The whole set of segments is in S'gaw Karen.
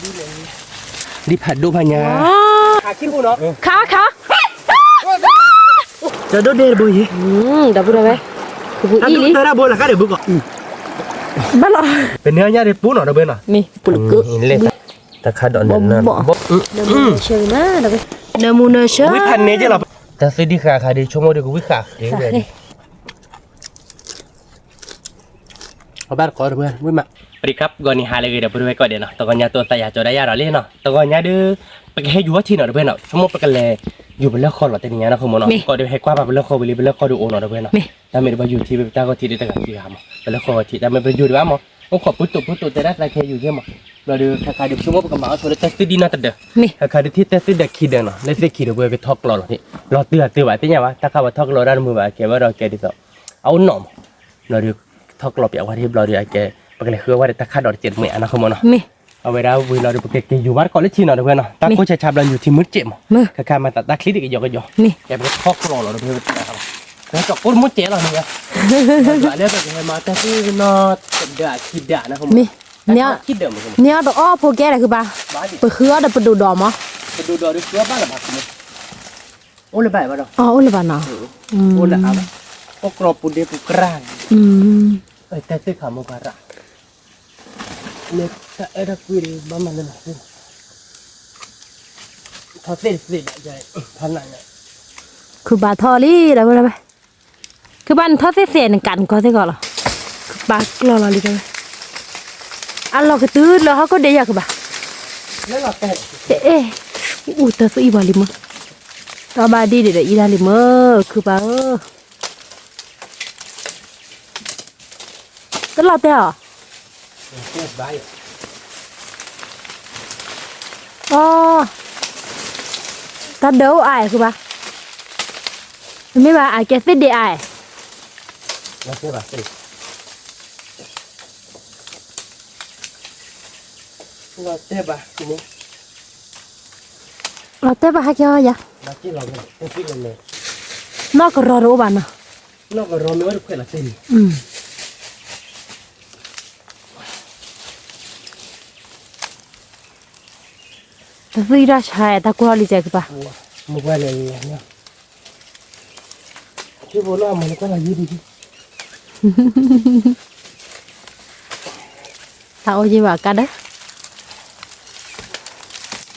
ဒ်ဖးဒိၣ်ဖးညါ, ခါ ခါ, တဒိၣ်ဒဲတဘိယ့, ဒီပုၢ်ဒီဝဲၢ်, တၢ်ဒိၣ်ဒဲတဘိလၢ်ခါဒီးဘုကီး, ဘၣ်လီၤ, ပန့ၢ်အီၣ်ညၣ်ဒ်ပူနီၤ ဒီပုၢ်ဝဲၢ်နီၤ, မ့ၢ်ပူလက, တၢ်ခါဒီးန, နၢမူနၢဆၢ, နၢမူနၢဆၢ, ဝံဖးန့ၢ်က့လီၤ, တၢ်သ့ၣ်ဒံၣ်ဃာ်ခါဒီး ဆိကမိၣ်ဒီးကဝံဃာ်ဃ့ဝဲဒၣ် အဘၣ်တခီတဝဲဝံမး, ပဒံခပ် ဂီၤနံၤဟါလၢအဂ့ၤ ဒီပုၢ်ဝဲၢ်ကိးဂၤဒဲးနီၤ, တဂီၤညါတိသးယၤကၠီဒၣ်ယၤဒီးလံနီၤ, တဂီၤညါဒီး ပကဟဲယူၤဝဲထံနီၤ ဒီပုၢ်ဝဲၢ်နီၤ, ဆိကမိၣ်ပကလဲၤယူၤပလၢဃီလီၤ တနံၤညါနီၤ ဃိမိၢ်နီၤ, ကိးဒီးဟဲကွၢ်ပှၤပလၢဃီဝံၤလံ ပလၢဃီဒီးအိၣ်နီၤ ဒီပုၢ်ဝဲၢ်နီၤ, တၢ်မ့ၢ်တဘၣ်ယူၤထံ ပတၢ်ဂီၤထံးဒ်တဂၤခံဂၤမး, ပလၢဃီဝံၤထံး တၢ်မ့ၢ်ပယူၤဒံးဘၣ်မး, အိၣ်ခိးပုၢ်တိာ်ပုၢ်တိာ်တဲဒၣ်သးကဟဲယူၤယဲမး, ဘျီဒီးခါခါဒီး ပဆိကမိၣ်ပကမၤအီၣ်ဆိလၢတၢ်သ့ၣ်ဒံၣ်နီတဒၢး, ခါခါဒီးထံၣ်တၢ်သ့ၣ်ဒၢးခံဒၢးနီၤ, လၢသ့ၣ်ခံဒီးပဝဲကထီၣ်ကျီလီၤန့ၣ်, လီၤတုၤအတုၤဘၣ်သ့ၣ်ညါဘၣ် တၢ်ခါပှၤထီၣ်ကျီတၢ်တမုာ်ဘၣ် ကဲဝဲဒီးကဲဒ်သိး အအိၣ်နီၢ်မး, ဘျီဒီး ထီၣ်ကျီပၠးဝဲဒၣ်ဘျီဒီးအကဲ ပကလဲၤဃုဝဲဒၣ်တၢ်ခါဒီးတစဲးတမှဲၤအါနီၤ ဃိမိၢ်နီၤ, အဝဲဒၣ်ဝံၤလီၤဒီး ပကက့ၤယူၤဘၣ်တခီလၢထံနီၤ ဒီပုၢ်ဝဲၢ်နီၤ, တၢ်ကိၢ်ဆါဆါဘျီယူၤထံမုၢ်တစဲးမး, ခါခါမၤသးတၢ်ချံတကယီကယီ, ကဲပကထီၣ်ကျီလီၤ ဒီပုၢ်ဝဲၢ်, ပဟဲကီးကိၣ်တမုၢ်စဲးလီၤန့ၣ်, လၢပကဟဲမၤတၢ်သ့ၣ်နီၤ တဒၢးခံဒၢးနီၤ မ့ၢ်အီၤတအီၣ်ဖိကဲဒီးဃုဘၣ်, ပဃုအီၣ်ဒီးပဒိၣ်ဒီးမး, ပဒိၣ်ဒီးဒီးဃုအီၣ်ဘၣ်လၢၤဘၣ် အိၣ်လၢၤဘၣ်ဘၣ်ဒီး, အိၣ်လၢၤဘၣ်နီၤ, အိၣ်လၢအါဘၣ်, အိၣ်ကြီပူၤဒ့ပူၤကြၢ်, တၢ်သ့ၣ်ခါမုၢ်ပှၤရၣ်, မ့ၢ်တၢ်အဲၣ်တၢ်ကွံဒီးဘၣ်မၤလၢလီၤသ့ၣ်, ထီၣ်သ့ၣ်သ့ၣ်ဒီး, ဖးနးညါ, ခုဘၣ်ထီၣ်လံဒီးဝဲ, ခုဘၣ်နထီၣ်သ့ၣ်သ့ၣ်နကးနကီၢ်သ့ၣ်ကီးလီၤ, ခုဘၣ်ကျီၢ်လီၤလံဒီးဝဲ, အလီၢ်ကတုၤလၢဟီၣ်ခိၣ်ဒ့ယၤခုဘၣ်, အ့, အူတၢ်သူၣ်အံၣ်ပှၤလံမး, တဘၣ်ဒ်ဒ်ဒီးအံၤဒၣ်လံမး, ခုဘၣ်ဧၢ တလီၤတဲာ်အီၤ, အီ, တၢ်ဒၢးအိၣ်အါအဲၣ်ဃုဘၣ်, မ့ၢ်ဘၣ်အကဲသ့ၣ်ဒ့အါအဲၣ်, လီၤတဲာ်ဘၣ်ဟဲက့ၤအီၤယၤ, နီၢ်ကရီတအိၣ်ဘၣ်နီၤ,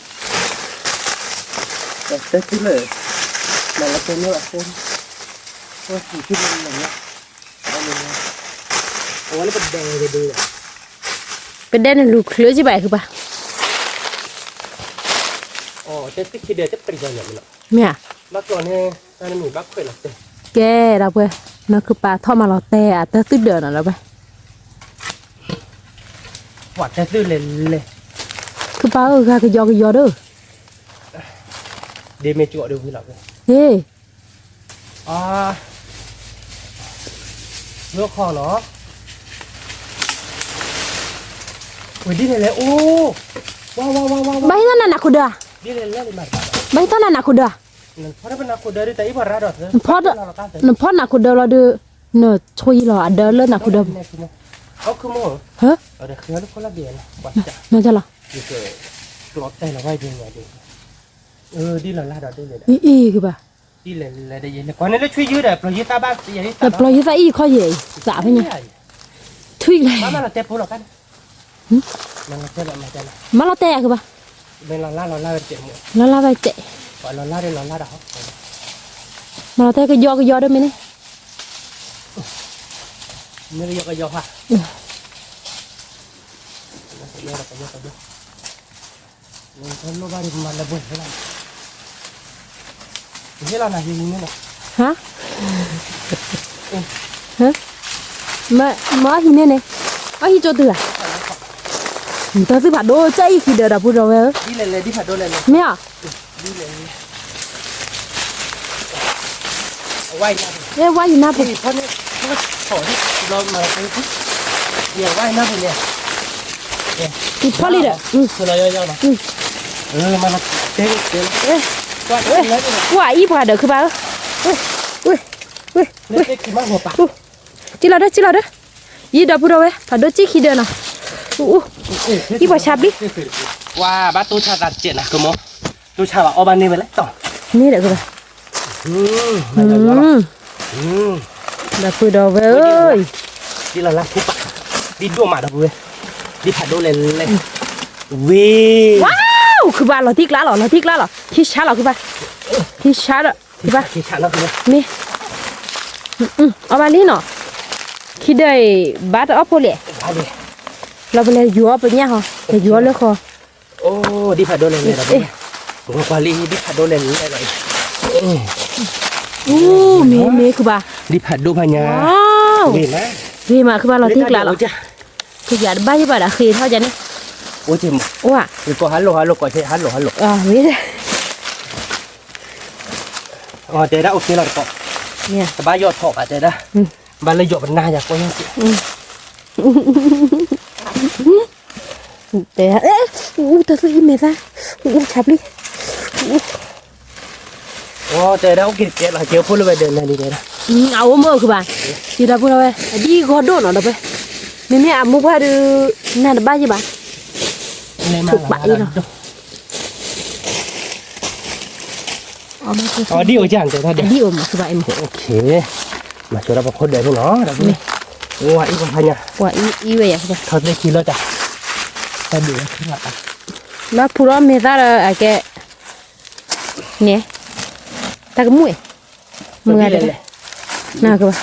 တသွံၣ်တၢ်ဆါတၢ်ကွၢ်လံကဲကပၤ, တၢ်အိၣ်ယံၤဘၣ်ကါဒီး, ပဒဲနလူၤချုးကဘၣ်, မ့ၢ်ဧါ, ကဲဒၣ်ပှဲၤ, နီၢ်ခုပၤထီၣ်မၤလီၤတဲာ်အတၢ်သူၣ်ဒၢးနီၤလၢဝဲ, ခုပၤဧၢ ဂၤကယီကယီဒီး, ဟ့ၣ် လၢခီနီၤ, ဝဲဒ်လဲၣ်လဲၣ်အိၣ်, ဘၣ်ဟ့ၣ်ထီၣ်နၤနးခိၣ်ဒၢး, ဘၣ်ဟ့ၣ်ထီၣ်နၤနးခိၣ်ဒၢး, နဖီၣ်နးခိၣ်ဒၢးလီၤဒီး, နဆိယံလီၤအဒၢးလၢနးခိၣ်ဒၢး, ဟၢ, နလီၤ, အ့ၣ်ဂ့ၤဘၣ်, ဒီးပျီၤယသးအံၤခီယဲၢ်, သးဖဲညါ, ထွံၣ်လဲၣ်, မၤလီၤတဲာ်ယၤဃုဘၣ်, လီၤလၢ်ဝဲတဲာ်, မၤလီၤတဲာ်ကယီကယီဒီးမ့ၢ်န့ၣ်, မ့ၢ်ကယီကယီဧါ ဟါ, မ့ၢ်အီၣ်ဟံးန့ၢ်န့ၣ်, အီၣ်ဟံးကၠိတုၤဧါ, တၢ်သုဖးဒိၣ်ကၢအံၤခံဒၢးဒီးပူၤဒီးဝဲဧၢ, မ့ၢ်ဧါ, ဝါယံၤနၢ်ပူၤ, ဖီၣ်လံဒီး, ကွၢ်အံၤပှၤဒီးခုဘၣ်ဧၢ, ကံလီၤဒၢ ကံလီၤဒၢ, ယံၤဒီးပူၤဒီးဝဲ ဖးဒိၣ်ကံခံဒၢးနီၤ, အူ, အံၤပှၤဆါဘံၣ်, ကွၢ်ဘၣ်တိၢ်ဆါသးတစဲးနၤ ကမိၢ်, တိၢ်ဆါဘၣ်အီၣ်ဘၣ်န့ၢ်ဝဲလဲၣ်တီၤ, န့ၢ်ဒီးကဘၣ်, ဒီပုၢ်ဒီဝဲၢ်ဧၢ, ဒ်လီၤလၢဖူပာ်, ဒ်ဒိၣ်မးဒီပုၢ်ဝဲၢ်, ဒ်ဖးဒိၣ်လဲၣ်လဲၣ်, ဝ့ၢ်, ဝါ, ခုဘၣ်လီၤတံၢ်ကျါလီၤ လီၤတံၢ်ကျါလီၤ ထံဆါလီၤခုဘၣ်, ထံဆါဒီး ခုဘၣ်, မ့ၢ်, အီၣ်ဘၣ်လံနီၤ, ခံဒၢအံၤ ဘၣ်တအီၣ်ဖိလဲၣ်, လီၤပလဲၤယူၤအီၣ်ပညၣ်ဟီ, လဲၤယူၤအီၣ်လၢဃီ အိၣ်ဒ်ဖးဒိၣ်လဲၣ်လဲၣ်ဒီး, ကွၢ်လံဒ်ဖးဒိၣ်လဲၣ်လဲၣ်လီၤအံၤ, အူ မ့ၢ်မ့ၢ်ခုဘၣ်, ဒ်ဖးဒိၣ်ဖးညါ, ဂ့ၤမးခုဘၣ်လီၤတံၢ်ကျါလီၤ, ကယၤတဘၣ်ယဘၣ်ဒီးဃ့ထီၣ်ယၤန့ၣ်, အိၣ်က့ၤမး, အိၣ်ဧါ, ကီၢ်ဟါလိာ်ဟါလိာ်ကီၢ်ဆဲးဟါလိာ်ဟါလိာ်, မ့ၢ်, တဲဒၣ်အိၣ်က့ၤလီၤတကီၢ်, တဘၣ်ယီၢ်ထီၣ်ဘၣ်တဲဒၣ်, ဘၣ်လၢယီၢ်ပနၢ်ယၤကီၢ်ယီၢ်က့ၤ တဲ, အူတၢ်သူၣ်အံၤမဲာ်သၣ်, အူဆါပျံၤ, အိၣ်တဲဒၣ်အိၣ်က့ၤတကဲလီၤ ကဲဖိလၢဝဲဒၢးနၤလံတဲဒၣ်, အအိၣ်မ့ၢ်အိၣ်ခုဘၣ်, ယတၢ်ဖိလီၤဝဲ, အဒ်ဂီၤဒိၣ်နီၤဒီးဝဲ, မ့မ့ၢ်အမိၢ်ပှၢ်ဒုး, နၢ်တဘၣ်ယဘၣ်, ဆိပာ်အံၤလီၤ အဒံၣ်အိၣ်ကၢ်တဲတၢ်ဒီး, အဒံၣ်အိၣ်မး စူဘၣ်အံၤမး, မၤဆိဒၣ်ပခိၣ်ဒၢးန့ၣ်နီၤ, မ့ၢ်, ဝါအံၣ်ပှၤဖးညါ, ပှၤအံၣ်အံၣ်ဝဲယၤ, ထီၣ်သ့ၣ်ခံလီၤတၢ်, တၢ်ဒုးဝဲ, လၢဖူထီၣ်မဲာ်သၣ်ဒီးအကဲ, န့ၣ်, တၢ်ကမူၣ်အံၤ, မုၢ်ဂၤဒဲး, နကဘၣ်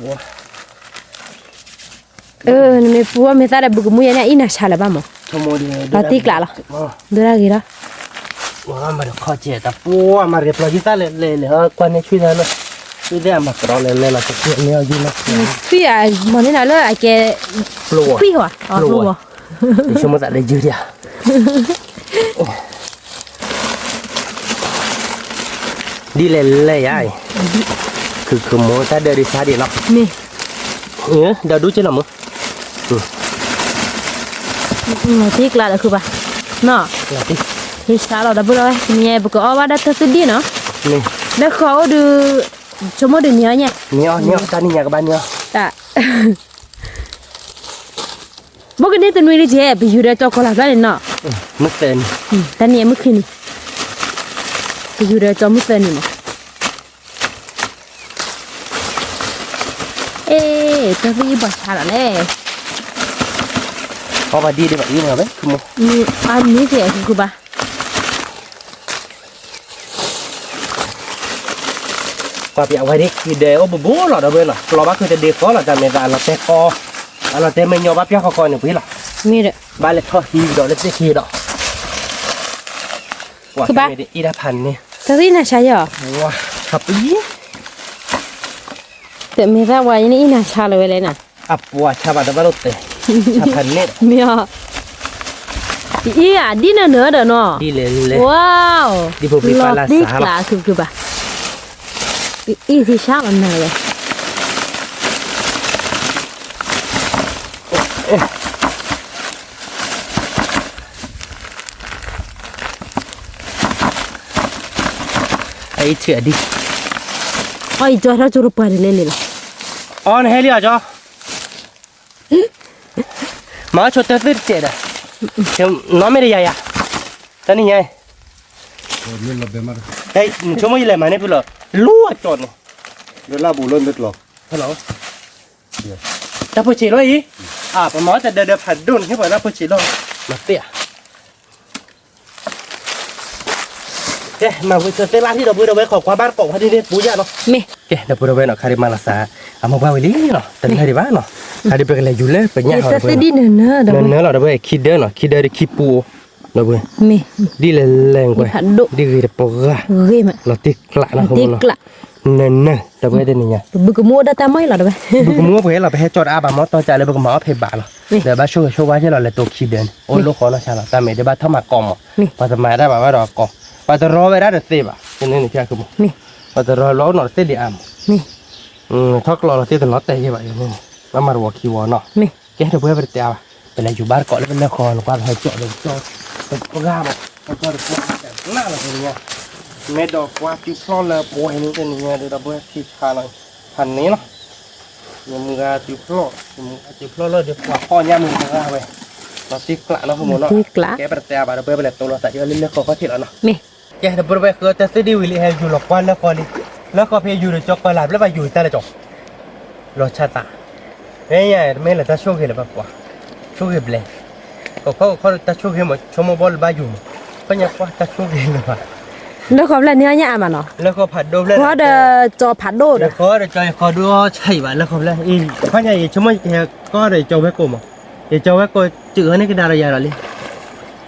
နမ့ၢ်ပူအီၣ်မ့ၢ်သၣ်ဒီးဘုကမူၣ်ယဲန့ၣ် အအံၣ်နၤဆါလၢၤဘၣ်မး, လီၤတံၢ်ကျးလီၤ, ဒိၣ်ဒၣ်ဂ့ၤလီၤ, မၤရဲပျီယသၣ်လဲၤလဲၤလဲၤ ကွၢ်န့ၢ်ဆွံသၣ်လၢ, ဆွံသၣ်အမၤကရီလဲၤလဲၤလီၤ တကွၢ်န့ၢ်အီၤယုၢ်လီၤ, ဆွံအမၤန့ၢ်နၤလၢအကဲ, ဖျိဝီၤ, ဖျိဝီၤ, ယဆိကမိၣ်သးလၢယုၢ်ဒံးဧါ ဒ်လဲၣ်လဲၣ်ယၤအံၤ, ခုခုမိၢ်တၢ်ဒၢးဒံးဆါဒံးနီၤ, မ့ၢ်, ဒီးဒူက့လီၤမုၢ်, လီၤတံၢ်ကျါဒီးခုဘၣ်, နီၤ, ဟ့ၣ်ဆါလီၤဒီပုၢ်ဒီဝဲၢ် တနံၤညါအံၤ ပကအီၣ်ဘၣ်ဒၣ်တၢ်သူၣ်ဒံၣ်နီၤ, လၢဃီအိၣ်ဒုး, ဆိကမိၣ်ဒုးနံၤအီၣ်ညါ, နံၤအီၣ်နံၤအီၣ် တၢ်နံၤညါကဘၣ်နံၤအီၣ်, တၢ် ဘိကန့ၢ်တနွံလံကဲ, ပယူၤဒီးကၠီကီၤလၤကျါန့ၣ်နီၤ, မုၢ်သၢနံၤ, တနံၤအံၤမုၢ်ခံနံၤ, ပယူၤဒီးကၠီမုၢ်သၢနံၤမး, အ့, တၢ်သ့ၣ်ယဘၣ်ဆါလီၤလဲၣ်, အီၣ်ဘၣ်ဒံးဒံးဘၣ်အံၤနီၤ, အမ့ၢ်ကဲ ခုခုဘၣ် ကွၢ်ပျးဝဲဒ်ခံဒဲးအိၣ်ဘူးဘူးလီၤဒီပုၢ်ဝဲၢ်နီၤ, လီၤဘၣ်ခုတဒ့ဃီလီၤ တၢ်မဲာ်သးအလီၤတဲကီ, အလီၤတဲမဲာ်ညီဘၣ်ပျၢ်ဃီဃီန့ၣ်ပှ့ၤလီၤ, မ့ၢ်ဒီး, ဘၣ်လဲၤထီၣ်ဟံးဒီးလၢသ့ၣ်ခံဒီး, ပှၤကမ့ၢ်ဒ်အံၣ်တၢ်ဖးန့ၣ်, တၢ်သ့ၣ်နၤဆါယီၤ, ဝါ, ဆါပံ, တမဲာ်သၣ်ဝါယန့ၣ် အံၣ်နၤဆါလီၤဝဲလဲၣ်နၤ, အပှၤဆါဘၣ်တဘၣ်လိာ်တဲာ်, ဆါဖးန့ၣ်, မ့ၢ်အီၤ အံၤဧါ ဒ်နၢၤနၢၤဒီးနီၤ, ဒ်လဲၣ်လဲၣ်, ဝါ, ဒ်ဖိပျံၤပာ်လၢ်သးလီၤ, ခုခုဘၣ်, အံၤသ့ၣ်ဆါလီၤနၤဝဲ, အအံၤထံၣ်အဒံၣ်, အီၣ်အံၤကၠီထီၣ်ကၠိတပှၢ်တလဲလဲလီၤ, အီနဟဲလံအီၤကၠီ မၤဆိတၢ်သ့ၣ်တစဲးဒီး, နီၢ်မ့ၢ်တယၤယၤ, တၢ်နံၣ်ညါ, ဆိကမိၣ်ယလဲၤမၤန့ၢ်ဖုလီၤ, လူအကၠီန့ၣ်, လၢလၢဘူးလၢနတလီၤ, ဟဲလီၤ, တၢ်ဖိဆံးလီၤအံၤ, အပမၤတဒၢဒၢဖးဒိၣ်န့ၣ် ဟ့ၣ်ပှၤတၢ်ဖိဆံးလီၤ, မၤသ့ဧါ ကဲ မၤဝံၤသ့ၣ်လၢထံၣ်ဒီပုၢ်ဒီဝဲၢ် ခိးကွၢ်ဘၣ်တကိးဝဲဒ်န့ၣ်ပူၤယါနီၤ, မ့ၢ်, ကဲ ဒီပုၢ်ဒီဝဲၢ်နီၤ ခါဒံးမၤလီၤသး, အမိၢ်ပှၢ်ဝံၤလံနီၤ တနၢ်ဒံးဘၣ်နီၤ, ခါဒံးပကလဲၤယူၤလၢပညၣ်ဟီဒီပုၢ်, နၢ်နၢ်လီၤဒီပုၢ်ဝဲၢ် ခံဒၢနီၤ ခံဒၢဒီးခံပူၤအိၣ်, ဒီပုၢ်ဝဲၢ်, မ့ၢ်, ဒ်လဲၣ်လဲၣ်ကွဲ, ဒ်ဂ့ၤတပှၢ်, လီၤတံၢ်ကျးနီၤ, နၢ်နၢ် ဒီပုၢ်ဝဲၢ်တနံၤညါ, ဘုကမူအိၣ်ဒၣ်တၢ်မီၢ်အံၤလီၤဒီပုၢ်ဝဲၢ်, ဘုကမူအိၣ်ပှဲၤလီၤ ပဟဲကၠီတအါဘၣ်မီၢ် တီၢ်ကးလၢပကမၤအီၣ်ဖဲဘၣ်လီၤ, ဒီးဘၣ်ဆိၣ်ဂ့ၤဆိၣ်ဝါက့ၤလီၤ လဲၤတိာ်ခံဒၢန့ၣ် အိၣ်လၢဃီနီၢ်ဆါလီၤ တၢ်မဲာ်ဒၣ်ဘၣ်ထီၣ်မၤကိးမး, ပှၤတမၤတၢ်ဘၣ်ဝဲဒီးကိး, ပှၤတရီဝဲဒၣ်တသ့ဘၣ်, ကန့ၣ်န့ၣ်ဖျါကမူ, ပှၤတရီလီၤအိၣ်နီၤတသ့ဒံးအါမး, ထီၣ်ကျီလီၤသ့တနီၤတဲာ်ယဲၢ်ဘၣ်, ဘၣ်မၤတဝီခံဝီနီၤ, ကဲဒီပုၢ်ဝဲၢ်ပတတဲအါဘၣ်, ပလဲၤယူၤဘၣ်တကိးလၢပလၢဃီ နကွၢ်ပဟဲကၠီဒီးကၠီ, ပပှၢ်မး, ပပှၢ်တပှၢ်တနၢ်လီၤန့ၣ်, မ့ၢ်ဒီးကွၢ်တုၤဖျီၣ်လၢပဝဲန့ၣ်တနံၤညါဒီး ဒီပုၢ်ဝဲၢ်ထံဆါလီၤ, ဖးန့ၣ်လီၤ, ယမုၢ်ဂၤတုၤဖျီၣ်, ယမုၢ်ဂၤတုၤဖျီၣ်လၢဒီးပှၤဖီၣ်ညါမုၢ်ဂၤဝဲ, လီၤတံၢ်ကျးနီၤ ဟိမိၢ်နီၤ, တံၢ်ကျး ကဲပတတဲအါဘၣ်ဒီး ပဝဲပလဲၤတိလီၤသးယလၢလၢဃီခီထံးလီၤနီၤ. မ့ၢ် ကဲ တဘိတဝဲဃုတသ့ဒံဝံၤလံ ဟဲယူၤလီၤကွၢ်လၢဃီလံ, လၢဃီဖဲယူၤဒီးကၠီကီၤလၤ ဘျဲၣ်ဘၣ်ယူၤတၢ်လၢကၠီ လီၤဆါသး, မ့ၢ်ယၤ တမ့ၢ်လၢတၢ်ဆိၣ်ဂ့ၤလၢၤဘၣ်ပှၤ, ဆိၣ်ဂ့ၤဘျဲၣ်, ကီၢ်ခီကီၢ်ခီတၢ်ဆိၣ်ဂ့ၤမး ဆိကမိၣ်ဘီလၢဘၣ်ယူၤမး, ခီညါကွၢ်တၢ်ဆိၣ်ဂ့ၤလၢၤဘၣ်, လၢဃီဖျၢၣ်န့ၣ်ညါအါမးနီၤ, လၢဃီဖးဒိၣ်ဖျၢၣ် ဃီဒီးကၠီဖးဒိၣ်ဒီး ဃီဒီးကၠီဃီဒိၣ်ဆါအံၤဘၣ် လၢဃီဖျၢၣ်, ခီညါယဆိကမိၣ်ယကဟဲကီၢ်ဒီးကၠီဝဲကိးမး, ယကၠီဝဲကိးစၢၤအီၤန့ၣ်ကဒါဒီးယၤဒီးလံ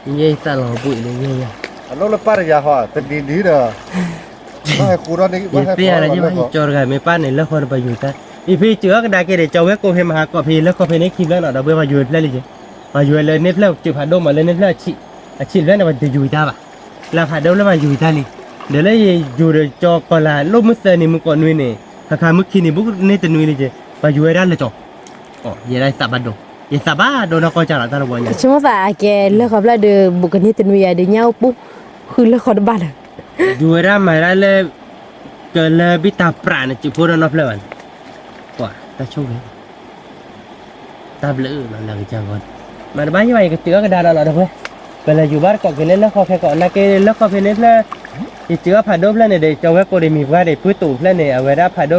ယဲယသးလီၤဘှံးလၢယဲယၤ, အလိၣ်လၢပၢ်တယၤဟီ တဒံဒံဒီး, ယသ့ၣ်ညါလၢယကၠီတဂၤမ့ၢ်ပၢ်န့ၣ် လၢဃီန့ၣ်ပှၤယူၤတၢ်, အံၤဖဲစၢၤအီၤကဒါက့ၤဒီး ကၠီဝဲကိးဖဲမဟါကီးဖဲလၢဃီဖဲန့ၣ်ခံဖျၢၣ်နီၤ ဒီးဘှဲပှၤယူၤဝဲဖျၢၣ်လံက့ၤ, ပှၤယူၤဝဲလၢန့ၣ်ဖျၢၣ်စၢၤဖးဒိၣ်မး လၢန့ၣ်ဖျၢၣ်အဆံး, အဆံးဖျၢၣ်န့ၣ် ပှၤတယူၤတၢ်ဘၣ်, လၢဖးဒိၣ်လၢပှၤယူၤတၢ်လံ, ဒီးလၢယယူၤဒီးကၠီကီၤလၤ လိၣ်မုၢ်သၢနံၤမုၢ်ကီးနွံန့ၣ် ခါခါမုၢ်ခံနံၤဘူးန့ၣ်တနွံလံက့ၤ, ပှၤယူၤဝဲဒၣ်လၢကၠီ ယဲဒၣ်ယသးဘၣ်ဒိ, ယသးဘၣ်ဒိနီၢ်ကီၢ်ကၢ်လီၤတၢ်တဝီညါ, ဆိကမိၣ်သးအကဲလၢဃီဖျၢၣ်ဒီး ဘူးကန့ၢ်တနွံယၤဒီး ညၣ်အိၣ်ပူၤ, ဃုလၢဃီတဘၣ်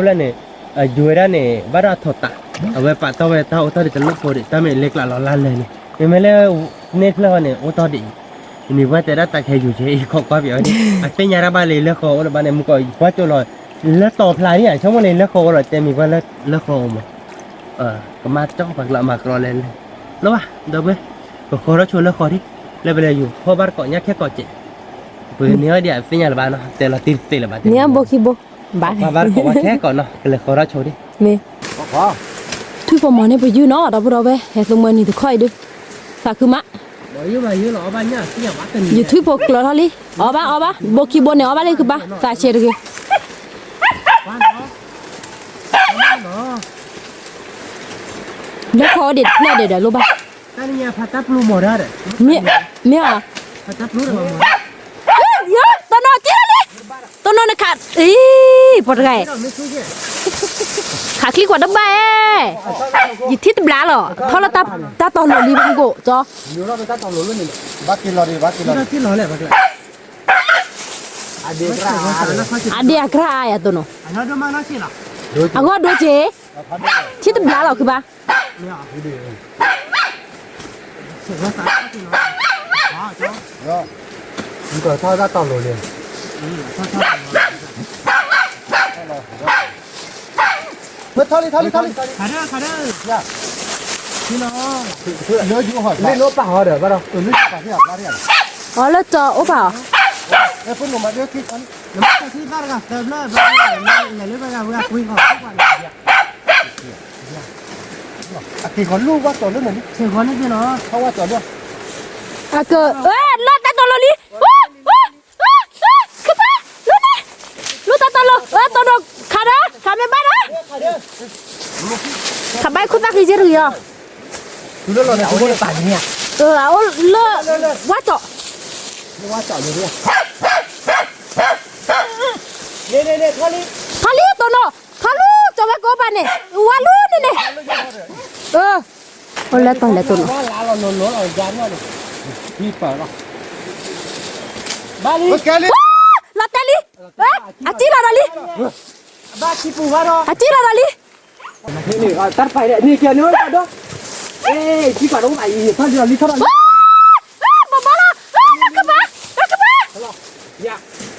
လၢၤ, ယူၤဝဲဒၣ်မၤဒၣ်လၢ, ကလၢဘံၣ်တၢ်ပြးန့ၣ် စူးဖိဒီးနီတဖျၢၣ်ဘၣ်န့ၣ်, ပှၤတၢ်ဆိၣ်ဂ့ၤ တၢ်ဘျုးလီၤလၢကစၢ်ဂီၢ်, မၤတဘၣ်ယဘၣ် ယကစၢၤအီၤကဒါဒီးလီၤဒီးဝဲ, ပလဲၤယူၤဘၣ်တကိးက့ၤလၢလၢဃီဖဲကီး နာ်က့လၢဃီဖဲန့ၣ်ဖျၢၣ်, ယစၢၤအီၤဖးဒိၣ်ဖျၢၣ်န့ၣ်ဒီး ကၠီဝဲကိးဒီးမံၤပှၢ်ဒီး ပုၢ်တိာ်ဖျၢၣ်န့ၣ် အဝဲဒၣ်ဖးဒိၣ်ဖျၢၣ်န့ၣ်, ယူၤဝဲဒၣ်န့ၣ် ဘၣ်ဒီးအထိးသး, အဝဲပာ်တီၢ်ဝဲတၢ်အိၣ်တၢ်ဒံးတလိၣ်ဖိဒီး တၢ်မ့ၢ်လ့ကျးလီၤလၢ်လၢ်န့ၣ်, မ့မ့ၢ်လၢ, န့ၣ်ဖျၢၣ်ဃီန့ၣ် အိၣ်တီၢ်ဒံး, မံၤပှၢ်တဲဒၣ်တၢ်ခဲယူၤက့ၤ အံၤခိးကွၢ်ပယီၤဝဲန့ၣ် အသ့ၣ်ညါတၢ်ဘၣ်လၢလၢဃီအိၣ်လၢၤဘၣ်န့ၣ် မုၢ်ကီးကွၢ်ကၠိလီၤ, လၢတီၤဖျါန့ၣ် ဆိကမိၣ်လၢလၢဃီအိၣ်လီၤ တဲမံၤပှၢ်လၢလၢဃီအိၣ်မး ကမၤကၠီပှၤကျၢမၤကြီလဲၣ်လဲၣ်, လီၤဘၣ် ဒီပုၢ်ဝဲၢ်, ပဃီထီၣ်ဆိလၢဃီဒံး, လၢပလဲၤယူၤဖီၣ်ဘၣ်တကိးညါခဲကိးစဲး, ပကန့ၢ်အီၤဒံးအသ့ၣ်ညါလၢၤဘၣ်နီၤ တဲလီၤတံၢ်တသ့လၢၤဘၣ်, န့ၢ်ဘိခံဘိ, ဘၣ်, ဖီၣ်ဘၣ်တကိးဝဲခဲကိးနီၤ ကလဲၤဃီထီၣ်ဆိဒံး, မ့ၢ်, ထွံၣ်ဖိမီၤန့ၣ်ပယုၢ်နီၤ ဒီပုၢ်ဒီဝဲၢ် ဟဲသူမွဲနံၤတခီအံၤဒုး, သးခုမး, ယထွံၣ်ဖိကျၢၤထီၣ်လံ, အီၣ်ဘၣ်အီၣ်ဘၣ် ဘိခံဘိန့ၣ် အီၣ်ဘၣ်လၢကဘၣ် သးဆဲးတဂ့ၤ လၢခီဒံးတဖျၢၣ်ဒံးဒီးလိၣ်ဘၣ်, မ့ၢ်, မ့ၢ်ဧါ, တိၢ်နီၢ်က့ၤလံ, တိၢ်နီၢ်နခး, အံၤ, ပှၤတဂၤ, ခးချံကွၢ်တဘၣ်အဲ, ယထံၣ်တဘျါလီၤ ထီၣ်လၢတၢ်တီၤလိၤလံ ပမုၢ်ကိးကၠီ, ဘၣ်က့ၤလီၤဒံး ဘၣ်က့ၤလီၤဒံး အဒ့အကြၢးအါယၤတိၢ်နီၢ်, အဂီၢ်ဒိက့ၤ, ထံၣ်တဘျါလီၤခုဘၣ်, ထီၣ်လံ ထီၣ်လံ ထီၣ်လံ, လၢပၢ်ဟီဒီးဘၣ်ဒီး, အီၤလၢကၠီအိၣ်ပၢ်အီၤ, အက့ၤဃီၤလူၢ်ဝၣ်ကၠီၤလၢန့ၣ်လံ,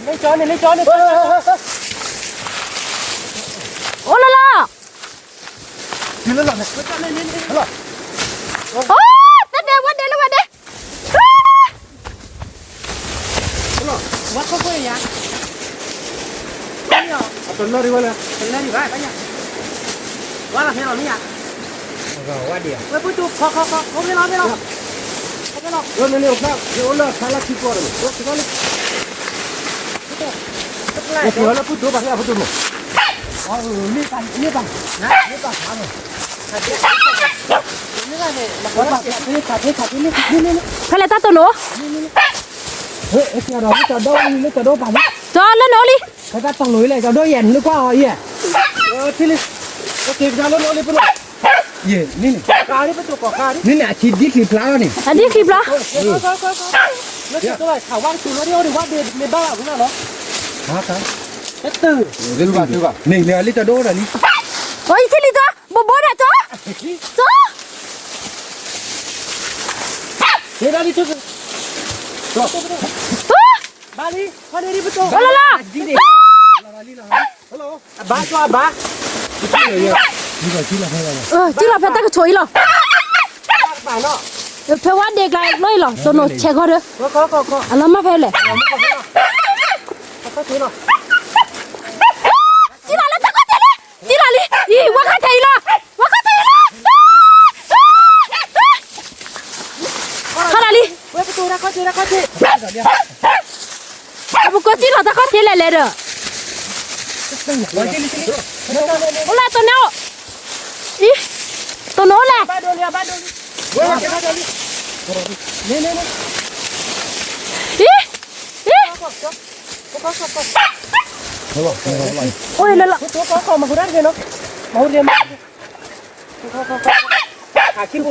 အက, လၢတၢ်တီၤလိၤလံ, ခ့ပၢ်, လူန့ၣ်, လူတၢ်တီၤလိၤ, တီၤလိၤ, ခးဒီး ခးမ့ၢ်ဘၣ်ဒီး, ခးဘၣ်ခိၣ်သၣ်ဃံစ့တဂ့ၤအီၤ, အအိၣ်လၢ, ဝၣ်ကၠီၤ ထီၣ်လံတိၢ်နီၢ်, ထီၣ်လံ ကၠီၤဝဲကိးပၢ်န့ၣ်, ဝါလူန့ၣ်န့ၣ်, အိၣ်လဲၤတီၤလဲၤတိၢ်နီၢ်, လီၤတဲာ်လံ, အစံၣ်လီၤဒီးလံ, အစံၣ်လီၤဒီးလံ, တၢ်တပၤန့ၣ်ကဲန့ၣ်ဒီး, ဘီဘီလီၤ, ကပၤ, ကပၤ, အိၣ်လၢလီၤ, အိၣ်, တၢ်ဒဲးဝဲဒဲးလၢဝဲဒဲး, ဝါလီၤဖဲလီၤမ့ၢ်ယါ, ဝါဒံး, ဝဲပုၢ်တူၢ်ခီခီခီ, အိၣ်မ့ၢ်လီၤမ့ၢ်လီၤ, အိၣ်မ့ၢ်လီၤ, အိၣ်လၢဖျါလၢထံကီၢ်ဒီး, လၢပုၢ်တူၢ်ဘၣ်လၢပုၢ်တူၢ်မ့ၢ်, မ့ၢ်ဘၣ်, မ့ၢ်ဘၣ်, ဖဲလဲၣ်တၢ်တိၢ်နီၢ်, ကၠီၤလၢနီၢ်လံ, ကၠီၤလၢနီၢ်လံ, လၢကွၢ်အီၤအံၤ, လၢနီၢ်လံ, ယဲ, န့ၣ်န့ၣ်, န့ၣ်န့ၣ် အခံဒံချံဖျါလီၤန့ၣ်, အဒံချံဖျါ, လၢကဝဲခးဝါတဆူလီၤဒ်အိၣ်ဒံးဝဲမ့ၢ်ဘၣ်ဘၣ်ဝံၤလီၤနီၤ, တတုၤ, န့ၣ်န့ၣ် အလံတဒိၣ်ဒၣ်လံ, အိ ယထံၣ်လံကၠီ, ဘိဘိဒၣ်ကၠီ, ကၠီ, ဘၣ်လံ, လီၤလီၤလီၤ, အဘါကၠီအဘါ, ကၠီလီၤဖဲတၢ်ကဆိးအံၤလီၤ, ဖဲဝါဒ့ကျါလီၤအံၤလီၤ, တိၢ်နီၣ်ဆဲးခီဒီး, အလီၤမၢ်ဖဲလဲၣ်, ကၠီလီၤလၢတၢ်ခီၣ်ထံးလံ, ကၠီလီၤလံ, အံၤ ဝါခီၣ်ထံးအံၤလီၤ, ဝါခီၣ်ထံးအံၤလီၤ, ခီလီၤလံ, ပကိးကၠီလီၤတၢ်ခီၣ်ထံးလဲၣ်လဲၣ်ဒီး, အိၣ်လၢတိၢ်နီၣ်, အံၤ, တိၢ်နီၣ်လဲၣ်, အံၤ, အံၤ, အိၣ်လၢလီ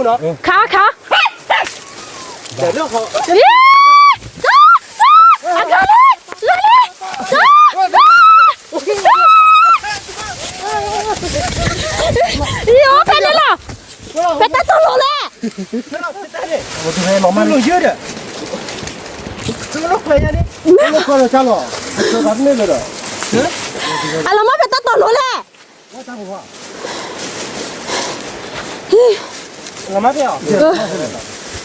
ၤ, ခါခါ, အကလီလီလီ, ယအိၣ်ဖဲန့ၣ်လီၤ, ဖဲတၢ်တိၢ်လိၤလဲၣ်, အလီၤမၢ်ဖဲတၢ်တိၢ်လိၤလဲၣ်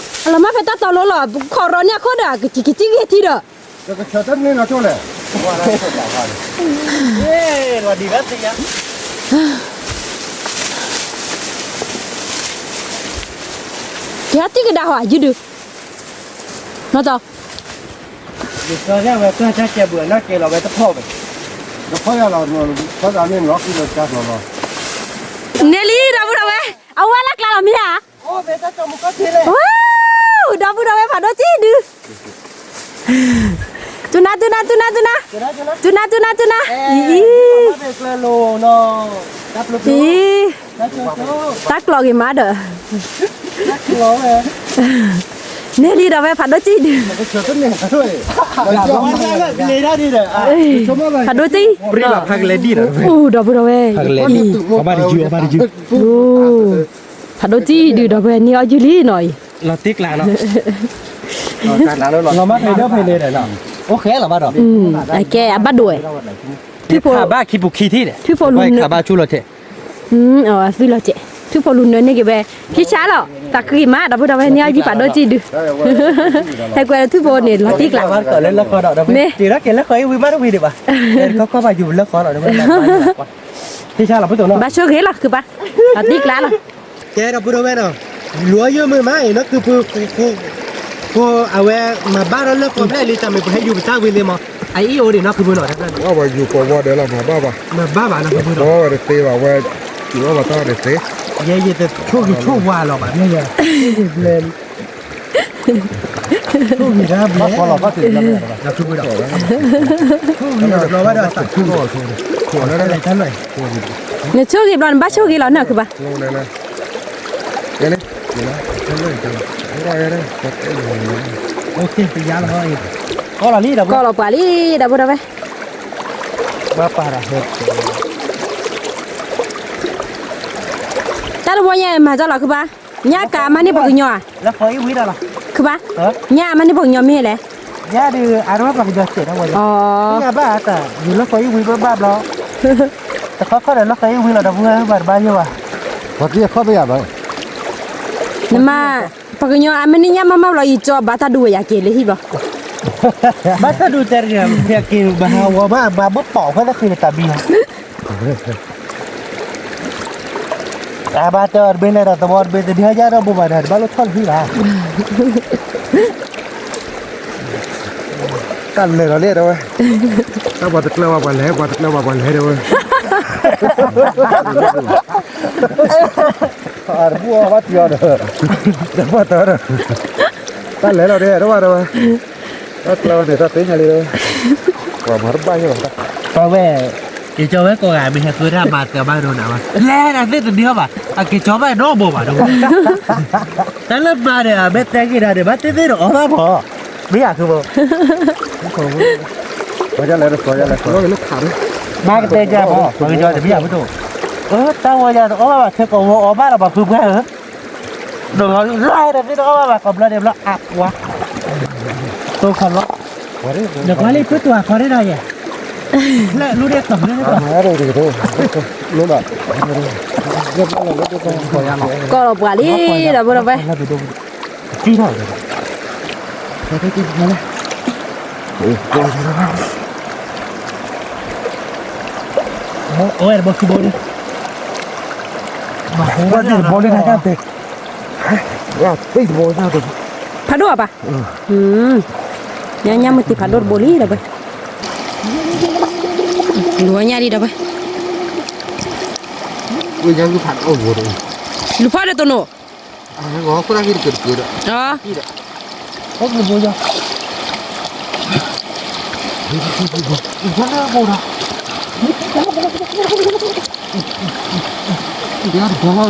အလီၤမၢ်ဖဲတၢ်တီၤလိၤလီၤ, ခီရီန့ၢ်အခိၣ်ဒီး ကကံကံကံဂ့ၤထံဒီး, ကဟဲတံၢ်ကဒါဟီ ယုဒု, နီၢ်တီ, ယဝဲ န့ၢ်လံ ဒီပုၢ်ဒီဝဲၢ်, အဝဲလၢကျါလီၤမ့ၢ်ဧါ, ဒီပုၢ်ဒီဝဲၢ်ဖးဒိၣ်ကံၣ်ဒု, တူနၤ တူနၤ တူနၤ တူနၤ, တူနၤ တူနၤ တူနၤ, အံၤ, အံၤ, တၢ်ကျီဂ့ၤမးဒီး, န့ၢ်လံ ဒီပုၢ်ဒီဝဲၢ်ဖးဒိၣ်ကံၣ်ဒု, ဖးဒိၣ်ကံၣ်, ဒီပုၢ်ဒီဝဲၢ်, ဖးဒိၣ်ကံၣ်ဒု ဒီပုၢ်ဝဲၢ်န့ၢ်အီၣ်ယုၢ်လံနီၤအံၤ, လီၤတံၢ်ကျါလီၤ, ကဲအဘၣ်ဒိၣ်ဝဲ, ထုဖိလူၤနၢ, ထုဖိလူၤနၢန့ၢ်က့ၤဝဲ, ထံဆါလီၤ သးခုက့ၤမး ဒီပုၢ်ဒီဝဲၢ်န့ၢ်အီၣ်ယုၢ်ဖးဒိၣ်ကံၣ်ဒု, ဟဲကွဲးလၢထုဖိန့ၣ် လီၤတံၢ်ကျါ, မ့ၢ်, ဘၣ်ဆိၣ်ဂ့ၤလီၤ ခုပၢ်, လီၤတံၢ်ကျါလီၤ, ကဲဒီပုၢ်ဒီဝဲၢ်နီၤ, လူၤအီၣ်ယုၢ်မုာ်မးအံၤနီၤ ခုပူၤ, အဝဲမၤဘၣ်ထီၣ်လၢကီၢ်ဖျဲၣ်လံ တၢ်မ့ၢ်ပဟဲယူၤပတၢ်ဝံၤလံမး, အအံၤအိၣ်ဒံးနီၤ ခုပူၤနီၤ, အဝဲယူၤပဝီဒီးလီၤ မၤဘၣ်ဘၣ်, မၤဘၣ်ဘၣ်နီၤ ခုပူၤနီၤ, ဝဲတသ့ဘၣ်ဝဲ, ယူၤအီၣ်ဘၣ်တၢ်တသ့, ယဲယတဆိၣ်ဂ့ၤဆိၣ်ဝါလီၤဘၣ်, ဘျဲလံ နဆိၣ်ဂ့ၤဘျီ နဘၣ်ဆိၣ်ဂ့ၤလီၤနီၤ ခုပၢ်, ကီၢ်လီၤပှၤလံ ဒီပုၢ်ဒီဝဲၢ်, တၢ်တဝီညါမၤကၠီလီၤ ခုပၢ်, ညၣ်ကးမၤန့ၢ်ပှၤကညီဧါ, ခုပၢ်, ညၣ်မၤန့ၢ်ပှၤကညီမ့ၢ်လဲၣ်, ညၣ်ဒုး အါတဝဲပှၤကညီစဲးတဝဲ, ယဘၣ်တၢ်ယူၤလၢဃီအံၤဝံၤဘၣ်ဘၣ်ဘျီ, တခီခီဒီးလၢဃီအံၤဝံၤလီၤ ဒီပုၢ်ဝဲၢ်ဘၣ်တဘၣ်ယိၣ်ဘၣ်, ပှၤသံအခီၣ်ပယၤဘၣ်, နမၤ, ပှၤကညီအမ့ၢ်န့ၢ်ညၣ်မၤမၤဘျီ ယကၠီဘၣ်တၢ်ဒုးဝဲယက့ၤလၢဟံၣ်ဘျီ, ဘၣ်တၢ်ဒုးတဲတဂၤ ယက့ၤဘၣ်ဟးဝီဘၣ် ဘၣ်ဘၣ်ပိာ်ဖဲတၢ်က့ၤလၢတၢ်ဘံၣ်လီၤ အဘၣ်တၢ်တဘ့ၣ်လဲၣ်ဒီး သဝီတဘ့ၣ်တဒုးဟဲယါဒီးဘိးဘၣ်ဒီး တဘၣ်လိၣ်ထီၣ်လၢဟံၣ်ဘၣ်, တၢ်လဲၤဒီးလဲၣ်ဒီးဝဲ, တၢ်ပှၤတကျၢၤဘၣ်ပှၤလဲၤ ပှၤတကျၢၤဘၣ်ပှၤလဲၤဒီးဝဲ, အတဘူၣ်အီၣ်ဘၣ်တံၢ်အီၤဒီး, တဘၣ်တၢ်ဒီး, တၢ်လဲၤလီၤဒီးတဝဲဒီးဝဲ, တၢ်ကျၢၤဝဲန့ၣ် တၢ်သ့ၣ်ညါလံဒီး, ပှၤမၤတဘၣ်ယိၣ်ဘၣ်, ပဝဲ ယကၠီဝဲကိးဂၤ မ့ၢ်ဟဲဃုတၢ်မၤတဲဘၣ်ဒိနၤဘၣ် လဲၤနၤသ့ၣ်တနံၤဟီဘၣ် အက့ၤကၠီဘၣ်နီတဘိဘၣ်ဒိ တၢ်လၢမၤန့ၣ် အမ့ၢ်တဲက့ၤဒၣ်န့ၣ် ဘၣ်သ့ၣ်သ့ၣ်ဒီးအီၣ်ဘၣ်မး မ့ၢ်ယၤသုမး မၤကတဲကၢ်မး ပှၤကညီတမ့ၢ်ယၤပဒိၣ် တၢ်ဝဲယၤတအီၣ်ဘၣ်ဘၣ် ထဲကိးဝဲအီၣ်ဘၣ်လီၤဘၣ်ဖုပှၢ်ဧၢ ဒီးလီၤဒီးသ့ၣ်တအီၣ်ဘၣ်ဘၣ် ကိးဘျီဒဲးဘျီအါပှၤ တိၢ်ခီလီၤ နကွၢ်လံ ဖုတူၢ်အခီန့ၣ်ဒီးယဲၢ် လဲၣ်လူဒဲးတီၤန့ၣ် ကီၢ်လီၤပှၤလံ ဒီပုၢ်ဒီဝဲၢ် အဝဲတဘီခံဘိလံ ဖးဒိၣ်အပၢ် ညါညါမုၢ်တံၤဖးဒိၣ်တဘိလံဒီးဝဲ လူၤညါလံဒီးဝဲ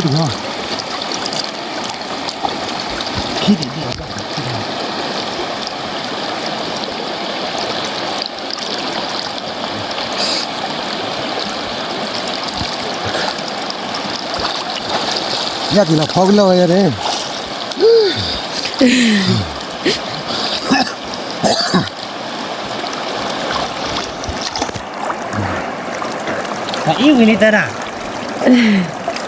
လူၤဖီဒီးတနိး ညၣ်တံၤလီၤဖီကလၢာ်ဝဲယၤန့ၣ် အအံၤဝံၤလံတၢ်ဒၣ်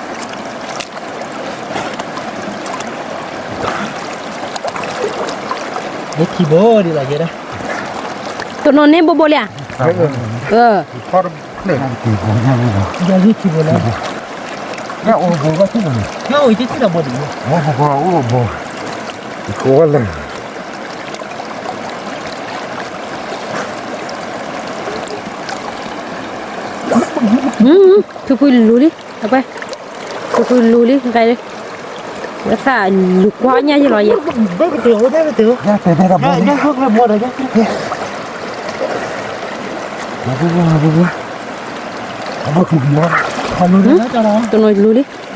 လၢခံဘိဒ်လီၤယဲဒၣ် တနိးန့ၣ်ဘိဘိလံဧါ ယၤဂ့ၢ်ခံဘိလံ ယၤအိၣ်ဘိဘၣ်ဆ့ၣ်နီၤ ယၤအိၣ်ဆ့ၣ်နီၤဘိဒ်န့ၣ် ဘိဘိအိၣ်ဘိ ကိးဝဲလဲၣ် ထုးကွံာ်လူၤလံ အကွဲ ထုးကွံာ်လူၤလံ ကဲလံ ဝဲသးလူၤကွၢ်ညါယလီၤယဲ တနိးလူၤလံ န့ၣ်အတနိး ဝါလီၤလီၤနဲၣ် ဝါလီၤနဲၣ်ပူၤ တနိးလူၤလံ န့ၣ် ဒ်ဘ့ယၤ ဘ့ဘၣ်ဖိဒံး အံၤဒီး ဘ့သံဝဲခိၣ်သၣ်ဃံဒီး ဘ့ဘၣ်ဘူယၤသးအုးလၢအံၤ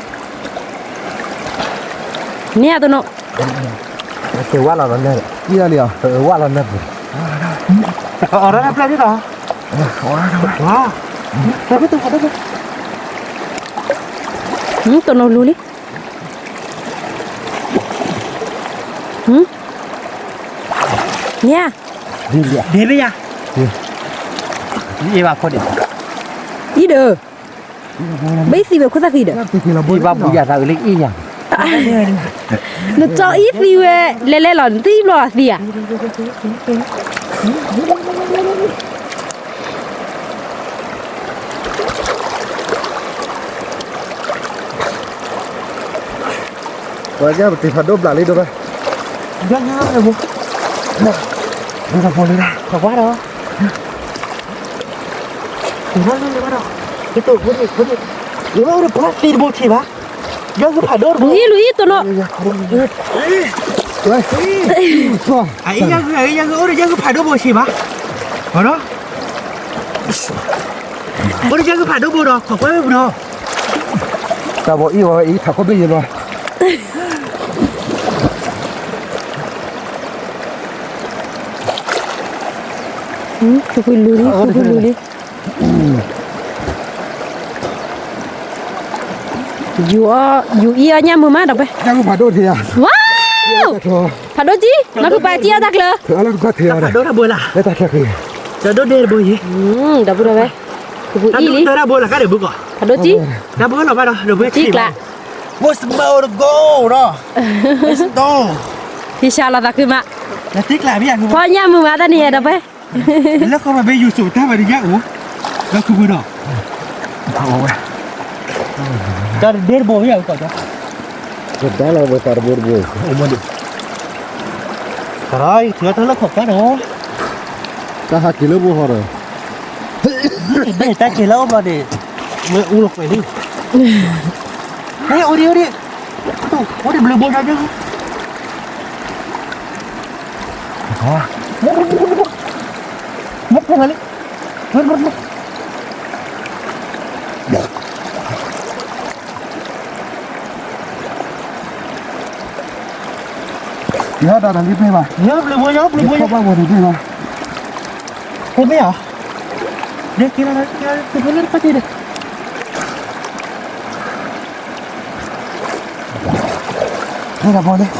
ယၤ နကၠီအံၤသံဝဲ လဲၤလဲၤလီၤ နတံၤဘျီသံဧါ ပှၤကပတံၤဖးဒိၣ်ဘျးလံဒိၣ်ဘၣ် ဒ်လၢဖိလံဒၣ် ခီကွၢ်ဒီး ကတိၢ်ဖိန့ၣ်ဖိန့ၣ် ယမ့ၢ်အိၣ်ဒီးပှၤသံတဘိဆံးဘၣ် ယၤဂုၢ်ဖးဒိၣ်တဘိ လူၤအံၤလူၤအံၤတနိး အံၤယၤဂုၢ်အံၤယၤဂုၢ်အိၣ်ဒီးယၤဂုၢ်ဖးဒိၣ်ဘိဆံးဘၣ် ဒီး အိၣ်ဒီးယၤဂုၢ်ဖးဒိၣ်ဘိဒီး ခီကွၢ်ဝဲပဒီး တၢ်ဘိအံၤဝဲအံၤထးခိၣ်ဘ့ၣ်ယဲလီၤ ထုးကွံာ်လူၤလံ ထုးကွံာ်လူၤလံ ယူၤအီၣ်ယူၤအံၣ်အီၣ်ညၣ်မုာ်မးဒီးပဲ ဖးဒိၣ်ကံ နီၢ်ထူပာ်ကံအီၣ်တၢ်ချၢ ဖးဒိၣ်တဘိလၢ ဒီပုၢ်ဒီဝဲၢ် ဖးဒိၣ်ကံ တၢ်ဘိလီၤကါဒီးဘုကီး တံၢ်ကျါ ဝ့ၢ်စမၢအိၣ်တကိးဒီး ဝ့ၢ်စတိ ဖံဆါလီၤသးခုမး ဖီညၣ်မုာ်မးတၢ်န့ၣ်ဒီးပဲ လၢကီၢ်ပှၤဘ့ယူၤစိာ်တၢ်ဝဲဒ်ညၣ်အိၣ် လၢခုပူၤဒီး တၢ်တဒ့တဘိဝဲယၤကီး တၢ်လၢဝဲတၢ်တဘိတဘိ အိၣ်မးဒံး တၢ်ထံၣ်လၢတၢ်လၢခီၣ်ခွါဒီး တၢ်ဟးက့ၤလၢဘိဟီဒီး ဘ့ၣ်တၢ်က့ၤလၢအီၣ်ဘျီန့ၣ် ဝဲအူလီၤကွဲးဒံး ဟဲအိၣ်ဒံးအိၣ်ဒံး အိၣ်ဒံးဘျုးဘိညါဒံး မ့ၢ်ဖဲမးလံ မ့ၢ်ဖဲမးလံ မ့ၢ်ဖဲမးလံ ယဒၣ်တၢ်လံမ့ၢ်ဘၣ်, ယဘၣ်ဘိန့ၣ်မ့ၢ်ဘၣ်, ဟဲမ့ၢ်ဧါ, ဒဲက့ၤလီၤ, က့ၤလီၤ, က့ၤလီၤ, ဟဲဒၣ်ဘိန့ၣ်,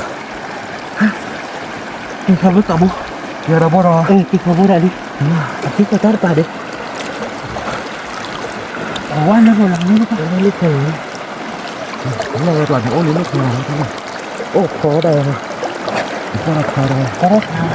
က့ၤခီဖျိကဘိ, က့ၤဒၣ်ဘိဒီး, က့ၤခီဖျိဒၣ်လံ, အက့ၤကီၢ်တၢ်တပၤဒဲး, အဝဲလၢမ့ၢ်လီၤ, လၢလၢလၢ လၢဝဲပှၤန့ၣ်အိၣ်လံလၢခိၣ်လီၤ, အိၣ်ခိးဒၣ်ဝဲ, ခိးဒၣ်ခိးဒၣ်ဝ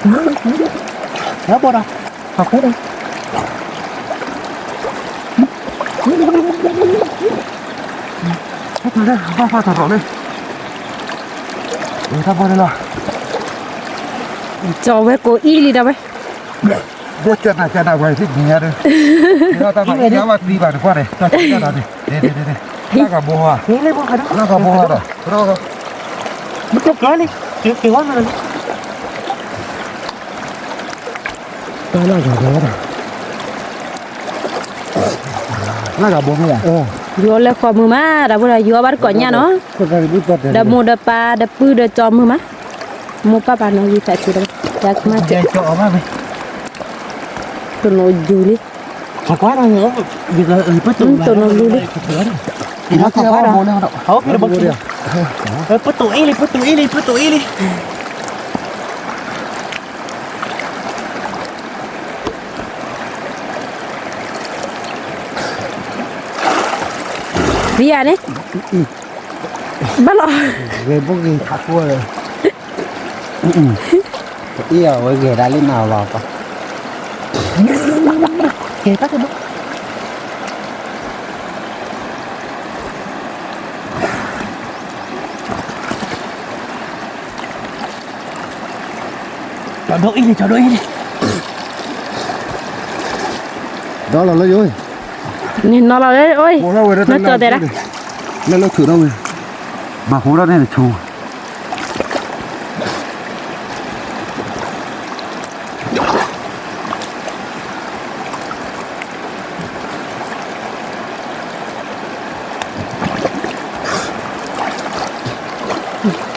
ဲ, ခိးဒၣ်ခိးဒၣ်ဝဲ, လၢဘိဒီး, အခိးဒၣ်, ဘၣ်ဖးထီၣ်ထီၣ်လံ, တၢ်ဘိန့ၣ်လီၤ, ကၠီဝဲကိးအံၤလံဒၣ်ဝဲ ဘိကနၣ်ကနၣ်ဝဲသ့ၣ်ညါဒီး, တၢ်ဘၣ်သံဘၣ်တကွၢ်န့ၣ်, တၢ်ကနၣ်န့ၣ်, လၢကဘိဟါ, လၢကဘိဟါဒီး, မ့ၢ်ကလီၤလံ, က့ၤဝဲမ့ၢ်လီၤလံ, တၢ်လၢကဘိဒီး, လၢကဘိမ့ၢ်ဧါ, ယွၤလၢဃီမုၢ်မး ဒီပုၢ်ဒီဝဲၢ် ယွၤဘၣ်တကိးညါနီၤ, ဒီးမိၢ်ဒီးပၢ်ဒီးပုၢ်ဒီးကၠီမုၢ်မး, မိၢ်ပၢ်ပာ်နီၣ်ဂံၢ်သးဆူဒီး, ယကမၢ်ကဲ, တနီၤယူၤလံ, တနီၤယူၤလံ, ပတိၣ်အ့လံ ပတိၣ်အ့လံ ပတိၣ်အ့လံ. ဝံၤဧါန့ၣ်, ဘၣ်လီၤ, ဂဲၤဘိဂ့ၤထးခိၣ်လၢ, အ့ၣ်အဝဲဂဲၤဒၣ်လံနၤလီၤ, ကဲတၢ်ကဘီ ကၠီဒိၣ်အ့ၣ်လံ ကၠီဒိၣ်အ့ၣ်လံ, ဒီးလီၤလၢယအိၣ်, န့ၣ်နီၤလီၤလၢအိၣ်, နီၢ်ကၠီတဲဒၣ်, လၢလၢထုးထီၣ်ဝဲ, ဘၣ်ဃိထီၣ်န့ၣ်တဆိ,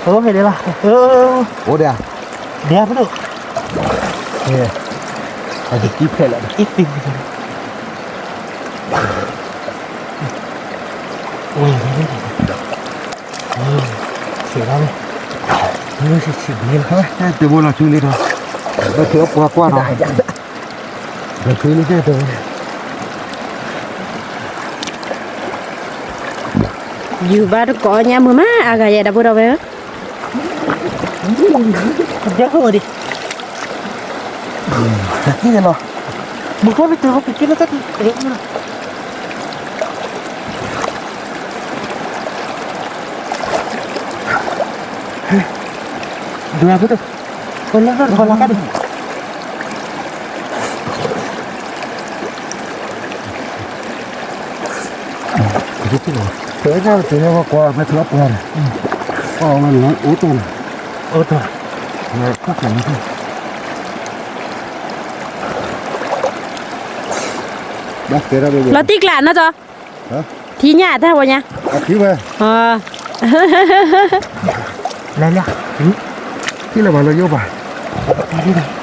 အိၣ်ဖဲလဲၣ်လီၤ, အိၣ်ဒၣ်, ဒၣ်ဖဲဒိၣ်, အကကံၢ်ဖဲလဲၣ်, ကံၢ်သံ, ဝဲ, ဆံးလီၤ, ဆံးဆံးဘျ့လီၤ, တဘိလီၤဆူလံဒီး, ဘၣ်ထုးအပှၤကွၢ်ဒီး, လီၤဆူလံတဘိ ယူၤဘၣ်တကိးညါမုာ်မး အါဂၤယဲ ဒီပုၢ်ဒီဝဲၢ်ဧၢ, ယဲၢ်ဟိၣ်ဒံး, တက့ၢ်လီၤ, မုၢ်ဃိမ့ၢ်တုၤဟိကက့ၤလၢတၢ်တုၤ, ဒွးဖိတၢ်, လၢလၢတခီလၢကါဒံး တဲဒၣ်တဲဝဲကွၢ်မဲာ်ချံအပှၤန့ၣ်, ကွၢ်ဝဲလၢအိၣ်တၢ်န့ၣ်, အိၣ်တၢ်, လီၤတံၢ်ကျါနီၢ်ကၠီ, ထံညၣ်တၢ်ဝဲညါ, ထံဝဲ, လဲၤလၢ, ထံလၢဘၣ်လၢယိၣ်ဘၣ် ဒီး, တံၢ်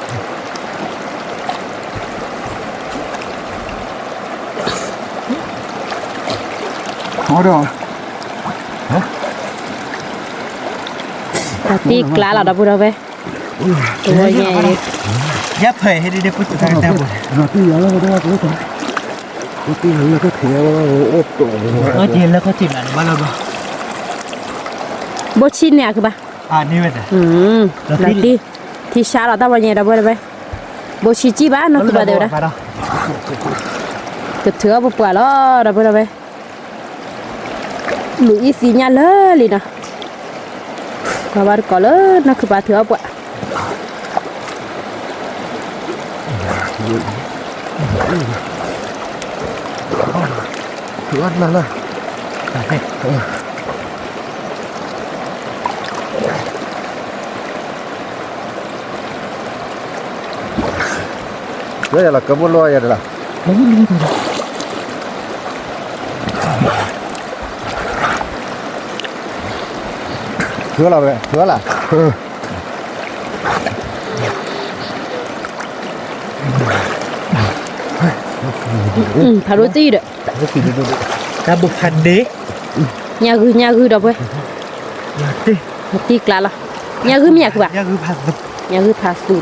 ကျါလီၤဒီပုၢ်ဒီဝဲၢ်, တဝဲညါ, ယဖဲဟဲဒ်ဒ်ပှၤတၢ်တၢ်ဘိ, တံၢ်လၢကထံၣ်, ဘိဆံန့ၣ်အကဘၣ်, ထံ, ထံဆါလီၤတၢ်ဝဲညါဒီပုၢ်ဒီဝဲၢ်, ဘိဆံကံၢ်ဘၣ်နီၢ်ကဘၣ်တဲဝဲဒၣ်, ကထုးအီၣ်ပပှၢ်လီၤ ဒီပုၢ်ဒီဝဲၢ် လူၤအံၤသံညါလၢာ်လံနီၤ, ပှၤဘၣ်တကိးလၢနီၢ်ခုၣ်ပၤထုးအီၣ်ပှၤ, ထုးအီၣ်နၤလၢာ်, လၢယလီၤကမူၣ်လိယၤဒၣ်လီၤ, ကမူၣ်လိတၢ်ဒီး, ထုလီၤဝဲ ထုလီၤ. ဖးဒိၣ်တံၢ်ဒီး တၢ်ဘိဖးဒ့ ညၣ်ဂုၢ် ညၣ်ဂုၢ်ဒီပုၢ်ဝဲၢ် တံၢ်ကျါလီၤ. ညၣ်ဂုၢ်မ့ၢ်ညၣ်ဂုၢ်ဘၣ်, ညၣ်ဂုၢ်ဖးသူ,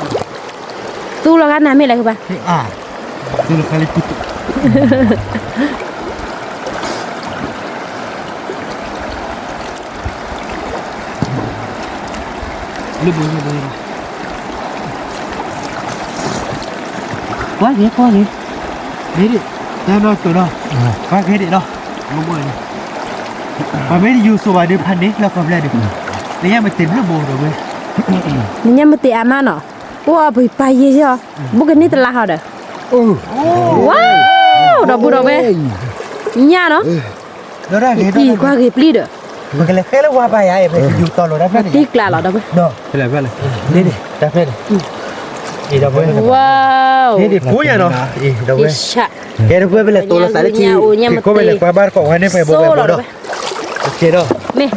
သူလီၤဂာ်နၤမ့ၢ်လဲၣ်ဂုၢ်ဘၣ်. ကွၢ်က့ၤ ကွၢ်က့ၤ, မ့ၢ်ဒ် တၢ်နီၢ်တိၤနီၤ, ကွၢ်က့ၤဒ်နီၤ, ပှၤမ့ၢ်တယူၤစိးဘၣ်ဒီးဖးန့ၣ် လၢကီၢ်ဖျဲၣ်ဒီး, လၢညၣ်မတ့ၤဘျုးဘိဒီးဝဲ, လၢညၣ်မတ့ၤအါမးနီၤ, အိၣ်အီၤပပာ်ယဲၢ်ယဲၢ်, ဘူးကန့ၢ်တလါဟီဒီး, ဝါ, ဒီပုၢ်ဒီဝဲၢ်, ညၣ်နီၤ, ကွၢ်က့ၤပျံၤဒီး, ပကလဲၤဃဲလၢဝါပာ်ယၤအံၤ ပယူၤတီၤလီၤတၢ်ဖျၢၣ်န့ၣ်, တံၢ်ကျါလီၤဒီပုၢ်ဝဲၢ်, တၢ်ဖျၢၣ်န့ၣ်, ဝါ, ကဲဒီပုၢ်ဝဲၢ် ပလဲၤတိၤလီၤသးလၢထံ, ထံခိၣ်ဖဲလဲၤကွၢ်ဘၣ်တကိးဝဲန့ၣ် ဖဲဘိဘိဒီး, ကဲဒီး,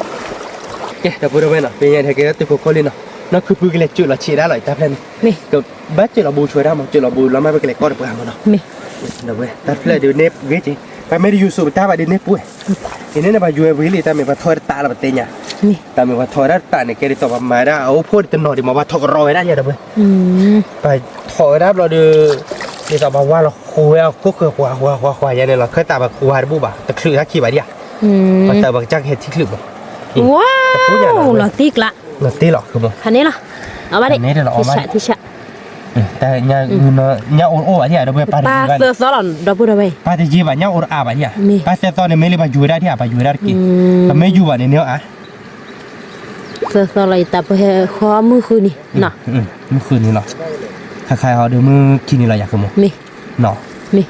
ကဲဒီပုၢ်ဒီဝဲၢ်နီၤ ပညါဟဲက့ၤလၢထံခိၣ်ခိၣ်လံနီၤ, နီၢ်ခုဖုကလဲၤစၢးလီၤဆံးဒၣ်လီၤ တၢ်ဖျၢၣ်န့ၣ်, ကဘၣ်စၢးလီၤဘူးဆွဲဒၣ်မး စၢးလီၤဘူးလီၤမး ပကလဲၤကီၢ်တပှၢ်မးနီၤ, ဒီပုၢ်ဝဲၢ် တၢ်ဖျၢၣ်ဒုးန့ၣ်ဂ့ၤက့ၤ, ပမ့ၢ်တယူၤစိးပတၢ်ဘၣ်ဒုးန့ၣ်ပှဲၤ, အံၤန့ၣ်န့ၣ် ပယူၤဝဲဝံၤလံ တၢ်မ့ၢ်ပှၤထီၣ်ဝဲတတးလီၤပသ့ၣ်ညါ, တၢ်မ့ၢ်ပှၤထီၣ်ဝဲဒၣ်တတးန့ၣ် ကဲဒ်သိးပမၤဒၣ်အအိၣ်ဖှိၣ်တနီၤဒံးမး ပှၤထီၣ်ကရီဝဲဒၣ်ယဲဒီပုၢ်ဝဲၢ်, ပှၤထီၣ်ဝဲဒၣ်ဘျီဒီး, ဒ်သိးပှၤဝါလီၤဃိဝဲအခိၣ်ဃၢၤ ကွၢ်ကွၢ်ကွၢ်ကွၢ်ယဲန့ၣ်လီၤ ခၢၣ်သးပှၤကွၢ်တဘူၣ်ဘၣ် တချုးတၢ်ခံးဘၣ်ဒံးဧါ, ပှၤသးပှၤကစၢ်ကဟဲထံချုးမး, ဝါ, လီၤတံၢ်ကျါ, လီၤတံၢ်လီၤ, ခါန့ၣ်လီၤ, အဘၣ်ဒ့, ထံဆး, ထံဆး, ညၣ်အိၣ်အိၣ်ဘၣ်ဒံးဧါ ဒီပုၢ်ဝဲၢ် ပၢ်တယံၤဘၣ် ဒီပုၢ်ဝဲၢ်, ပၢ်တယံၤဘၣ် ညၣ်အိၣ်တအါဘၣ်ဒံးဧါ, ပၢ်သၢသီန့ၣ် မ့ၢ်လၢပှၤယူၤဝဲဒၣ်ဒံးဧါ ပှၤယူၤဝဲဒၣ်တက့ၢ်, ပမ့ၢ်ယူၤဘၣ်န့ၣ်န့ၣ်အါ သၢသီလီၤ ယတၢ်ပဟဲဃီမုၢ်ဃုနံၤ, မုၢ်ဃုနံၤလီၤ, ခါခါအီၤဒီးမုၢ်ခံနံၤလီၤ ယၤဃိမိၢ်, သၢ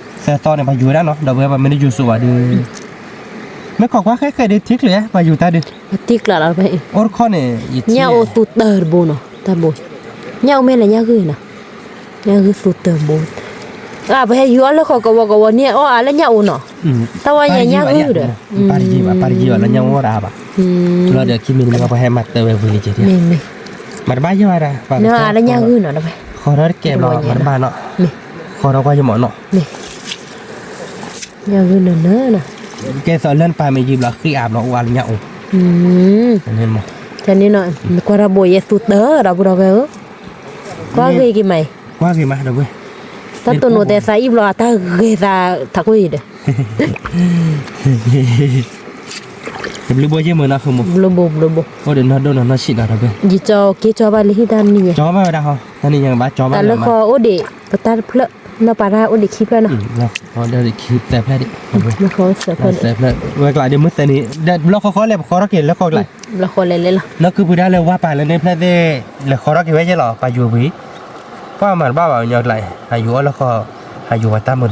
သီန့ၣ် ပှၤယူၤဝဲဒၣ်နီၤ ဒီပုၢ်ဝဲၢ် ပမ့ၢ်တယူၤစိးဘၣ်ဒီး, မ့ၢ်ခိးကွၢ်ဃဲဃဲဒီးထံချုးဧါ ပှၤယူၤတၢ်ဒီး, ပှၤထံကျါလီၤဖဲအံၤ, အိၣ်တခီန့ၣ်, ညၣ်အိၣ်သူတၢၢ်တဘိနီၤ တၢ်ဘိ, ညၣ်အိၣ်မ့ၢ်လဲၣ်ညၣ်ဂုၢ်နီၤ, ညၣ်ဂုၢ်သူတၢၢ်ဘိ, အပဟဲယူၤအီၣ်လၢဃီကဝီၤကဝီၤန့ၣ် အီၣ်အါလၢညၣ်အိၣ်နီၤ, တၢ်ဝဲယဲညၣ်ဂုၢ်ဒီး, ပၢ်တယံၤဘၣ် ပၢ်တယံၤဘၣ်လၢညၣ်အိၣ်တအါဘၣ်, လီၤဒီးခံမံၤတမံၤ ပှၤဟဲမၤတၢ်ဝဲဝံၤလံက့ၤ, မ့ၢ်မ့ၢ်, မတဘၣ်ယဲဘၣ်ဒၣ်, ပှၤလၢညၣ်ဂုၢ်နီၤ တဝဲ, ဃီထီၣ်တကဲဘျီ မတဘၣ်နီၤ, ဃီထီၣ်ကွၢ်ယမီၢ်နီၤ, ညၣ်ဂုၢ်နၢၤနၢၤနီၤ, ကဲသိးလၢနပၢ်မ့ၢ်ယံၤဘျီ ဃံအါဘျီ အိၣ်အါလၢညၣ်အိၣ်, ကွၢ်ထီၣ်ဘိယဲသူတၢၢ်ဒီပုၢ်ဒီဝဲၢ်ဧၢ, ကွၢ်ဂ့ၤက့ၤမးအံၤ, ကွၢ်ဂ့ၤမးဒီပုၢ်ဝဲၢ်, တၢ်တိၢ်နီၣ်တဲသးအံၤဘျီ တၢ်ဂ့ၤသးထးခိၣ်အံၤဒီး တဘျုးဘိယဲၢ်မုၢ်နီၤ ဃုမိၢ်, ဘျုးဘိ ဘျုးဘိ, အိၣ်ဒီးနီၢ်ဒိၣ်နီၢ်နီၢ်ဆံးနီၤ ဒီပုၢ်ဝဲၢ်, ယကၠီက့ၤကၠီဘၣ်လၢဟံၣ်တၢ်နံၣ်ညါ, ကၠီဘၣ်ဝဲဒၣ်ဟီ, တၢ်နံၣ်ညါကဘၣ်ကၠီဘၣ်လၢ တၢ်လၢဃီအိၣ်ဒံး ပတၢ်တဖျၢၣ်, နီၢ်ပၤတၢ်အိၣ်ဒံးခံဖျၢၣ်နီၤ, အိၣ်ဒံးခံသၢဖျၢၣ်ဒံး, သၢဖျၢၣ်, ဝဲကျါဒ်မုၢ်သၢနံၤ, ဘျီဃီဃီလဲၣ် ပဃီထီၣ်က့ၤလၢဃီကျါ, ဘျီဃီလဲၣ်လဲၣ်လီၤ, နီၢ်ကုပူၤဒၣ်လၢဝါပာ်လၢန့ၣ်ဖျၢၣ်သ့ၣ်, လဲၤဃီထီၣ်က့ၤဝဲယဲလီၤ ပာ်ယိၤဝံၤ, ပှၤမၤတဘၣ်ဘၣ်ညီကျါ, ဟးယိၤအီၣ်လၢဃီ, ဟးယိၤပှၤတၢ်မုာ်တပှၢ်နီၢ်ခိမိၢ်နီၤ မၤ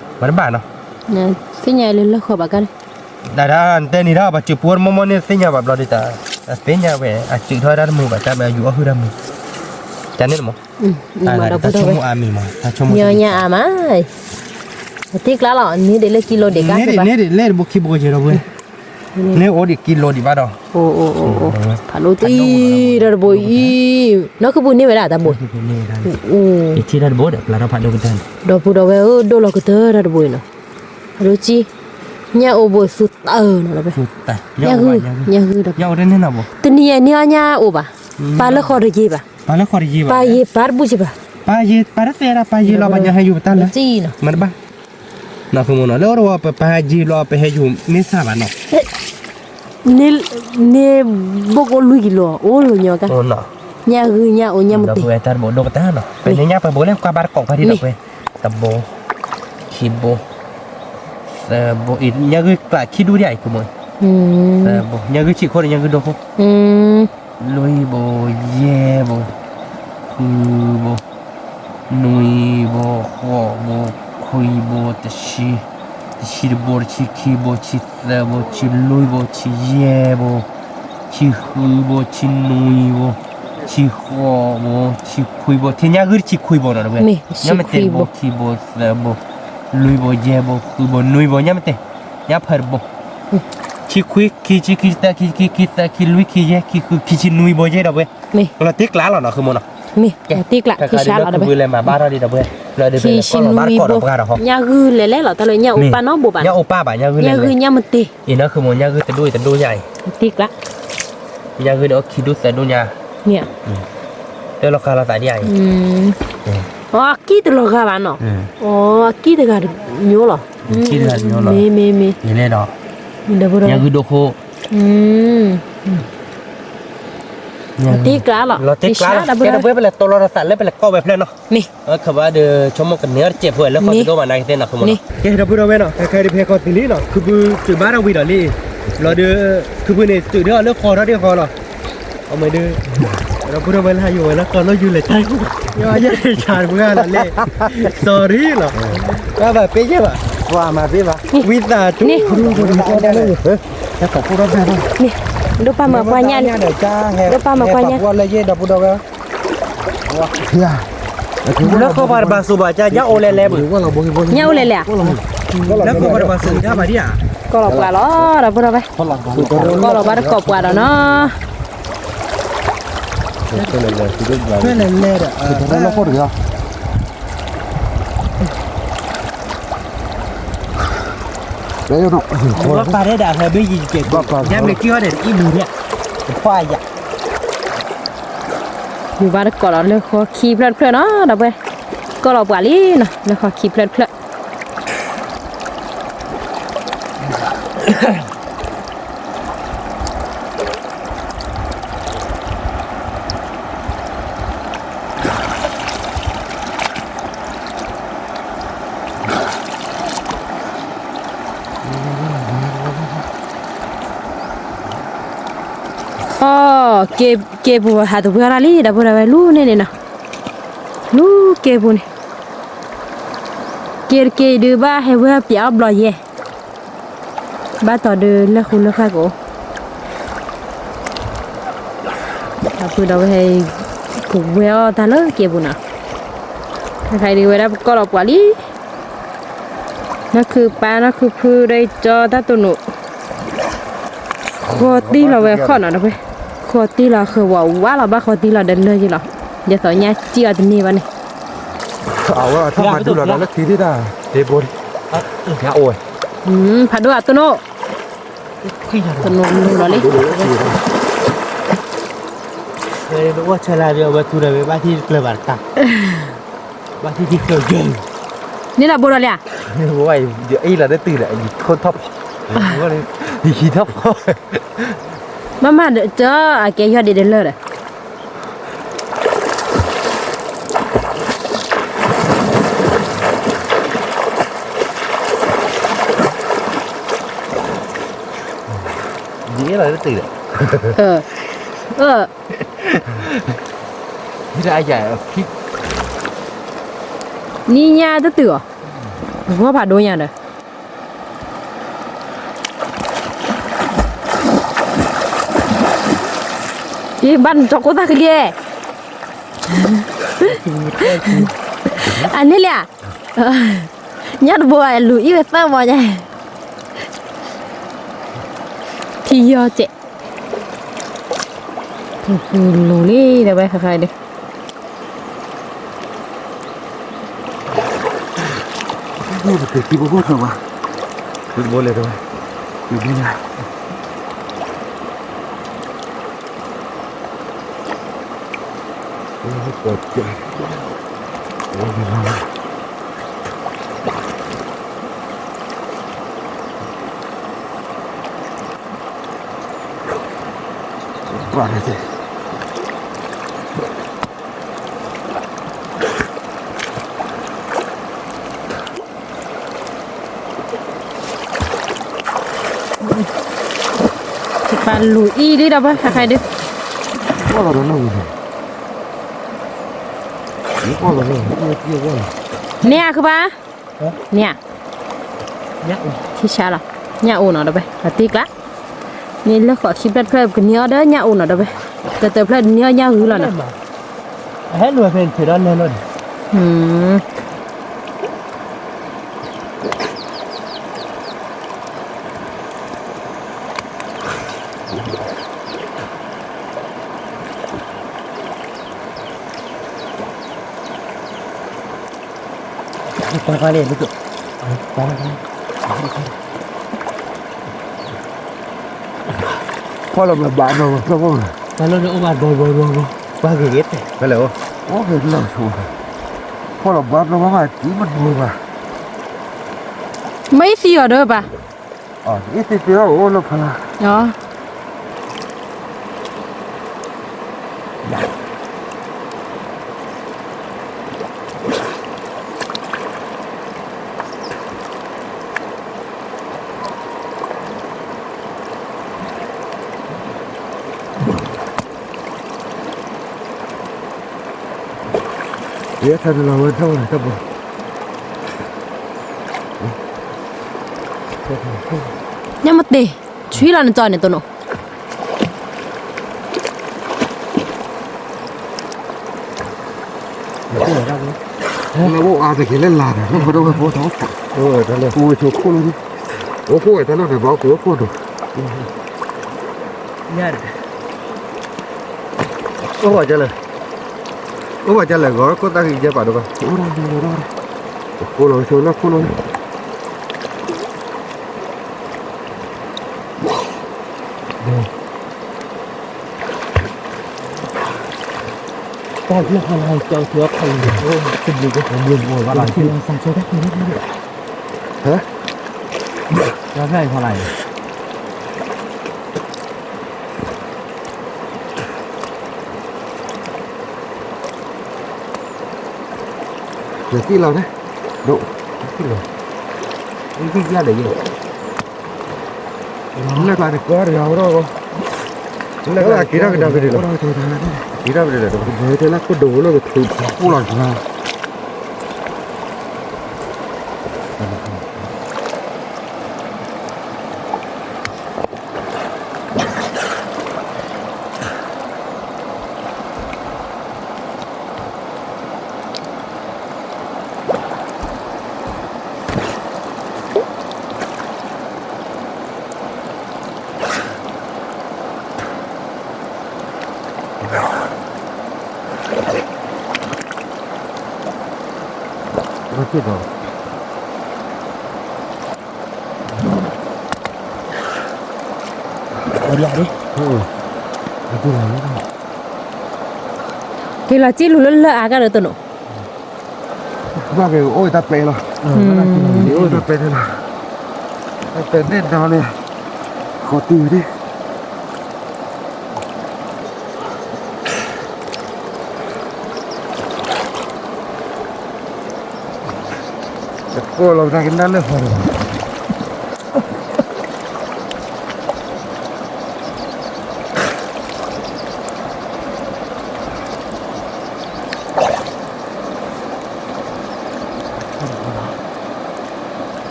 တဘၣ်နီၤ, သ့ၣ်ညါလၢလၢဃီဘၣ်ကါန့ၣ် ဒၣ်ဒၣ်တဲန့ၣ်ဒီး ပှၤစုပူမိၢ်မိၢ်န့ၣ်သ့ၣ်ညါဘၣ်ဘျီဒ်တၢ်, သ့ၣ်ညါဝဲ အစုထီၣ်တၢ်တမုာ်ဘၣ် တၢ်မ့ၢ်အယူၤအီၣ်ဟုၣ်တၢ်မုာ်, တၢ်န့ၣ်မး, တၢ်ဆိကမိၣ်အါမံၤမး, တၢ်ဆိကမိၣ်ညါအါမး, တံၢ်ကျါလီၤ န့ၢ်ဒံးလၢကံလိဒံးကါန့ၢ်ဘၣ်, န့ၢ်ဒံးလၢတဘိခံဘိကဲဒီပုၢ်ဝဲၢ်, န့ၢ်အိၣ်ဒံးကံလိဒံးဘၣ်ဒီး, ဖးလိတံၢ် တၢ်တဘိအံၤ, နီၢ်ကုပူၤန့ၢ်ဝဲဒၣ်တၢ်ဘိ, ယထံၣ်တၢ်တဘိဒီး ပျၢ်ထီၣ်ဖးဒိၣ်ကတၢၢ်န့ၣ်, ဒီပုၢ်ဒီဝဲၢ်ဧၢ ဒိၣ်လီၤကတၢၢ်တၢ်တဘိအံၤနီၤ, ဖးဒိၣ်ကံ, ညၣ်အိၣ်ဘိသူတၢၢ်နီၤလီၤ, ညၣ်ဂုၢ်, ညၣ်ဂုၢ်, တနံၤအံၤန့ၢ်အီၣ်ညၣ်အိၣ်ဘၣ်, ပာ်လၢဃီတယံၤဘၣ်, ပာ်လၢဃီတယံၤဘၣ်, ပာ်ယံၤပာ်တဘျုးကံဘၣ်, ပာ်ယံၤပာ်တသ့ဒၣ် ပာ်ယံၤလီၤ ပှၤညီဟဲယူၤပတၢ်လၢ, မၤတဘၣ်, နီၢ်ခိမိၢ်နီၤ လၢအအိၣ်တဝီ ပပာ်ယံၤဘျီ ပဟဲယူၤမ့ၢ်စၢ်ဘၣ်နီၤ န့ၢ်ဘိၣ်ကိၣ်လွံၢ်ကံလိ အိၣ်လီၤညီကါ, ညၣ်ဂုၢ်ညၣ်အိၣ်ညၣ်မတ့ၤ, တၢ်တဘိဒိၣ်ကတၢၢ်နီၤ ပန့ၢ်ညၣ်ပှဲၤဘိလၢ ကွၢ်ဘၣ်တကိးပှၤဒ်ဒီးပှဲၤ, တဘိ, ခံဘိ, သၢဘိ, ညၣ်ဂုၢ်ကျးခံဒူၣ်ဒံးအံၤ ခိမိၢ်, သၢဘိ, ညၣ်ဂုၢ်ဆံးခိၣ်ဒီးညၣ်ဂုၢ်ဒိၣ်ခိၣ်, လွံၢ်ဘိ, ယဲၢ်ဘိ, ဃုဘိ, နွံဘိ, ဃိးဘိ, ခွံဘိ, တဆံ, တဆံတဘိ, တဆံခံဘိ, တဆံသၢဘိ, တဆံလွံၢ်ဘိ, တဆံယဲၢ်ဘိ, တဆံဃုဘိ, တဆံနွံဘိ, တဆံဃိးဘိ, တဆံခွံဘိ, ထံၣ်ညၣ်ဂုၢ်တဆံခွံဘိနီၤ တဝဲ, ညၣ်မတ့ၤတဘိ, ခံဘိ, သၢဘိ, လွံၢ်ဘိ, ယဲၢ်ဘိ, ဃုဘိ, နွံဘိ, ညၣ်မတ့ၤ, ညၣ်ဖၢတဘိ, ခံခွံ ခံဆံ ခံသၢ ခံဆံခံ ခံသၢ ခံလွံၢ် ခံယဲၢ် ခံဃု ခံဆံနွံဘိယဲၢ်ဒီပုၢ်ဝဲၢ်, လီၤတ့ကျးလီၤနီၤ ဃုမိၢ်နီၤ, မ့ၢ်လီၤတ့ကျး ခံဆံလီၤဒီပုၢ်ဝဲၢ်, လၢမၤဘၣ်ထီၣ်ဒံးဒီပုၢ်ဝဲၢ်, လၢဒုး ခံဆံနွံဘိ, ညၣ်ဂုၢ်လဲၤလဲၤလီၤ တၢ်လၢညၣ်အိၣ်ပၢ်နီတဘိဘၣ်, ညၣ်အိၣ်ပၢ်ဘၣ် ညၣ်ဂုၢ်လဲၤလဲၤ, ညၣ်မ့ၢ်တ့ အံၤနီၤ ဃုမိၢ် ညၣ်ဂုၢ်တဒိၣ်အံၤတဒိၣ်ညါအံၤ, တ့ကျး, ညၣ်ဂုၢ်န့ၣ်အိၣ်ခံဒိၣ်သၢဒိၣ်ညါ, မ့ၢ်, တလီၤဃာ်လီၤသးဒ်အံၤ, အကံၢ်တလီၤဃာ်ဘၣ်နီၤ, အကံၢ်တဂၤတညိလီၤ, ကံၢ်တဂၤတညိလီၤ, မ့ၢ်မ့ၢ်မ့ၢ်, ယလဲၤဒီး, ညၣ်ဂုၢ်ဒိၣ်ခိၣ်, လီၤတ့ကျးလီၤ, လီၤတ့ကျးလီၤ, ကဲဒီပုၢ်ဝဲၢ် ပလဲၤတိလီၤတသးလၢပလဲၤကိးဝဲဖျၢၣ်နီၤ, မ့ၢ်, အခီဘၣ်ဒီး ဆိကမိၣ်ကန့ၢ်အီၤတစဲးဖိလၢဃီတဒိၣ်ဘၣ်နာ်က့သ့ၣ်နီၤ ဃုမိၢ်နီၤ, ကဲဒီပုၢ်ဝဲၢ်နီၤ ခဲခါဒုးဖဲဃီသံလံနီၤ ခုဖုတုၤဘၣ်ထီၣ်ဝံၤဒီးလံ, လီၤဒီး, ခုဖုန့ၣ် တုၤဒၣ်အီၤလၢဃီထီၣ်ဒၣ်ဃီလီၤ, အမ့ၢ်ဒုး, ဒီပုၢ်ဝဲၢ်လၢဟးယိာ်ဝဲလၢဃီလီၢ်ယုၢ်လဲၤတၢ်, ယဲယဲဆးတပှၢ်လီၤလံ, sorry လီၤ, ဘၣ်ဘၣ်ပ့ၢ်ယဲၢ်ဘၣ်, ပှၤမၤပ့ၢ်ဘၣ်, ဝံသးစူၤ, ဒိၣ်ပၢ်မၤပှၤညၣ်လံ, ဒိၣ်ပၢ်မၤပှၤညၣ်, လၢဃီပှၤတဘၣ်စိဘၣ် ကၠါညၣ်အိၣ်လဲၤလဲၤဘၣ်, ညၣ်အိၣ်လဲၤလဲၤဧါ, လၢဃီပှၤတဘၣ်စိဘၣ်ဒံးဧါ, ကိးလီၤပှၤလီၤ ဒီပုၢ်ဝဲၢ်, ကိးလီၤဘၣ်တကိးပှၤဒီးနီၤ, လဲၤလဲၤဒီး, ပာ်ဒဲဒၣ်ဟဲဘ့ၣ်ယံၤကဲး, ညါမ့ၢ်ကံၢ်အီၤဒီး အံၣ်မုာ်ဒံး, ပှၢ်ယၤ ယူၤဘၣ်တကိးဒီးလၢဃီခံဖျၢၣ်တဖျၢၣ်နီၤ ဒီပုၢ်ဝဲၢ်, ကိးလီၤပှၤလံနီၤ လၢဃီခံဖျၢၣ်တဖျၢၣ် အိ က့ၤပူၤဟးသဝီဒၣ်လံ ဒီပုၢ်ဒီဝဲၢ် လူၤန့ၢ်န့ၣ်နီၤ, လူၤက့ၤပူၤန့ၣ်, က့ၤတက့ၤဒုးဘၣ်ဟဲဝဲပျးအီၣ်ဘျီယဲၢ်, ဘၣ်တီၤဒုးလၢဃူလၢဃၢ်ကအိၣ်, ဒီပုၢ်ဒီဝဲၢ် ကဝဲအီၣ်တၢ်လၢက့ၤပူၤနီၤ, တခါဒုးဝဲဒၣ်ပကိးလီၤပှၤလံ နီၢ်ခုပၢ်နီၢ်ခုဖုဒီးကၠီတၢ်တိၢ်နီၣ်, ဃီတံၢ်လီၤဝဲခီၣ်နီၤ ဒီပုၢ်, ဃီတံၢ်လီၤဃၢၤဝးဝးလီၤ ဘၣ်ဃီတံၢ်လီၤဒီးလၢယလီၤ, ဒ်သိးညါစံၣ်အီၤတန့ၢ်ဘၣ်န့ၣ်, အဝဲထီၣ်ဖးဒူလီၤဒီးလၢခံဒၣ်, ဖးဒိၣ်အတိၢ်နီၣ်, တိၢ်နီၣ်လီၤလံ, အိၣ်ဆဲးလၢအဝဲထူဒီးဝဲဘၣ်ထံၣ်တကျၢၤဘၣ်တကး, ဘၣ်ထံၣ်ထံကျၢၤယဲၢ်, န့ၣ်လီၤဘိဒီးလံဧါ, အံၤလီၤတတုၤဒီး ယံၤထီၣ်ဖီ, ယံၤထီၣ်ဖီ, မ့မ့ၢ်ဒီး ကဲယီၢ်ဒံးတလၢဒီး ယံၤလီၤတတုၤဒီး, နံၤညါတတုၤအီၤ, ဂီၢ်ဖးဒိၣ်ညါဒီး အံၤ ဘၣ်နကၠီကိၢ်သၣ်ကလံ, အန့ၣ်လံဧါ, ညၣ်တဘိဘၣ်လူၤအံၣ်ဝဲသၢဘီညါ, ထံယီၤစဲး, လူၤလံ ဒီးဝဲဃဲဃဲဒီး ဘိလဲၣ်တဝဲ, ပှၤန့ၣ် ပှၤလူၤအံၣ်ဒံးဒီးဘၣ် ခဲခါဒုး, န့ၣ်အကဘၣ်, န့ၣ်ဧါ, ထံဆါလီၤ, ညၣ်အိၣ်နီၤဒီးဘၣ် ပှၤတ့ကျါ, န့ၣ်လၢဃီးခံဖျၢၣ်တဖျၢၣ် ပကန့ၢ်အီၤဒီးညၣ်အိၣ်နီၤဒီးဘၣ်, တၢ်တဖျၢၣ်တန့ၢ်အီၤညၣ်ဂုၢ်လီၤနီၤ, ဟဲလူၤဖဲန့ၣ် ဖဲဒီးလဲၤလီၤန့ၣ်, ပှၤပှၤန့ၣ် ပှၤ ပှၤ ပှၤလီၤဘၣ်ဘၣ်ဘၣ်ဘၣ် ပှၤလီၤန့ၣ်အိၣ်ဘၣ်ဘၣ်ဘၣ်ဘၣ်ဘၣ် ပှၤဂ့ၤဂ့ၤတဲ ဖဲလဲၣ်အိၣ် အိၣ်ဂ့ၤလီၤဆိ ဖီလီၤဘၣ်ဘၣ်ဘၣ် တံၤမနုၤဘၣ် မ့ၢ်သံအီၤဒီးဘၣ် အ့ၣ်သ့ၣ်သ့ၣ်အိၣ်လၢဖီလာ် ယဲထီၣ်တလီၤဝဲထီၣ်ဝဲတၢ်ဘီ ညၣ်မ့ၢ်တ့ၢ် ဆွံလီၤနကၠီန့ၣ်တိၢ်နီၣ် လၢအါတက့ၢ်လၢလာ်ဒီး လၢဖီဒိၣ်ဝဲဖိထီၣ် အိၣ်ဝဲတၢ်လၢ အိၣ်ဝဲဆိခိၣ်လီၤ အိၣ်ခိၣ်ဝဲတၢ်လီၢ်န့ၣ် ဘၣ်အိၣ်က့ၤအိၣ်ခိၣ်ဒိၣ် အိၣ်ဝဲကလဲၣ် အိၣ်ဝဲကလဲၣ် ဂီၤခိၣ်တၢ်ကယဲၢ်ပာ်ဒိၣ်ဘၣ် အိၣ်ခိၣ်လီၤဆိလၢခိၣ်လီၤ တၢ်လၢဖီလာ်ကၠီကၠီဖီလာ် တဘျုးကဘျုးဘၣ်လီၤ စၢ်ဆိတၢ်ဖီလာ် ဟဲ ကၠီဖီလာ် ယသံလီၤန့ၣ် ဒိၣ် သံလီၤ သံယါဒီးယဲ လၢကျါန့ၣ်ကီတဂၤဝဲဒီး လၢကျါက့ၤထီၣ်ကဒါကဒုလီၤ က့ၤထီၣ်ကဒုလီၤ က့ၤထီၣ်ကဒုလီၤ က့ၤထီၣ်ကဒုလီၤ က့ၤလီၤစံၣ်လူၤလၢလၢအါဂၤဒီးတနီၤ ဘၣ်က့ၤအိၣ်တၢ်ပဲလီၤ အိၣ်တၢ်ပဲန့ၣ်လီၤ တၢ်ပဲန့ၣ်နီၤန့ၣ် ဃီတုၤဒၣ် တကိးလီၤပတၢ်ကနၣ်လၢဖီန့ၣ်